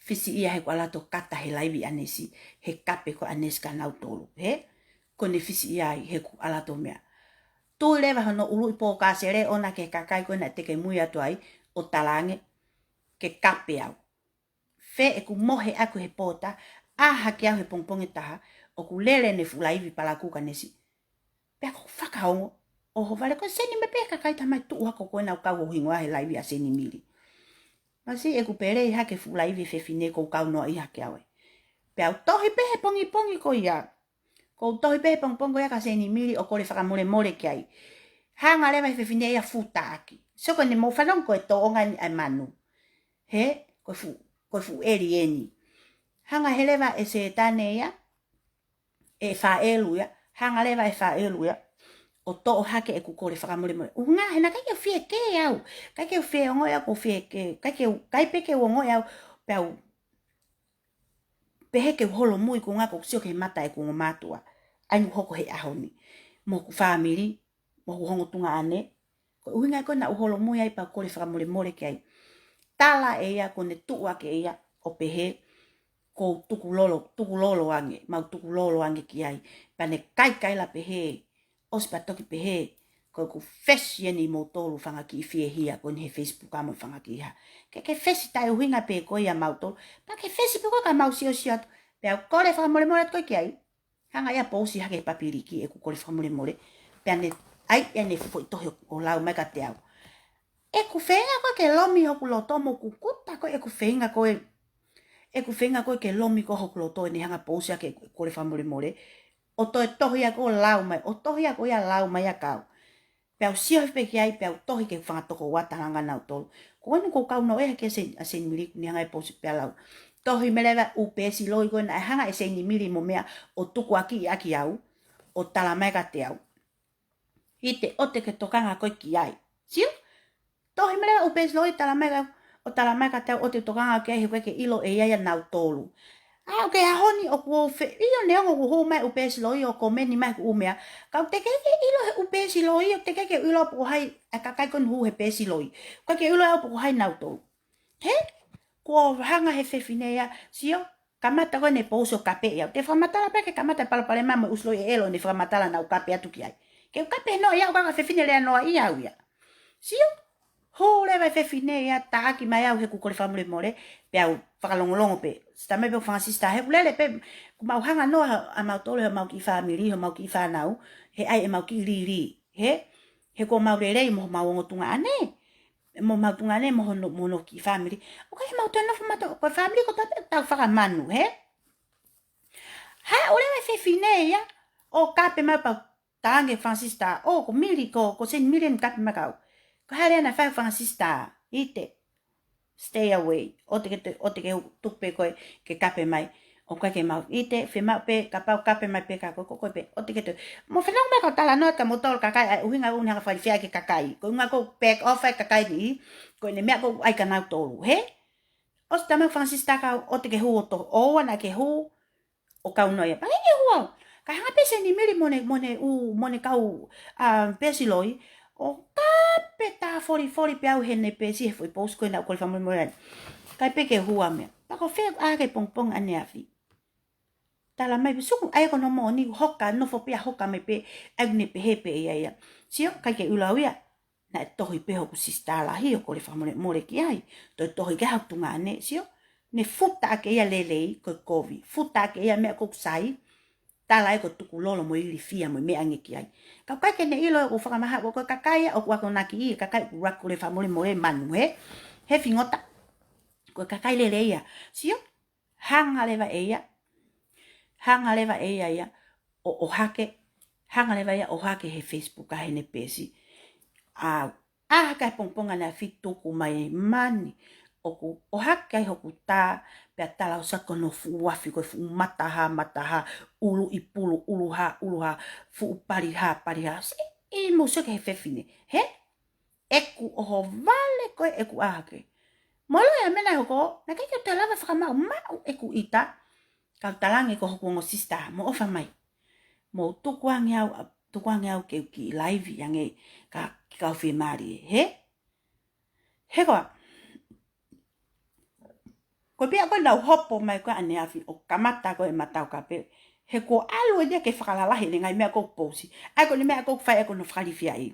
fisi ia heʻeku ʻalu atu ʻo kata he laivi ʻa Nesi, he kape ko ʻa Nesi kia nautolu, he? Ko ʻene fisi ia ai heʻeku ʻalu atu ʻo meʻa. Tui leva hono ʻuluʻi pō kasele ʻona ki he kakai ko ē naʻe teke mui atu ai ʻo talaange ke kape au. Fē ʻeku mohe ʻaku he pōta, ʻā hake au he pongipongi ʻe taha, ʻoku lele ʻene fuʻu laivi palakū kia Nesi. Pea ʻoku ou fakaongo, ʻoho vale ko e Seini mai pē kakai tamai tuʻu hake ko ē nau kau ho hingoa he laivi ʻa Seinimili. Masiʻi ʻeku pele ʻi hake fuʻu laivi e fefine ʻoku ou kau noa ʻi hake au ē. Pea u tohi pē he pongipongi ko ia. ʻOku ou tohi pē he pongipongi ko ia kia Seinimili ʻo kole fakamolemole ki ai. Hanga leva he fefine ia ʻo futa ʻaki. So ko ʻene mou fanongo ko e tōʻonga eni ʻa e manu. He, ko e fuʻu, ko e fuʻu ʻēlieni. Hanga he leva e Sētane ia, e faʻelu ia, hanga leva e faʻelu ia ʻo toʻo hake ʻeku kole fakamolemole. ʻUhinga he naʻe ʻikai ke u fie kē au, ʻikai ke u fie ongoʻi au ʻoku ou fie kē, ʻikai ke u, ʻikai pē ke u ongoʻi au, pea u pehē ke u holomui ko e ʻuhinga ʻoku ou sio ki he mata ʻeku ongo mātuʻa. ʻAi ʻoku hoko he ʻaho ni. Mo hoku fāmili, mo hoku ongo tuongaʻane. Ko e ʻuhinga ko ē naʻa ku holomui ai pea u kole fakamolemole ki ai. Tala ʻe ia ko ʻene tuʻu hake ia ʻo pehē, ʻoku ou tukulolo, tukulolo ange, mau tukulolo ange ki ai. Pea ne kaikaila pehē, ʻosi pea toki pehē, ko ʻeku fesi eni ʻi moutolu fanga kiʻi fiehia ko eni he Facebook ʻa mo e fanga kiʻi hā. Ke ke fesi taʻeʻuhinga pē ko ia mautolu. Pea ke fesi pē ko ē ka mau siosio atu. Pea u kole fakamolemole atu ko ē ki ai. Hanga ia ʻo pousi hake he papiliki ʻeku kole fakamolemole. Pea ne ʻai ʻene foʻi tohi ʻo lau mai kiate au. ʻEku feinga ko ē ke lomi hoku loto mo kukuta ko ē ʻeku feinga ko ē. ʻEku feinga ko ē ke lomi ko ē hoku loto ʻene hanga ʻo pousi hake ʻeku kole fakamolemole. ʻO toe tohi ia ko ē ʻo lau mai, ʻo tohi ia ko ē ʻo lau mai ʻa kau. Pea u sio hifo pē ki ai, pea u tohi ki he fanga tokoua talanga nautolu. Ko eni ʻoku ou kau noa ʻi hake ʻa Seini, ʻa Seinimili ʻoku ne hanga ʻo pousi pea lau. Tohi mai leva ʻū peesi loi ko ē naʻe hanga ʻe Seinimili mo meʻa ʻo tukuakiʻi ʻaki au, ʻo tala mai kiate au. ʻI he ʻoua te ke tokanga koe ki ai. Sio? Tohi mai leva ʻū peesi loi tala mai ka, ʻo tala mai kiate au ʻoua te u tokanga ki ai he ʻoku ʻikai ke ʻilo ʻe ia ia nautolu. ʻA, ʻoku ke ʻaho ni ʻoku ou fie, ʻio neongo ʻoku hū mai ʻū peesi loi ʻo komeni mai ʻeku ʻū meʻa. Ka ʻoku teʻeki ke ʻilo he ʻū peesi loi, ʻoku teʻeki ke ʻilo pe ko hai ʻa e kakai ko eni ʻoku hū he peesi loi. ʻOku ʻikai ke ʻilo au pe ko hai nautolu. He? Kuo hanga he fefine ia, sio, kamata ko ē ʻene pousi ʻo kapeʻi au. Te fakamatala pē ke kamata e palopalema mo e ʻū ʻūsiloi ʻe ʻelo ʻene fakamatala naʻa ku kape atu ki ai. Ke u kape noa ia ʻo ka ko e fefine lea noa ia au ia. Sio, hū leva e fefine ia taʻaki mai au heʻeku kole fakamolemole, pea u fakalongolongo pē. Sita mai pē ʻoku fanga sisitā he ʻoku lele pē, ʻoku mau hanga noa ʻa mautolu he ʻemau kiʻi fāmili, he ʻemau kiʻi fānau, he ʻai ʻemau kiʻi lili, he, he ʻoku mau lelei mo homau ongo tuongaʻane. mo homau tuongaʻane, mo hono, mo hono kiʻi family. ʻOku ʻikai ke mau toe nofo mautolu, ko e family kotoa pē ʻoku tau fakamanu, hē? Haʻu leva e fefine ia ʻo kape mai pea u talaange kia Francis Star, ʻo, ko Mili, ko, ko Seni Mili eni kape mai kia au. Ko e hā leva naʻe fai ʻe Francis Star? ʻIte. Stay away. ʻOua te ke, ʻoua te ke tuku pē koe ke kape mai. ʻOku ʻikai ke mau, ʻite, fiemaʻu pē, kapau kape mai pē kia koe, ko koe pē, ʻoua te ke toe. Mou fanongo mai kau talanoa kia moutolu kakai, ʻa e ʻuhinga ʻoku ne hanga fakalifia ki he kakai. Ko e ʻuhinga ʻoku ou back off ʻa e kakai ni, ko ʻene meʻa ʻoku ʻai kia nautolu, hē? ʻOsi talamai ʻe Francis Star kia au, ʻoua te ke hū ʻo toho, ʻoua naʻa ke hū ʻo kau noa ia. Pea ʻikai ke hū au. Kae hanga pē Seni Mili mo ʻene, mo ʻene ʻū, mo ʻene kau, a, peesi loi, ʻo kape tā folifoli pē au heʻene peesi he foʻi post ko ē naʻa ku kole fakamolemole ai. ʻIkai pē ke hū au meʻa. Pea ko e fē ʻa e pongipongi ʻaneafi? Talamai pē Suku, ʻa ia ko hono moʻoni, hoka, nofo pē ia hoka mai pē, ʻa ia ʻoku ne pehē pē ʻe ia ia. Sio, ʻikai ke ʻilo au ia. Naʻe tohi pē hoku sisitā lahi ʻo kole fakamolemole ki ai. Toe tohi ki ai hoku tuongaʻane, sio. Ne futa ʻaki ia lelei, ko e kovi. Futa ʻaki ia meʻa ʻoku sai. Tala ē ko e tukulolo mo e ilifia mo e meʻa ange ki ai. Ka ʻoku ʻikai ke ne ʻilo ʻoku ou fakamaha, ko e kakai ia ʻoku akonaki ʻi, kakai ʻoku ou kole fakamolemole manu, hē? He fingota. Ko e kakai lelei ia. Sio. Hanga leva ʻe ia, hanga leva ʻe ia ia ʻo, ʻohake, hanga leva ia ʻohake he Facebook ʻa heʻene peesi. ʻA, ʻa hake he pongipongi ʻaneafi, tuku mai e mani, ʻoku ʻohake ai hoku tā, pea tala ʻo sio ko hono fuʻu afi, ko e fuʻu mata hā, mata hā, ʻulu ʻi pulu, ʻulu hā, ʻulu hā, fuʻu pali hā, pali hā. Sē, ʻi mou sio ki he fefine, hē? ʻEku ʻohovale ko ē ʻeku ʻā hake. Mou ʻilo ʻa e meʻa naʻe hoko, naʻe ʻikai ke u toe lava fakamaʻumaʻu ʻeku ʻita, kau talaange ko hoku ongo sisitā, mou ʻofa mai. Mou tukuange au, tukuange au ke u kiʻi laivi ange kia, kia kau fiemālie, hē? He ko ā, ko e meʻa ko ē naʻa ku hopo mai ko ē ʻaneafi ʻo kamata ko ē ʻema taukape. He kuo ʻalu eni ia ke fakalalahi ʻene ngaahi meʻa ʻoku ou pousi. ʻA ia ko ʻene meʻa ʻoku ou fai ʻa ia ko hono fakalifiaʻi.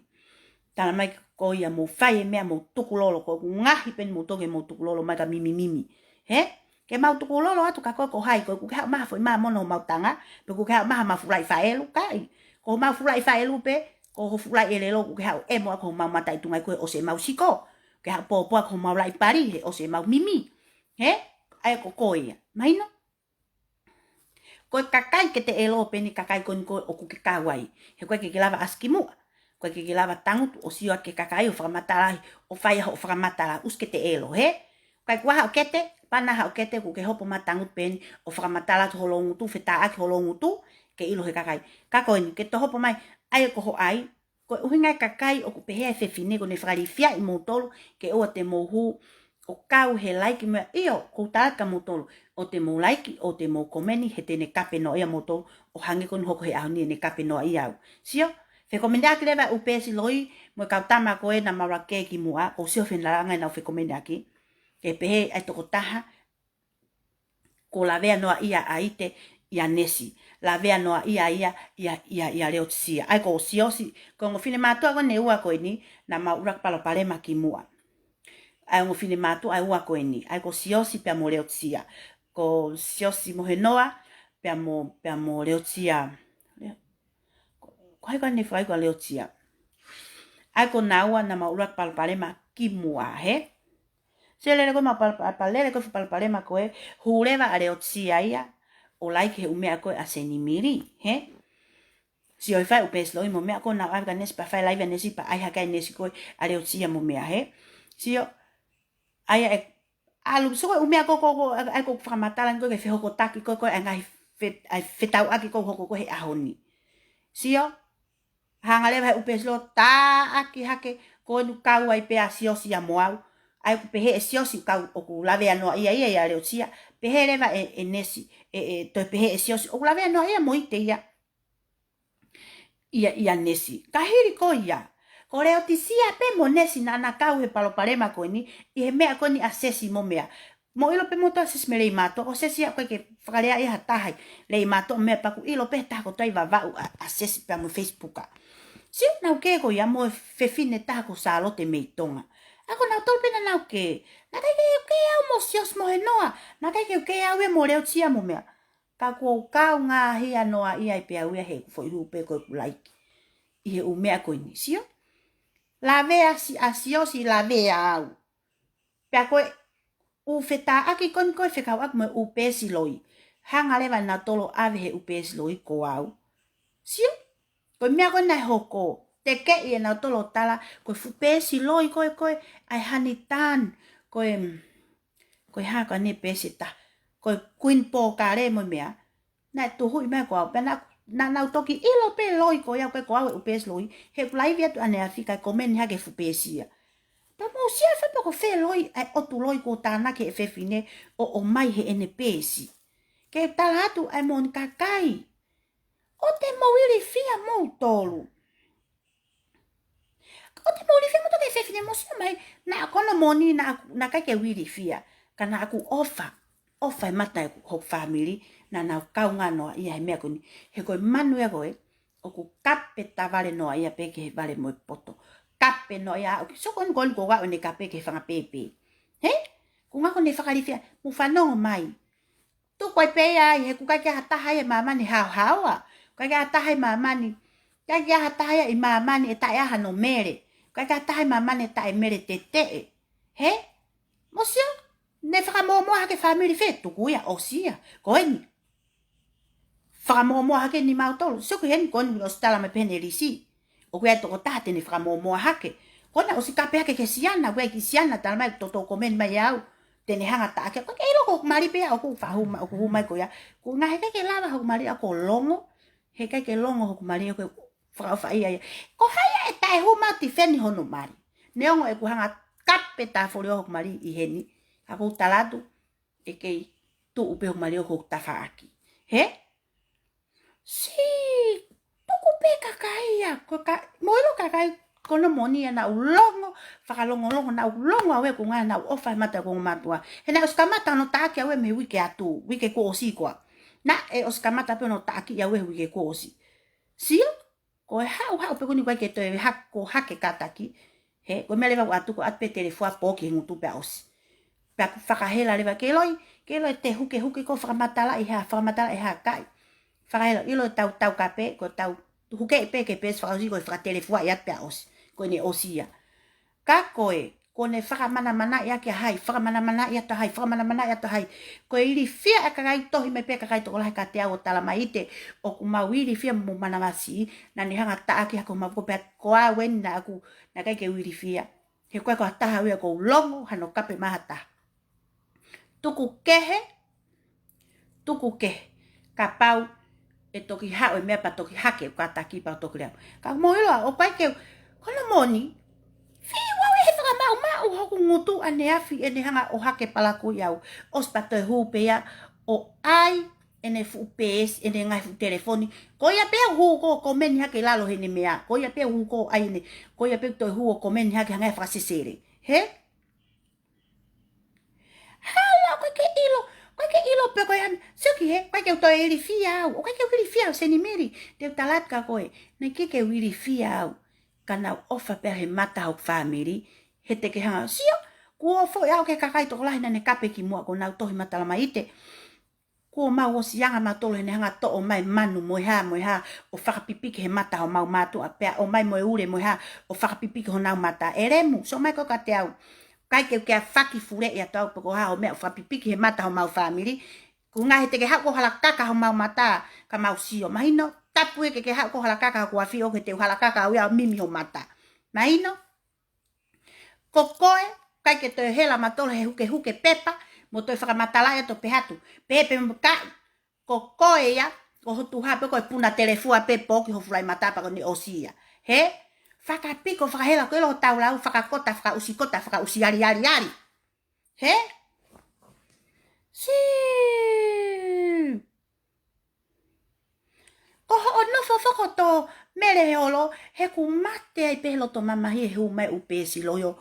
Talamai ko ia mou fai e meʻa mou tukulolo, ko ʻeku ngaohi pē eni moutolu ke mou tukulolo mai ka mimimimi. Hē? Ke mau tukulolo atu kia koe ko hai, ko ʻeku ke haʻu mai ha foʻi mā mono homau tanga, pe ʻoku ke haʻu mai ha mā fulaʻi faʻelu, ʻikai. Ko homau fulaʻi faʻelu pē, ko ho fulaʻi ʻelelo ʻoku ke haʻu ʻo ʻemo ʻaki homau mataʻitunga ʻi ko ē ʻosi ʻemau siko. Ke haʻu ʻo pōpoaki homau laʻi pali he ʻosi ʻemau mimi. Hē? ʻA ia ko koe ia. Mahino? Ko e kakai ke te ʻilo pē eni kakai ko eni ko ē ʻoku ke kau ai. He ʻoku ʻikai ke ke lava ʻasi ki muʻa. ʻOku ʻikai ke ke lava tangutu ʻo sio ki he kakai ʻo fakamatala ai, ʻo fai ai hoʻo fakamatala, ʻosi ke te ʻilo, hē? ʻIkai ke u ʻā haʻo kete, pana haʻo kete, ʻoku ke hopo mai tangutu pē eni ʻo fakamatala atu ho loungutu, fetāʻaki ho loungutu, ke ʻilo he kakai. Ka ko eni, ke toe hopo mai, ʻa ia ko ho ʻai, ko e ʻuhinga e kakai ʻoku pehē ʻa e fefine ko ʻene fakalifiaʻi moutolu, ke ʻoua te mou hū ʻo kau he laiki mo e, ʻio, ʻoku ou tala kia moutolu, ʻoua te mou laiki, ʻoua te mou komeni, he te ne kape noaʻia moutolu, ʻo hangē ko eni hoko he ʻaho ni ʻene kape noaʻia au. Sio, fekomeni ʻaki leva ʻū peesi loi, mo e kau tama ko ē naʻa mau lave ki muʻa, ʻoku ou sio feʻunga ʻenau fekomeni ʻaki. Ke pehē ʻa e tokotaha, kuo lavea noaʻia ʻa ʻIte ʻia Nesi. Lavea noaʻia ia ʻia, ʻia, ʻia Leotisia. ʻA ia ko Siosi, ko e ongo finemātuʻa ko eni ʻe ua ko eni, naʻa mau ʻuluaki palopalema ki muʻa. ʻA e ongo finemātuʻa ʻe ua ko eni. ʻA ia ko Siosi pea mo Leotisia. Ko Siosi Mohenoa, pea mo, pea mo Leotisia. Leo-, ko, ko hai ko eni fai ko Leotisia. ʻA ia ko naua naʻa mau ʻuluaki palopalema ki muʻa, hē? Sio lele ko ē ʻemau pal-, pal-, lele ko ē fuʻu palopalema ko ē, hū leva ʻa Leotisia ia ʻo laiki he ʻū meʻa ko ē ʻa Seni Mili, hē? Sio ʻi he fai ʻū peesi loi mo e meʻa ko ē naʻa ku ʻave kia Nesi pea fai laivi ʻa Nesi pea ʻai hake ʻa Nesi ko ē ʻa Leotisia mo e meʻa, hē? Sio, ʻa ia ʻe ʻalu, sio ko e ʻū meʻa ko ē, ko ē, ko ē, ʻa ia ʻoku ou fakamatala eni ko ē ke fehokotaki ko ē, ko ē ʻa e ngaahi fe-, ʻa e fetauʻaki ʻoku hoko ko ē he ʻaho ni. Sio, hanga leva he ʻū peesi loi ʻo tāʻaki hake, ko eni ʻoku kau ai pē ʻa Siosi ia mo au. ʻA ia ʻoku pehē ʻe Siosi ʻoku kau, ʻoku lavea noaʻia ia ʻia Leotisia. Pehē leva ʻe, ʻe Nesi, ʻe, ʻe, toe pehē ʻe Siosi ʻoku lavea noaʻia mo ʻIte ia ʻia, ʻia Nesi. Ka hili ko ia, ko Leotisia pē mo Nesi naʻa na kau he palopalema ko eni, ʻi he meʻa ko eni ʻa Sesi mo e meʻa. Mou ʻilo pē moutolu ʻa Sesi mo e Leimātuʻa, ko Sesi ia ʻoku ʻikai ke fakalea ia ha taha ʻi he Leimātuʻa mo e meʻa, pea ʻoku ʻilo pē ha taha kotoa ʻi Vavaʻu ʻa, ʻa Sesi pea mo e Facebook. Sio, naʻa ku kē ko ia mo e fefine ʻe taha ko Sālote mei Tonga. ʻA ia ko nautolu pē naʻa nau kē, naʻe ʻikai ke u kē au mo Siosi Mohenoa, naʻe ʻikai ke u kē au ia mo Leotisia mo e meʻa. Ka kuo u kaungāhia noaʻia ai pē au ia he ʻeku foʻi hū pē ko ʻeku laiki ʻi he ʻū meʻa ko eni, sio. Lavea si ʻa Siosi, lavea au. Pea ko e ʻū fetāʻaki ko eni ko e fekauʻaki mo e ʻū peesi loi. Hanga leva ʻe nautolu ʻo ʻave he ʻū peesi loi ko au. Sio, ko e meʻa ko ē naʻe hoko. Tekeʻi ʻe nautolu ʻo tala, ko e fuʻu peesi loi ko ē ko ē, ʻa e Honey Tan, ko e, ko e hā ko ʻene peesi ʻe taha, ko e Queen Pōkale mo e meʻa. Naʻe tuhuʻi mai ko au, pea naʻa, naʻa nau toki ʻilo pē loi ko ia, ko e ko au e ʻū peesi loi, he ʻoku laivi atu ʻaneafi kae komeni hake fuʻu peesi ia. Pea mou sio fē pe ko fē loi, ʻa e ʻotu loi kuo tānaki ʻe he fefine ʻo ʻomai heʻene peesi. Ke tala atu ʻa e moʻoni kakai. ʻOua te mou ilifia moutolu. ʻOua te mou ilifia moutolu ki he fefine, mou sio mai, naʻa ko hono moʻoni, naʻa, naʻa ʻikai ke u ilifia. Ka naʻa ku ʻofa, ʻofa he mata ʻo hoku fāmili, naʻa nau kaungā noaʻia he meʻa ko eni. He ko e manu ia ko ē, ʻoku kape tā vale noaʻia pē ki he vale mo e poto. Kape noaʻia, ʻoku, sio ko eni ko eni ko ē ʻene kape ki he fanga pēpē. Hē? Ko e ʻuhinga ko ʻene fakailifia, mou fanongo mai. Tuku ai pē ia ai, he ʻoku ʻikai ke ʻi ai ha taha ia ʻi māmani haohaoa. ʻIkai ke ʻi ai ha taha ʻi māmani. ʻIkai ke ʻi ai ha taha ia ʻi māmani ʻe taʻe ʻi ai hano mele. ʻIkai ke ʻi ai ha taha ʻi māmani ʻe taʻe mele teteʻe. Hē? Mou sio, ne fakamōmoa hake fāmili fē, tuku ia, ʻosi ia. Ko eni. Fakamōmoa hake ni mautolu. Sio ki heni ko eni ʻosi tala mai pē ʻene lisi. ʻOku ʻi ai e tokotaha te ne fakamōmoa hake. Ko ena ʻosi kape hake ki he siana, ʻoku ʻi ai e kiʻi siana tala mai, toutou komeni mai au. Te ne hanga taʻaki, ʻoku ʻikai ke ʻilo ko hoku mali pē ia, ʻoku faʻa hū mai, ʻoku hū mai ko ia. Ko e ʻuhinga he ʻikai ke lava hoku mali ʻo longo. He ʻikai ke longo hoku mali ʻoku fakaʻofaʻia ia. Ko hai ia ʻe taʻe hū mai ʻo tifeni hono mali. Neongo ʻeku hanga kape tā folio hoku mali ʻi heni. Ka ʻoku ou tala atu, ʻe kei tuʻu pē hoku mali ʻo hoku tafaʻaki. Hē? Sio, tuku pē kakai ia, ko ka, mou ʻilo kakai, ko hono moʻoni ia naʻa ku longo, fakalongolongo, naʻa ku longo au ē ko e ʻuhinga naʻa ku ʻofa he mata ʻo e ongo mātuʻa. He naʻe ʻosi kamata hono taʻaki au ē mei he uike atu, uike kuo ʻosi ko ā. Naʻe ʻosi kamata pē hono taʻaki au ē he uike kuo ʻosi. Sio, ko e haʻu, haʻu pē ko eni ʻoku ʻikai ke toe hake, ko e hake kātaki. Hē, ko e meʻa leva ʻoku ʻatu, ko e ʻatu pē telefua pō ki he ngutu pea ʻosi. Pea ʻoku fakahela leva ke loi, ke loi te hukehuke ko e fakamatalaʻi ha, fakamatalaʻi ha kakai. Fakahela, ʻilo ʻetau, tau kape, ko ʻetau hukeʻi pē ki he peesi fakaʻosi ko e fakatelefua ia pea ʻosi. Ko ʻene ʻosi ia. Ka ko e, ko ʻene fakamanamanaʻi ʻaki ʻa hai, fakamanamanaʻi atu ʻa hai, fakamanamanaʻi atu ʻa hai. Ko e ilifia ʻa e kakai tohi mai pē kakai tokolahi kiate au ʻo tala mai ʻiate, ʻoku mau ilifia mo manavasiʻi, naʻa ne hanga taʻaki hake homau pō pea ko au eni naʻa ku, naʻe ʻikai ke u ilifia. He ʻoku ʻikai ko ha taha au ia ʻoku ou longo hano kape mai ha taha. Tuku kehe, tuku kehe. Kapau ʻe toki haʻu e meʻa pea toki hake ʻeku kātaki pea toki lea. Ka mou ʻilo ʻoku ʻikai ke, ko hono moʻoni, fiu au ʻi he fakamaʻumaʻu hoku ngutu ʻaneafi ʻene hanga ʻo hake palakū ʻi au. ʻOsi pea toe hū pē ia ʻo ʻai ʻene fuʻu peesi, ʻene ngaahi fuʻu telefoni. Ko ia pē ʻoku hū ko ē ʻo komeni hake ʻi lalo heʻene meʻa. Ko ia pē ʻoku hū ko ē ʻo ʻai ʻene, ko ia pē ʻoku toe hū ʻo komeni hake hangē ha fakasesele. Hē? Hala, ʻoku ʻikai ke ʻilo, ʻoku ʻikai ke ʻilo pe ko e hā, sio ki hē, ʻoku ʻikai ke u toe ilifia au, ʻoku ʻikai ke u ilifia au, Seinimili, te u tala atu kia koe, naʻe ʻikai ke u ilifia au, ka naʻa ku ʻofa pē au he mata hoku fāmili, he te ke hanga, sio, kuo foʻi au ki he kakai tokolahi naʻa ne kape kimuʻa ko ʻenau tohi matala mai ʻiate, kuo mau ʻosi anga mautolu heʻene hanga toʻo mai manu mo e hā, mo e hā, ʻo fakapipiki he mata homau mātuʻa pea ʻomai mo e ule mo e hā, ʻo fakapipiki honau mata. ʻElemu, sio mai koe kiate au. ʻIkai ke u kiʻi fakafuleʻi atu au pe ko e hā hoʻo meʻa ʻo fakapipiki he mata homau fāmili. Ko e ʻuhinga he te ke haʻu koe ʻo halakaka homau mata, ka mau sio. Mahino, tapu ē ke ke haʻu koe ʻo halakaka hoku afi ʻoku ʻikai te u halakaka au ia ʻo mimi ho mata. Mahino? Ko koe, ʻikai ke toe hela mautolu he hukehuke pepa, mo toe fakamatalaʻi atu pē atu. Pehē pē mo kakai, ko koe ia, ko ho tuha pē ko e puna telefua pē pō ki ho fuʻu laʻi mata pea ko ʻene ʻosi ia. Hē? Fakapiko, fakahela, ko e ʻilo hotau lau, fakakota, fakaʻusikota, fakaʻusi alialiali. Hē? Sio. Ko hoʻo nofo foki ʻo tō mele he olo, he ʻoku mate ai pē he loto mamahi he hū mai ʻū peesi loi ʻo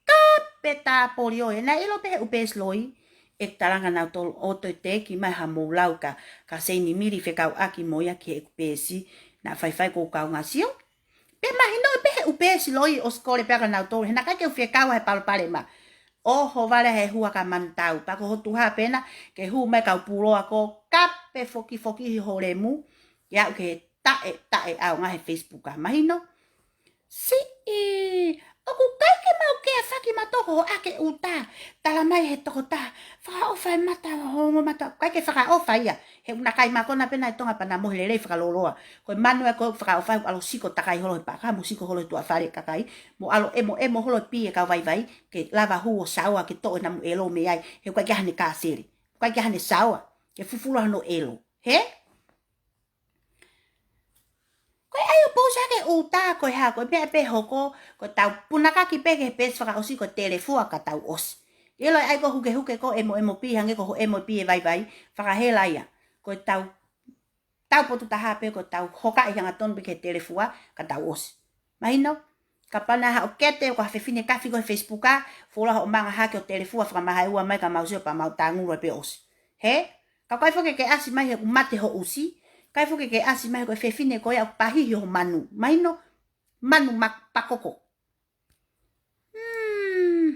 kape tā folio ē, naʻe ʻilo pē he ʻū peesi loi, ʻe talanga nautolu ʻo toe teʻeki mai haʻamou lau ka, ka Seinimili fekauʻaki mo ia ki he ʻū peesi, naʻa faifai ko e kaungā sio. Pea mahino pē he ʻū peesi loi ʻosi kole pē ʻa nautolu, he naʻe ʻikai ke u fie kau he palopalema. ʻOho vale he hua ka manutau, pea ko ho tuha pē ena, ke hū mai kau puloa ko ē, kape fokifokihi ho lemu, ke aʻu ki he taʻe, taʻe ʻaonga he Facebook ʻa mahino. Siʻi, ʻoku ʻikai ke mau kea faki mautolu ko hoʻo ʻake ʻuta. Tala mai he tokotaha, fakaʻofa e mata, ho ongo mata, ʻikai ke fakaʻofa ia. He ʻoku na kai mākona pē ʻa e Tonga pea na mohe lelei fakaloloa. Ko e manu ē ko ē ʻoku fakaʻofa ʻoku ʻalu ʻo siko takai holo he paka, mo siko holo he tuʻa fale ʻa e kakai, mo ʻalu ʻemo ʻemo holo pī e kau vaivai, ke lava hū ʻo saoa ke toʻo e namu ʻelo mei ai. He ʻoku ʻikai ke ʻi ai haʻane kasele. ʻIkai ke ʻi ai haʻane saoa ke fufulu hono ʻelo. Hē? Ko e ʻai ʻo pousi hake ʻuta ko e hā, ko e meʻa pē hoko, ko ʻetau punakaki pē ki he peesi fakaʻosi ko e telefua ka tau ʻosi. ʻIlo e ʻai ko e hukehuke ko e ʻemo ʻemo pī hangē ko hoʻo ʻemo pī e vaivai, fakahela ia. Ko ʻetau, tau potu taha pē ko ʻetau hokaʻi hangatonu pē ki he telefua ka tau ʻosi. Mahino? Kapau naʻa haʻo kete ko ha fefine kafi ko e Facebook ā, fuoloa hoʻo manga hake ʻo telefua fakamahaʻi ua mai ka mau sio pea mau tangulu ai pē ʻosi. Hē? Ka ʻoku ʻikai foki ke ʻasi mai he ʻoku mate ho ʻusi, ʻikai foki ke ʻasi mai he ko e fefine ko ia ʻoku pahihi ho manu. Mahino? Manu mak pakoko. Hmm.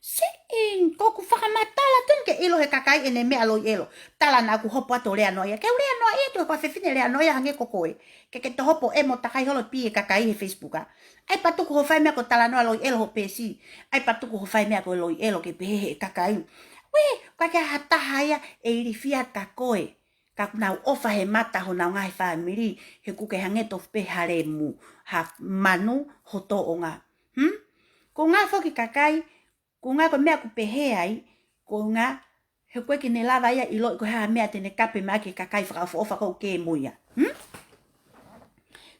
Siʻi, ko ʻeku fakamatala tonu ke ʻilo he kakai ʻene meʻa loi ʻelo. Tala naʻa ku hopo atu ʻo lea noaʻia. Ke u lea noaʻia atu he ko ha fefine lea noaʻia hangē ko koe. Ke ke toe hopo ʻemo takai holo pī e kakai he Facebook ā. ʻAi pea tuku hoʻo fai meʻa ko e talanoa loi ʻelo hoʻo peesi. ʻAi pea tuku hoʻo fai meʻa ko e loi ʻelo ke pehē he kakai, uē, ʻoku ʻikai ke ʻi ai ha taha ia ʻe ilifia ka koe. Ka ʻoku nau ʻofa he mata honau ngaahi fāmili, he ʻoku ke hangē tofu pē ha lemu, ha manu ho tōʻonga. Hmm? Ko e ngaahi foki kakai, ko e ngaahi ko e meʻa ʻoku pehē ai, ko e ngaahi, he ʻoku ʻikai ke ne lava ia ʻo ʻiloʻi ko e hā e meʻa te ne kape mai ki he kakai fakaʻofoʻofa ko ē ʻoku ke mo ia. Hmm?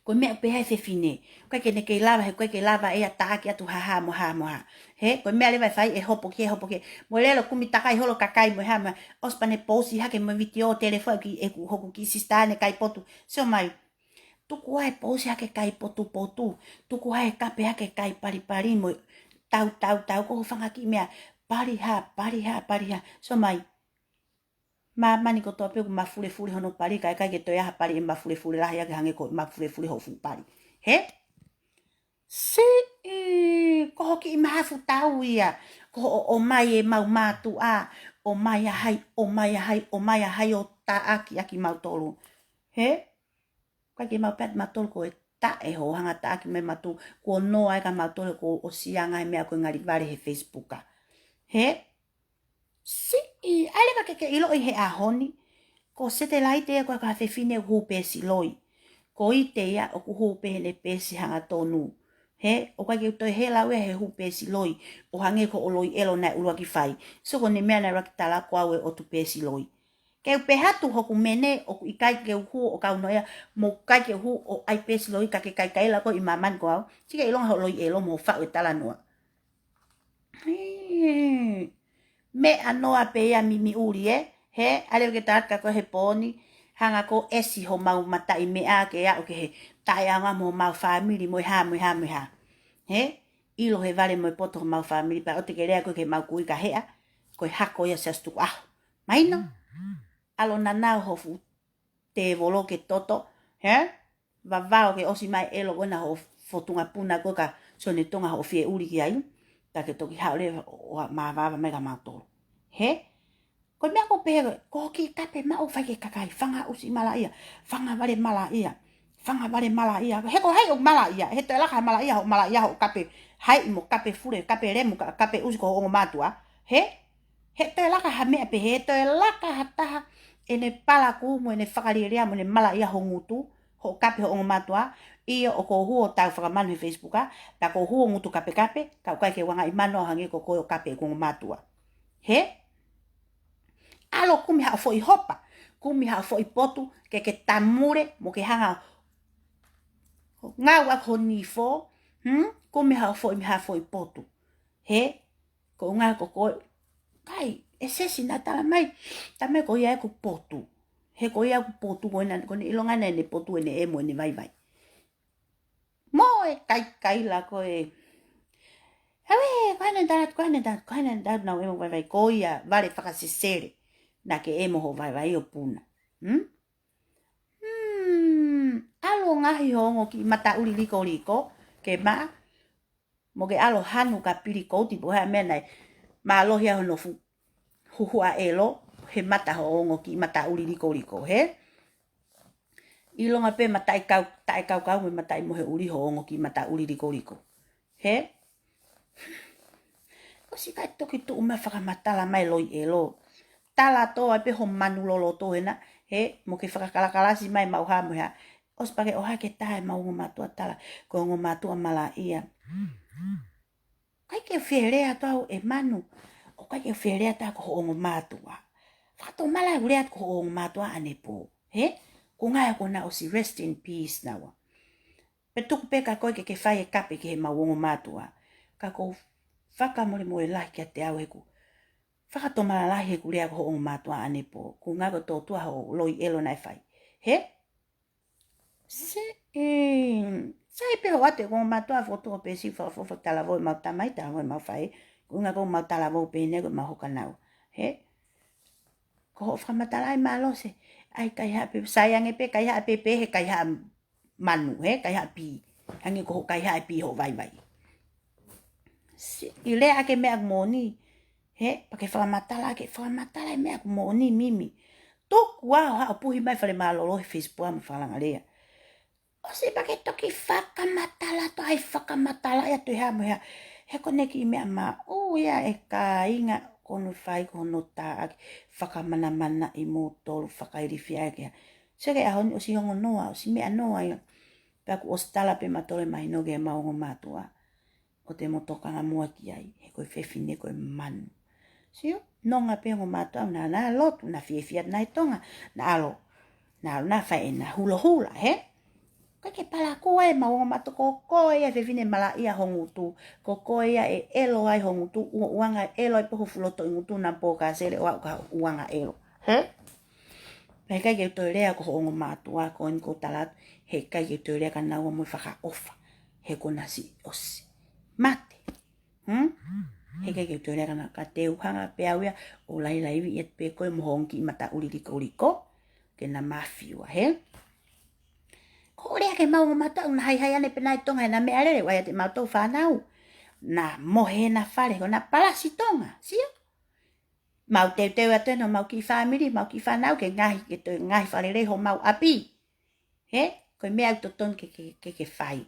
Ko e meʻa ʻoku pehē ai e fefine. ʻOku ʻikai ke ne kei lava, he ʻoku ʻikai ke lava ia ʻo taʻaki atu ha hā mo ha mo ha. Hē, ko e meʻa leva ʻe fai ʻe hopo ki ai, hopo ki ai. Mo e lele ʻo kumi takai holo kakai mo e hā mo e hā. ʻOsi pea ne pousi hake mo e vitiō telefua ki he ʻeku, hoku kiʻi sisitā ʻene kai potu. Sio mai. Tuku ai e pousi hake kai potupotu. Tuku ai e kape hake kai palipali mo e tau, tau, tau. Ko hoʻo fanga kiʻi meʻa. Pali hā, pali hā, pali hā. Sio mai. Māmani kotoa pē ʻoku mafulefule hono pali, ka ʻikai ke toe ʻi ai ha pali ʻe mafulefule lahi ange hangē ko e mafulefule hoʻo fuʻu pali. Hē? Siʻi, ko hoʻo kiʻi mahafu tau ia, ko hoʻo ʻomai e mau mātuʻa, ʻomai ʻa hai, ʻomai ʻa hai, ʻomai ʻa hai ʻo taʻaki ʻaki mautolu. Hē? ʻIkai ke mau pehē atu mautolu ko e taʻe hoʻo hanga ʻo taʻaki mai mautolu, kuo noa ʻa e ka mautolu kuo ʻosi anga he meʻa ko e ngali vale he Facebook ā. Hē? Siʻi, ʻai leva ke ke ʻiloʻi he ʻaho ni, ko Setelaite ia ko e ko ha fefine ʻoku hū peesi loi. Ko ʻIte ia ʻoku hū pē heʻene peesi hangatonu. Hē, ʻoku ʻikai ke u toe hela au ia he hū peesi loi, ʻo hangē ko hoʻo loi ʻelo naʻe ʻuluaki fai. So ko ʻene meʻa naʻe ʻuluaki tala ko au e ʻotu peesi loi. Ke u pehē atu hoku mene ʻoku ʻikai ke u hū ʻo kau noa ia, mo ʻikai ke u hū ʻo ʻai peesi loi ka ke kaikaila koe ʻi māmani ko au. Sio ke ʻilonga hoʻo loi ʻelo mo hoʻo faʻu e talanoa. Hē. Meʻa noa pē ia mimiʻuli ē. Hē, ʻai leva ke tala atu kia koe he pō ni, hanga ko ē ʻo ʻesi homau mataʻi meʻa ke aʻu ki he taʻeʻaonga mo homau fāmili mo e hā, mo e hā, mo e hā. Hē, ʻilo he vale mo e poto homau fāmili pea ʻoua te ke lea koe ki heʻemau kui ka heʻa, ko e hako ia Siaosi Tukuʻaho. Mahino? ʻAlu ʻo nanao ho fuʻu tēvolo ke toto, hē? Vavao ke ʻosi mai ʻelo ko ena hoʻo fotunga puna ko ē ka Sione Tonga hoʻo fie ʻuli ki ai, ka ke toki haʻu leva ʻo mavahe mai kia mautolu. Hē? Ko e meʻa ʻoku pehē, ko hoʻo kiʻi kape maʻu fai ki he kakai, fanga ʻusi malaʻia, fanga vale malaʻia, fanga vale malaʻia. He ko hai ʻoku malaʻia, he toe laka ha malaʻia, hoʻo malaʻia, hoʻo kape haiʻi mo kape fule, kape lemu, ka-, kape ʻusi ko hoʻo ongo mātuʻa. Hē? He toe laka ha meʻa pehē, toe laka ha taha ʻene palakū mo ʻene fakalielia mo ʻene malaʻia ho ngutu, hoʻo kape ho ongo mātuʻa, ʻio ʻoku ou hū ʻo tau fakamanu he Facebook ā, pea ʻoku ou hū ʻo ngutu kapekape, ka ʻoku ʻikai ke u angaʻi mano au hangē ko koe ʻo kape ʻeku ongo mātuʻa. Hē? ʻAlu ʻo kumi haʻo foʻi hopa, kumi haʻo foʻi potu, ke ke tamule, mo ke hanga ʻo ngāueʻaki ho nifo, hmm? Kumi haʻo foʻi, haʻo foʻi potu. Hē? Ko e ʻuhinga ko koe, kai, ʻe sesi naʻa tala mai, tala mai ko ia ʻeku potu. He ko ia ʻeku potu ko ena, ko ʻene ʻilonga ena ʻene potu ʻene ʻemo ʻene vaivai. Mo e kaikaila ko ē. Hē, ko ena tala, ko ena tala, ko ena tala naʻa ku ʻemo vaivai ko ia, vale fakasesele. Naʻa ke ʻemo ho vaivai ʻo puna. Hmm? Hmm, ʻalu ʻo ngaohi ho ongo kiʻi mataʻuli likoliko, ke maʻa, mo ke ʻalu ʻo hanu ka pili kouti pe ko e hā e meʻa naʻe mālohi ai hono fu-, huhuʻa ʻelo, he mata ho ongo kiʻi mataʻuli likoliko, hē? ʻilonga pē mataʻi kau, taʻe kaukau mo e mataʻi mohe ʻuli hoʻo ongo kiʻi mata ʻuli likoliko. He? ʻOsi ʻikai toki tuʻu mai fakamatala mai loi ʻelo. Tala tō ai pē ho manu loloto hena, he, mo ke fakakalakalasi mai mau hā mo hā. ʻOsi pea ke ʻohake taha e mau ongo mātuʻa tala, ko e ongo mātuʻa malaʻia. ʻIkai ke u fie lea atu au e manu, ʻoku ʻikai ke u fie lea atu au ko hoʻo ongo mātuʻa. Fakatomala e lea atu ko hoʻo ongo mātuʻa ʻanepō. He? Ko e ngaahi ko ena ʻosi rest in peace naua. Pea tuku pē ka ko e ke ke fai e kape ki he mau ongo mātuʻa. Ka ʻoku ou fakamolemole lahi kiate au he ʻoku fakatomala lahi heʻeku lea ko hoʻo ongo mātuʻa ʻanepō. Ko e ngaahi ko e tōtuʻa hoʻo loi ʻelo naʻe fai. He? Se, e, sai pē hoʻo ʻoatu e ongo mātuʻa fokotuʻu pē si fakafoʻou talavou e mau tamai, talavou e mau faʻē. Ko e ngaahi ko e mau talavou pē ʻeni ko e mau hoka naua. He? Ko hoʻo fakamatala ai mālō se. ʻAi kaihaʻa pē, sai ange pē, kaihaʻa pē pē, he kaihaʻa manu, he, kaihaʻa pī. Ange ko hoʻo kaihaʻa e pī hoʻo vaivai. Si, ʻi lea ake meʻa moʻoni, he, pea ke fakamatala ake, fakamatala e meʻa moʻoni Mimi. Tuku ā hoʻo haʻu puhi mai fale mālōlō he Facebook mo fakalanga lea. ʻOsi pea ke toki fakamatala atu, ʻai fakamatala ia tu hā mo hā. He ko e kiʻi meʻa maʻu ia e kāinga ko hono fai ko hono tā ake fakamanamanaʻi moutolu fakailifia ake. Sio ki he ʻaho ni ʻosi ongo noa, ʻosi meʻa noa ia. Pea kuo ʻosi tala pē mautolu e mahino ki he mau ongo mātuʻa. ʻOua te mou tokanga muʻa ki ai, he ko e fefine ko e manu. Sio, nonga pē ongo mātuʻa, naʻa na lotu, na fiefia, na ʻi Tonga, na ʻalu, na ʻalu, na fai ʻena hulohula, he? ʻIkai ke palakū ai e mau ongo mātuʻa ko koe ia e fefine malaʻia ho ngutu, ko koe ia e ʻelo ai ho ngutu, ua, uanga ʻelo ai pē ho fuʻu loto ʻi ngutu naʻa pō ka sele ʻo aʻu ka uanga ʻelo. He? Pea ʻikai ke u toe lea ko hoʻo ongo mātuʻa ko eni ʻoku ou tala atu, he ʻikai ke u toe lea kia naua mo e fakaʻofa, he kuo na siʻi ʻosi mate. Hmm? He ʻikai ke u toe lea kia naua ka te u hanga pē au ia ʻo lailaivi ʻiate pē koe mo ho ongo kiʻi mata ʻuli likoliko, ke na mafiua, he? Ko e lea ki he mau ongo mātuʻa ʻoku na haihai ʻanepō ʻi Tonga he na meʻalele, ʻoku ʻiate mautolu fānau. Na mohe ʻena fale, ko ʻena palasi Tonga, sio? Mau teuteu atu ʻena, mau kiʻi fāmili, mau kiʻi fānau, ke ngaahi, ke toe ngaahi fale lei ho mau ʻapi. He? Ko e meʻa ʻoku totonu ke, ke, ke, ke fai.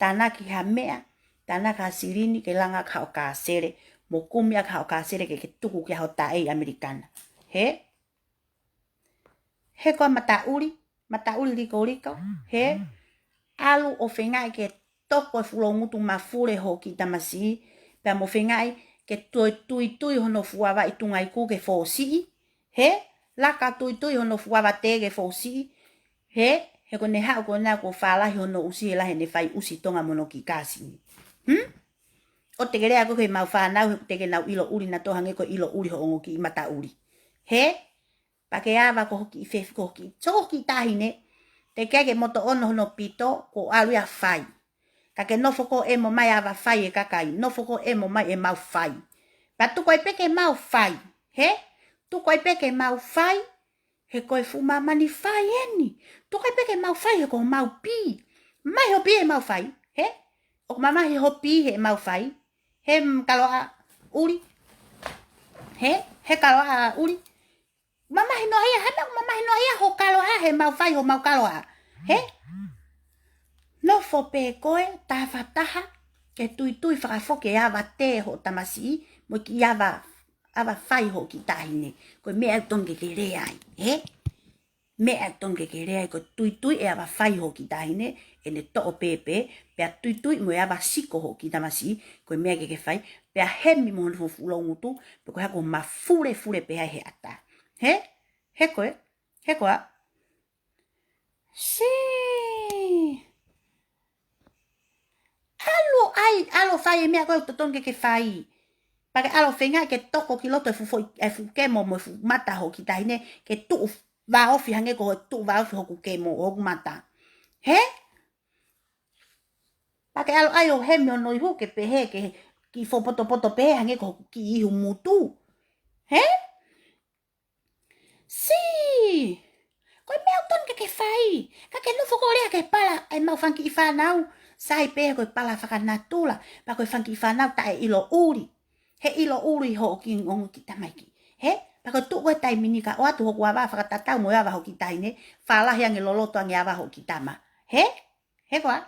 Tānaki ha meʻa, tānaki ha silini, ke langa ʻaki haʻo ka sele, mo kumi ʻaki haʻo ka sele ke, ke tuku ki ho taʻe ʻi ʻAmelika na. He? He ko e mata ʻuli, mata ʻuli likoliko, he? ʻAlu ʻo feingaʻi ke toko e fuʻu loungutu mafule ho kiʻi tamasiʻi, pea mo feingaʻi ke tuitui hono fuʻu ava ʻi Tungaiku ke fōsiʻi, he? Laka tuitui hono fuʻu ava tē ke fōsiʻi, he? He ko ʻene haʻu ko ena kuo fālahi hono ʻusi he lahi ʻene fai ʻusi Tonga mo hono kiʻi kāsini. Hmm? ʻOua te ke lea ko e mau fānau, he ʻoku teʻeki ke nau ʻilo ʻuli nautolu hangē ko e ʻilo ʻuli ho ongo kiʻi mata ʻuli. He? Pea ke ava ko ho kiʻi fefi ko ho kiʻi. So ko ho kiʻi taʻahine, teʻeki ai ke moto ono hono pito, kuo ʻalu ia ʻo fai. Ka ke nofo ko ē mo mai ava fai e kakai, nofo ko ē mo mai e mau fai. Pea tuku ai pē ke mau fai, he? Tuku ai pē ke mau fai, he ko e fuʻu māmani fai ʻeni. Tuku ai pē ke mau fai, he ko e mau pī. Mai ho pī he mau fai, he? ʻOku mamahi ho pī he mau fai, he, mm, kaloʻa ʻuli. He, he kaloʻa ʻuli. Mamahi noa ia, hana mamahi noa ia ho kaloʻa, he mau fai ho mau kaloʻa. He? Nofo pē koe, tafataha, ke tuitui fakafoki e ava tē ho tamasiʻi, mo e kiʻi ava, ava fai ho kiʻi taʻahine. Ko e meʻa ʻoku totonu ke ke lea ai, he? Meʻa ʻoku totonu ke ke lea ai, ko e tuitui e ava fai ho kiʻi taʻahine, ʻene toʻo pēpē, pea tuitui mo e ava siko ho kiʻi tamasiʻi, ko e meʻa ke ke fai, pea hemi mo hono fuʻu loungutu, pe ko e hā ko e mafulefule pē ai he ʻata. He? He ko e? He ko e? Si. ʻAlu ai, ʻalu fai e meʻa ko ē ʻoku totonu ke ke fai. Pea ke ʻalu feingaʻi ke toko ki loto e fuʻu foʻi, e fuʻu kemo mo e fuʻu mata ho kiʻi taʻahine, ke tuʻu vāofi hangē ko e tuʻu vāofi hoku kemo, hoku mata. He? Pea ke ʻalu ai ʻo hemi hono ihu ke pehē, ke kiʻi fopotopoto pehē hangē ko hoku kiʻi ihu mutu. He? Si! Ko e meʻa ʻoku totonu ke ke fai. Ka ke nofo ko ē ʻo lea ki he pala, e mau fanga kiʻi fānau. Sai pē ko e pala fakanatula. Pea ko e fanga kiʻi fānau taʻe ʻilo ʻuli. He ʻilo ʻuli hoʻo kiʻi ongo kiʻi tamaiki. He? Pea ko e tuʻu ko e taimi ni ka ʻoatu hoku ava fakatatau mo e ava hoku kiʻi taʻahine, fālahi ange loloto ange ava hoku kiʻi tama. Hē? Hē koā?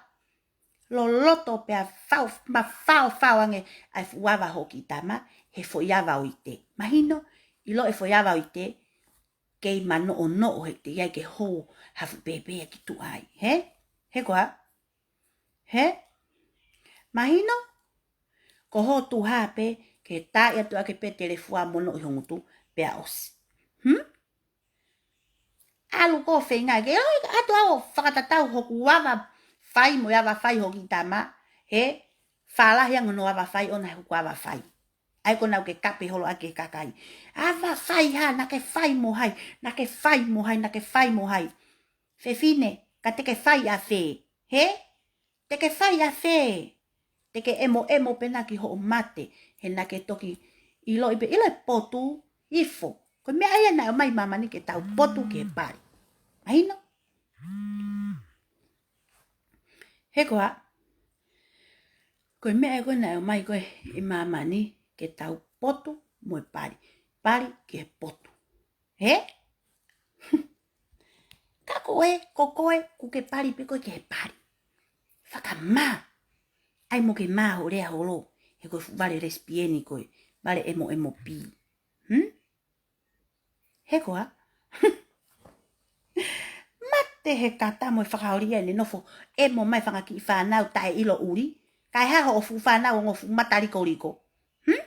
Loloto pea fau, mafaufau ange ʻa e fuʻu ava hoku kiʻi tama he foʻi ava ʻo ʻite. Mahino, ʻilo e foʻi ava ʻo ʻite, kei manoʻonoʻo he te ia ke hou ha fuʻu pēpē ia ki tuʻa ai. Hē? Hē koā? Hē? Mahino? Ko hoʻo tuha pē, ke taaʻi atu ake pē telefua mono ʻi ho ngutu, pea ʻosi. Hmm? ʻAlu ko e feinga ke, ʻoi, ʻatu au ʻo fakatatau hoku ava fai mo e ava fai hoku kiʻi tama, hē, fālahi ange hono ava fai ʻona he hoku ava fai. ʻAi ko ʻenau ke kape holo ake kakai. Ava fai hā, naʻa ke fai mo hai, naʻa ke fai mo hai, naʻa ke fai mo hai. Fefine, ka te ke fai ʻa fē, hē? Te ke fai ʻa fē? Te ke ʻemoʻemo pē na ki hoʻo mate, he naʻa ke toki ʻiloʻi pē, ʻilo e potu ifo. Ko e meʻa ia naʻe ʻomai ʻe māmani ke tau potu ki he pali. Mahino? Hē koā? Ko e meʻa ko ē naʻe ʻomai ko ē ʻe māmani ke tau potu mo e pali. Pali ki he potu. Hē? Ka ko e, ko koe, ʻoku ke pali pē koe ki he pali. Fakamā. ʻAi mo ke mā hoʻo lea holo. He ko e fuʻu vale lesipieni koe. Vale ʻemoʻemo pī. Hmm? Hē koā? Mate he kata mo e fakaoli ia ʻene nofo ʻemo mai fanga kiʻi fānau taʻeʻilo ʻuli. Kae hā hoʻo fuʻu fānau ongo fuʻu mata likoliko. Hmm?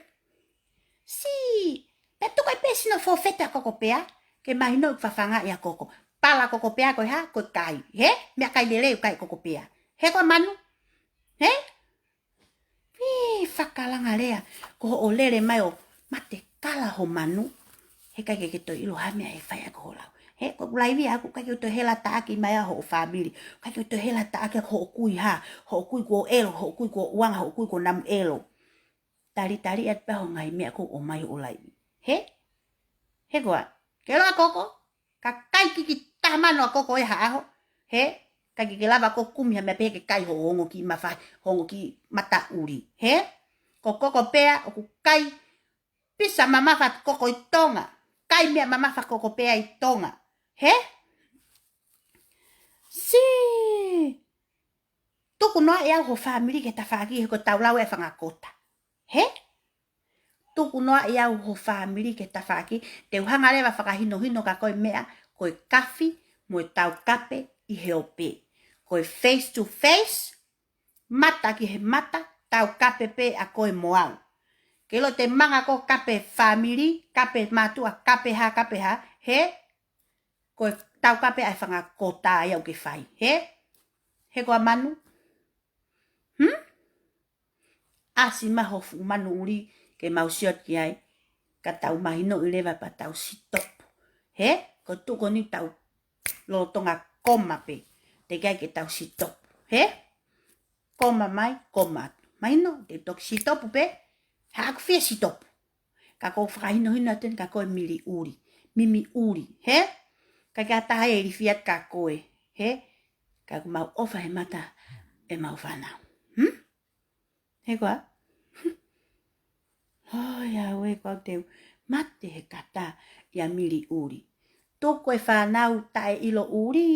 Sī, pea tuku ai pē sino fōfete ʻa Kokopea, ke mahino ʻoku fafangaʻi ʻa Koko. Pala Kokopea ko e hā, ko e kai. Hē? Meʻakai lelei ʻoku kai ʻe Kokopea. Hē koā Manu? Hē? Ui, fakalanga lea. Ko hoʻo lele mai ʻo mate kala ho manu. He ʻikai ke ke toe ʻilo ha meʻa ʻe fai ʻaki ho lau. Hē, ko e laivi ʻaku ʻikai ke toe hela taʻaki mai ʻa hoʻo fāmili. ʻIkai ke toe hela taʻaki ʻaki hoʻo kui hā, hoʻo kui kuo ʻelo, hoʻo kui kuo ʻuanga, hoʻo kui kuo namu ʻelo. Talitali atu pē ho ngaahi meʻa ʻoku ʻomai ʻo laivi. Hē? Hē koā? Ke loa Koko? Ka kai kiki taha mano ʻa Koko ʻi ha ʻaho. Hē? Ka ke ke lava ko kumi ha meʻa pē ke kai ho ongo kiʻi mafa, ho ongo kiʻi mata ʻuli. Hē? Ko Kokopea ʻoku kai pisa mamafa ʻa Koko ʻi Tonga. Kai meʻa mamafa ʻa Kokopea ʻi Tonga. Hē? Sī! Tuku noa ʻe au ho fāmili ki he tafaʻaki he ko e tau lau ʻe fanga kota. Hē? Tuku noa ʻe au ho fāmili ki he tafaʻaki, te u hanga leva fakahinohino kia koe meʻa, ko e kafi mo e taukape ʻi he ope. Ko e face to face, mata ki he mata, taukape pē ʻa koe mo au. Ke ʻilo te manga ko kape fāmili, kape mātuʻa, kape hā, kape hā, hē? Ko e taukape ʻa e fanga kota ia ʻoku ke fai, hē? Hē koā Manu? Hmm? ʻAsi mai ho fuʻu manu ʻuli ke mau sio ki ai, ka tau mahinoʻi leva pea tau sitopu. Hē? Ko e tuʻu ko eni tau lolotonga koma pē. Teʻeki ai ke tau sitopu. Hē? Koma mai, koma atu. Mahino, te u toki sitopu pē, haʻaku fie sitopu. Ka ʻoku ou fakahinohino atu eni kia koe mili ʻuli, mimi ʻuli, hē? Ka ke ʻatā ʻe ilifia kia koe, hē? Ka ʻoku mau ʻofa he mata ʻemau fānau. Hmm? Hē koā? Hoi, ʻauē, ko au te u mate he kata ʻia mili ʻuli. Tuku e fānau taʻeʻilo ʻuli.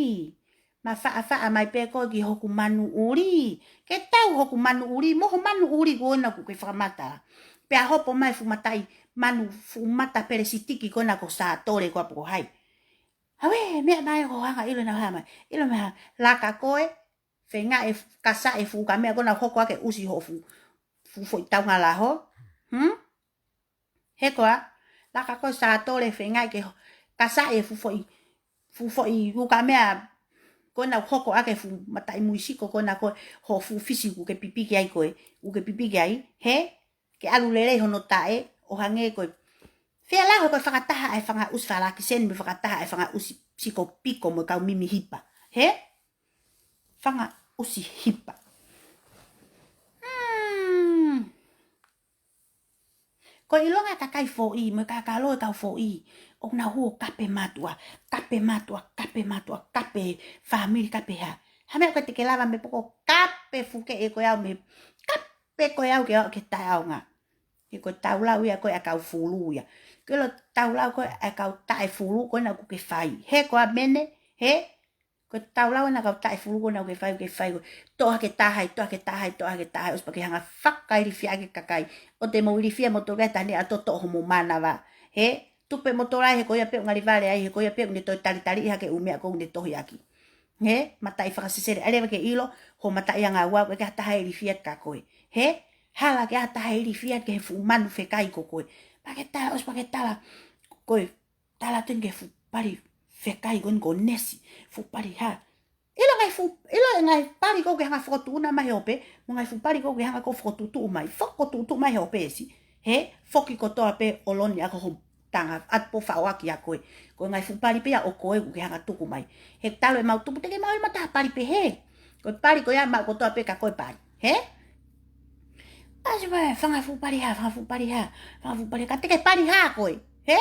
Mafaʻafaʻa mai pē koe ki hoku manu ʻuli. Ke tau hoku manu ʻuli, mo ho manu ʻuli ko ena ʻoku ke fakamatala. Pea hopo mai fuʻu mataʻi manu, fuʻu mata pelesitiki ko ena ko Sātole ko ā pe ko hai. ʻAuē, meʻa mai ko hanga ʻilo naʻa hā mai. ʻIlo meʻa hā, laka koe, feinga ʻe kasa e fuʻu ukamea ko ena hoko ake ʻusi ho fuʻu, fuʻu foʻi taunga laho. Hmm? Hē koā, laka koe Sātole feinga ke ho-, kasa e fuʻu foʻi, fuʻu foʻi ukamea ko ena hoko ake fuʻu mataʻi muisiko ko ena ko ho fuʻu fisi ʻoku ke pipiki ai koe, ʻoku ke pipiki ai, hē? Ke ʻalu lelei hono taʻe, ʻo hangē ko e. Fea lau he ko e fakataha ʻa e fanga ʻusi falakiseni mo e fakataha ʻa e fanga ʻusi sikopiko mo e kau mimi hipa. Hē? Fanga ʻusi hipa. Hmm. Ko e ʻilonga kakai foʻi, mo e kakalo e kau foʻi. ʻOku nau hū ʻo kape mātuʻa, kape mātuʻa, kape mātuʻa, kape fāmili, kape hā. Hā meʻa ko ē te ke lava mei he poko kape fuke ʻe koe au mei he kape koe au ke aʻu ki he taʻeʻaonga. He ko e tau lau ia ko ē ʻa e kau fulu ia. Ko e ʻilo taulau ko ē ʻa e kau taʻefulu ko ena ʻoku ke fai. He ko e mene, he? Ko e taulau ena kau taʻefulu ko ena ʻoku ke fai, ʻoku ke fai ko ē. Toʻo hake taha ē, toʻo hake taha ē, toʻo hake taha ē, ʻosi pea ke hanga fakailifia ʻaki e kakai. ʻOua te mou ilifia moutolu kae taha ni ʻa toʻo hoʻomou mānava. He? Tuku pē moutolu ai he ko ia pē ʻoku ngali vale ai, he ko ia pē ʻoku ne toe talitali ʻi hake ʻū meʻa ko ē ʻoku ne tohi ʻaki. He? Mataʻi fakasesele, ʻai leva ke ʻilo hoʻo mataʻi ʻanga ua, ʻoku ʻikai ha taha ʻe ilifia kia koe. He? Hala ke ʻi ai ha taha ʻe ilifia ki he fuʻu manu fekai ko koe. Pea ke tala, ʻosi pea ke tala, ko e tala atu eni ki he fuʻu pali fekai ko eni ko Nesi, fuʻu pali hā. ʻIlo e ngaahi fuʻu, ʻilo e ngaahi pali ko ē ʻoku ke hanga fokotuʻuna mai he ope, mo e ngaahi fuʻu pali ko ē ʻoku ke hanga ko ē fokotuʻutuʻu mai, fokotuʻutuʻu mai he ope ʻesi. He? Foki kotoa pē ʻo loni ʻaki ho tanga, ʻatā pē ʻo faʻo ʻaki ʻa koe. Ko e ngaahi fuʻu pali pē ia ʻo koe ʻoku ke hanga tuku mai. He talu ʻemau tupu te ke maʻu ʻi mata ha pali pē he. Ko e pali ko ia maʻu kotoa pē kia koe pali. He? ʻAsi mai, fanga fuʻu pali hā, fanga fuʻu pali hā, fanga fuʻu pali hā, ka te ke pali hā koe. He?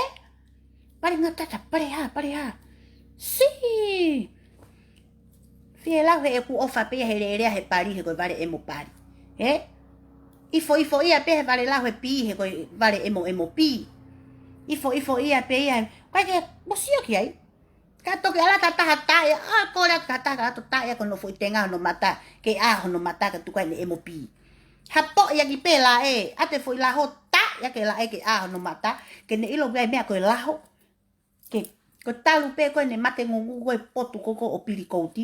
Pali ngatata, pali hā, pali hā. Sī! Fie lau he ʻeku ʻofa pē ia he lelea he pali he ko e vale ʻemo pali. He? ʻIfo, ʻifo ia pē he vale lau he pī he ko e vale ʻemo, ʻemo pī. ʻIfo, ʻifo ia pē ia he, ʻikai ke mou sio ki ai. Ka toki ʻalu atu ha taha taʻe, ʻa kole atu ha taha ka ʻalu atu taʻe ʻaki hono foʻi tenga hono mata, ke ʻā hono mata ka tuku ai ʻene ʻemo pī. Hapoʻi ʻaki pē laʻe, ʻa e foʻi laho taʻe ʻaki e laʻe ke ʻā hono mata, ke ne ʻilo ʻoku ʻi ai e meʻa ko e laho. Ke, ko e talu pē ko ē ʻene mate ngungu ko ē potu ko ē ʻo pili kouti,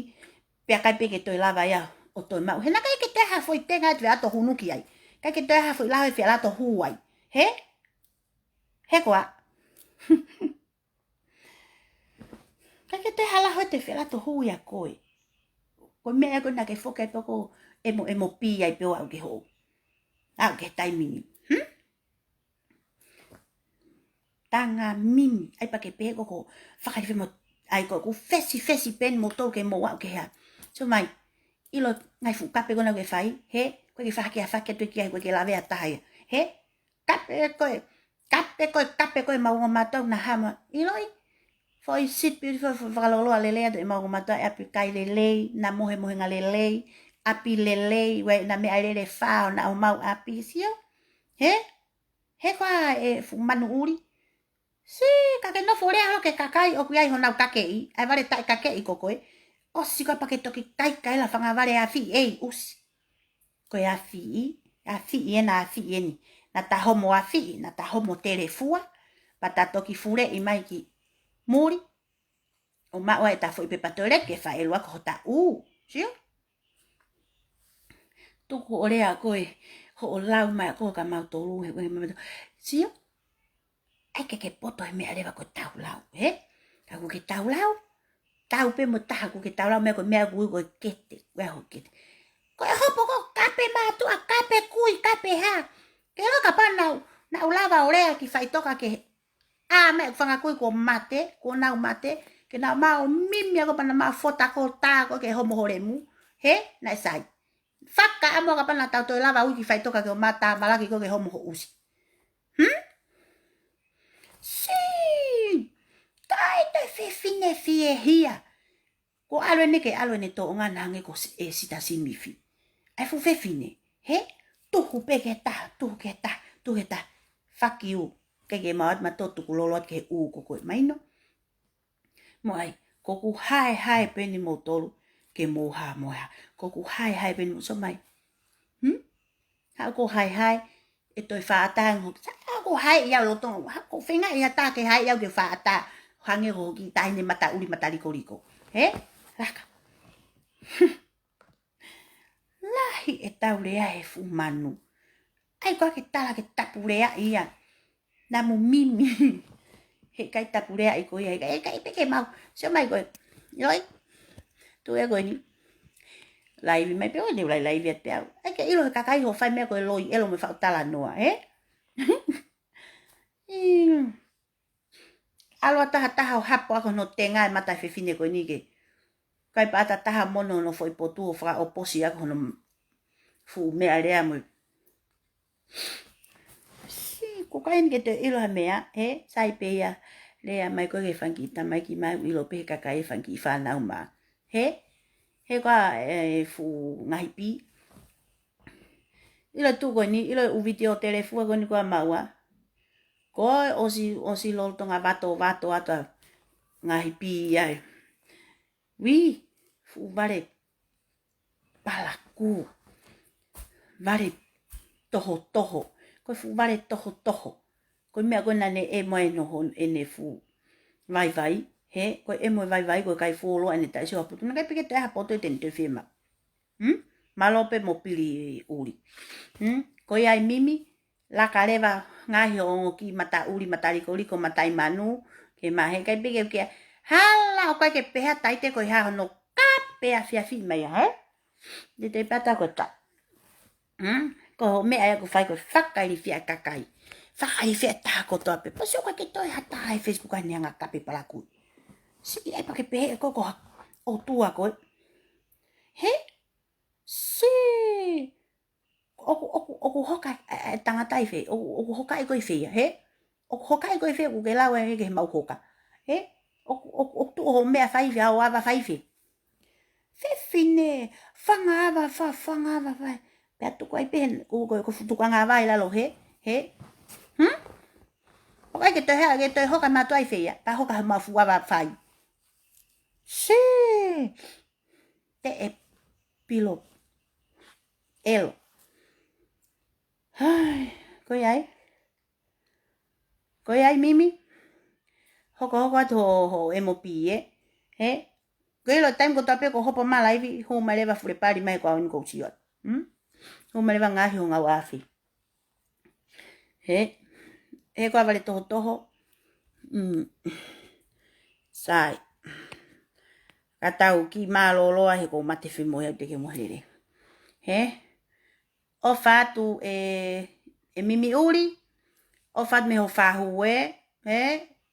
pea ʻikai pē ke toe lava ia ʻo toe maʻu. He naʻe ʻikai ke toe ʻi ai ha foʻi tenga ʻe te fie ʻalu ʻo hū ki ai. ʻIkai ke toe ʻi ai ha foʻi laho ʻe fie ʻalu ʻo hū ai. He? He ko ā. ʻIkai ke toe ʻi ai ha laho ʻe te fie ʻalu ʻo hū ia koe. Ko e meʻa ko ē naʻa ke foki ai pē ko e ʻemo, ʻemo pī ai pē ʻo aʻu ki he hoʻo, aʻu ki he taimi ni. Hmm? Tanga mimi, ʻai pē ke pehē ko ē ko e fakailifia mo, ʻai ko ē ʻoku fesi, fesi pē eni moutolu ke mou aʻu ki he hā. Sio mai, ʻilo e ngaahi fuʻu kape ko ena ʻoku ke fai, he, ko e ke fahake a fake atu ki ai, ko e ke lavea taha ia. He, kape ko ē, kape ko ē, kape ko ē ʻemau ongo mātuʻa naʻa hā mai. ʻIloʻi, foʻi sweet beautiful, foʻi fakaloloa lelei atu ʻemau ongo mātuʻa, ʻapi kai lelei, na mohemohenga lelei, ʻapi lelei, ʻoku ʻi ai ʻena meʻalele fā ʻo na ʻomau ʻapi, sio? He? He ko ā e fuʻu manu ʻuli. Sī, ka ke nofo lea holo ki he kakai ʻoku ʻi ai honau kakeʻi, ʻa e vale taʻekakeʻi ko koe. ʻOsi ko ā pea ke toki kaikaila fanga vale afiʻi ʻe ʻusi. Ko e afiʻi, afiʻi ena afiʻi eni. Naʻa ta homo afiʻi, naʻa ta homo telefua, pea ta toki fuleʻi mai ki muli. ʻO maʻu ai ʻeta foʻi pepa toilet ke faʻelu ʻaki hota ʻū. Sio? Tuku hoʻo lea ko ē, hoʻo lau mai ko ē kia mautolu, he ko e mautolu. Sio? ʻAi ke ke poto he meʻa leva ko e taulau, he? Ka ʻoku ke taulau, tau pē mo taha ʻoku ke taulau meʻa ko e meʻa ʻoku ui ko e kete, ʻoku ʻi ai hoʻo kete. Ko e hopo ko ē kape mātuʻa, kape kui, kape hā. Ke ʻilo kapau naʻa ku, naʻa ku lava ʻo lea ki faʻitoka ke ʻā mai ʻeku fanga kui kuo mate, kuo nau mate, ke nau maʻu mimi ʻa ko ē pea nau maʻu fota ko ē tā ko ē ke homo ho lemu, he? Naʻe sai. Fakaʻamu kapau naʻa tau toe lava ui ki faʻitoka ke ʻomai ʻa e tāmalaki ko ē ke homo ho ʻusi. Hmm? Sī! Kai te fefine fiehia. Ko e ʻalu eni ke ʻalu eni tōʻonga naʻa hangē ko si-, ʻe Sita Simifi. ʻAi fuʻu fefine. He? Tuhu pē ki he taha, tuhu ki he taha, tuhu ki he taha. Fakiu. Ke ke maʻu atu ma tō tuku lolo atu ki he ʻū ko koe maino. Mo ʻai, ko ʻeku haehae pē eni moutolu, ke mou hā mo hā. Ko ʻeku haehae pē eni mo sio mai. Hmm? Haʻu ko e haehae, ʻe toe faʻa taha ange hoki. Sa haʻu ko e hae ia loto, haʻu ko e feinga ia tā ke hae ia ke faʻa taha. Hangē ko hoʻo kiʻi taʻahine mata ʻuli mata likoliko. He? Laka. Lahi ʻetau lea he fuʻu manu. ʻAi ko ā ke tala ke tapu lea ia. Namu mimi. He ʻikai tapu lea ʻi ko ia, he ʻikai, ʻikai pē ke mau. Sio mai ko ē. ʻIloʻi. Tuʻu ē ko eni. Laivi mai pē ʻo ne ulai laivi atu pē au. ʻAi ke ʻilo he kakai hoʻo fai meʻa ko e loi ʻelo mo e faʻu talanoa, he? Mm. ʻAlu ʻa taha taha ʻo hapo ʻaki hono tenga e mata fefine ko eni ke. ʻIkai pē ʻa taha taha mono hono foʻi potu ʻo fakaʻoposi ʻaki hono fuʻu meʻa lea mo. Sī, ko e ʻikai ke te ʻilo ha meʻa, he, sai pē ia, lea mai ko ē ki he fanga kiʻi tamaiki mai, ʻilo pē he kakai e fanga kiʻi fānau mā. He, he ko ā e fuʻu ngaahi pī. ʻIlo tuʻu ko eni, ʻilo ʻū vitiō telefua ko eni ko ā maua. Ko e ʻosi, ʻosi lolotonga vato, vato atu ʻa e ngaahi pī ai. Ui, fuʻu vale palakū. Vale tohotoho. Ko e fuʻu vale tohotoho. Ko e meʻa ko ē naʻa ne ʻemo ai ʻene fuʻu vaivai. He, ko e ʻemo e vaivai, ko e ʻikai fuoloa ʻene taʻe sio ha potu. Naʻe ʻikai pē ke toe ha potu ʻe te ne toe fiemaʻu. Hmm? Mālō pē mo Pili ʻuli. Hmm? Ko ia ai Mimi, laka leva ngaahi ongo kiʻi mata ʻuli, mata likoliko, mata ʻi manu, ke mahe kai pē ke kia. Hala ʻoku ʻikai ke pehē ʻa Taite ko e hā hono kape afiafi mai, he? Te te pata ko ta. Hmm? Ko e meʻa ia ʻoku fai ko e fakailifia e kakai. Fakailifia e taha kotoa pē. Pasi ʻoku ʻikai ke toe ha taha he Facebook ʻa ʻene anga kape palakū. Siʻi ai pē ke pehē ko e ko ha ʻotua koe. He? Siʻi. ʻOku, ʻoku, ʻoku hoka e, e tangata ʻi fē, ʻoku, ʻoku hoka ʻi koe ʻi fē ia, he? ʻOku hoka ʻi koe ʻi fē, ʻoku ke lau ē ke mau hoka. He? ʻOku, ʻoku, ʻoku tuʻu ho meʻa fai fē, ʻo ava fai fē. Fefine, fanga ava fa, fanga ava fai. Pea tuku ai pē, ko, ko, ko futukanga ava ʻi lalo, he? He? Hmm? ʻOku ʻikai ke toe hea, ke toe hoka mātuʻa ʻi fē ia, pea hoka he mau fuʻu ava fai. Siʻi. Te e pilo. ʻElo. Hai, ko ia ai. Ko ia ai Mimi. Hokohoko atu ho, ho M P ē. He? Ko ilo taimi kotoa pē ko hopo ma laivi, hū mai leva fule pali mai ko au ni ko sio. Hmm? Hū mai leva ngaahi ho ngau afi. He, he ko e vale tohotoho. Mm. Sai. Ka tau kiʻi mālōlō ai he ko mate fimo ia te ke mohelele. He, ʻofa atu e, e Mimi ʻuli, ʻofa atu mei ho fahu ē, he,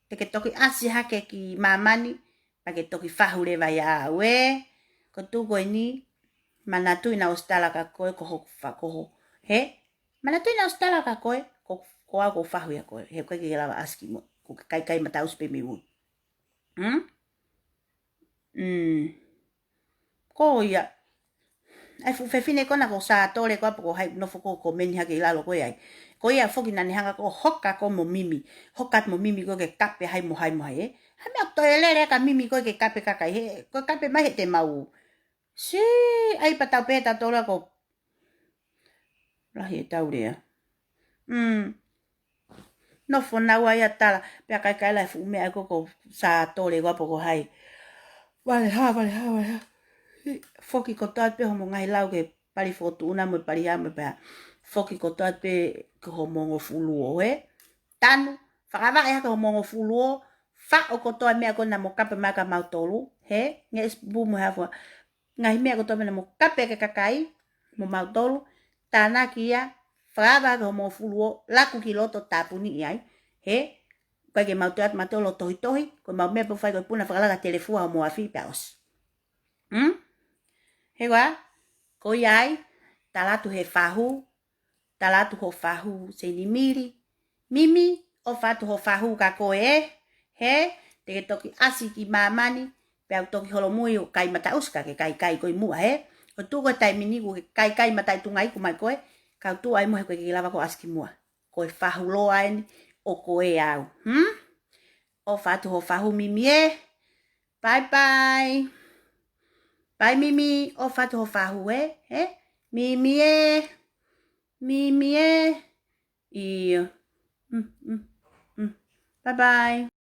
te ke toki ʻasi hake ki māmani, pea ke toki fahu leva ia au ē, ko tuku eni, manatuʻi naʻa ʻosi tala kia koe ko hoku fa, ko ho, he, manatuʻi naʻa ʻosi tala kia koe, ko, ko au ko fahu ia koe, he ʻoku ʻikai ke lava ʻasi ki mo, ko ke kaikai mataʻusi pē mei mui. Hmm? Mm. Ko ia. Ai fuʻu fefine ko ena ko Sātole ko ē pea ko hai nofo ko ē ko meni hake ʻi lalo ko ē ai. Ko ia foki naʻa ne hanga ko ē hoka ko ē mo Mimi. Hoka mo Mimi ko ē ke kape hai mo hai mo hai, ē. Hai meʻa toe lele kia Mimi ko ē ke kape kakai he. Ko e kape mai he te mau. Siʻi, ai pea tau pē tautolu ko. Lahi e tau lea. Mm. Nofo naua ia tala, pea kaikai la e fuʻu meʻa ko ē ko Sātole ko ē pea ko hai. Vale hā, vale hā, vale hā. Foki kotoa pē homo ngaahi lau ke pali fotu una mo pali hā mo pea. Foki kotoa pē ko homo ongo fuluo, he. Tanu, fakavaʻe hake homo ongo fuluo, faʻo kotoa meʻa ko ena mo kape mai kia mautolu, he, ngeʻesi pupu mo hafua. Ngaahi meʻa kotoa mena mo kape ke kakai, mo mautolu, tānaki ia, fakavaʻe hake homo fuluo, laku ki loto tāpuni ia ai, he, ʻikai ke mau toe atu mautolu ʻo tohitohi, ko e mau meʻa pē ʻoku fai ko e puna fakalaka telefua homo afi pea ʻosi. Hmm? He koā, ko ia ai, tala atu he fahu, tala atu ho fahu, Seinimili. Mimi, ʻofa atu ho fahu kia koe ē. He, te ke toki ʻasi ki māmani, pea u toki holomui ʻo kai mataʻusi ka ke kaikai ko ē ʻi muʻa, he. ʻO tuʻu ko e taimi ni ʻoku ke kaikai mataʻi tunga iku mai koe, ka u tuʻu ai mo he ko ē ke lava ko ʻasi ki muʻa. Ko e fahu loa eni, ʻo ko ē au. Hmm? ʻOfa atu ho fahu Mimi ē. Bye bye. Bye Mimi, ʻofa atu ho fahu ē, he? Mimi ē. Mimi ē. ʻIo. Mm, mm, mm. Bye bye.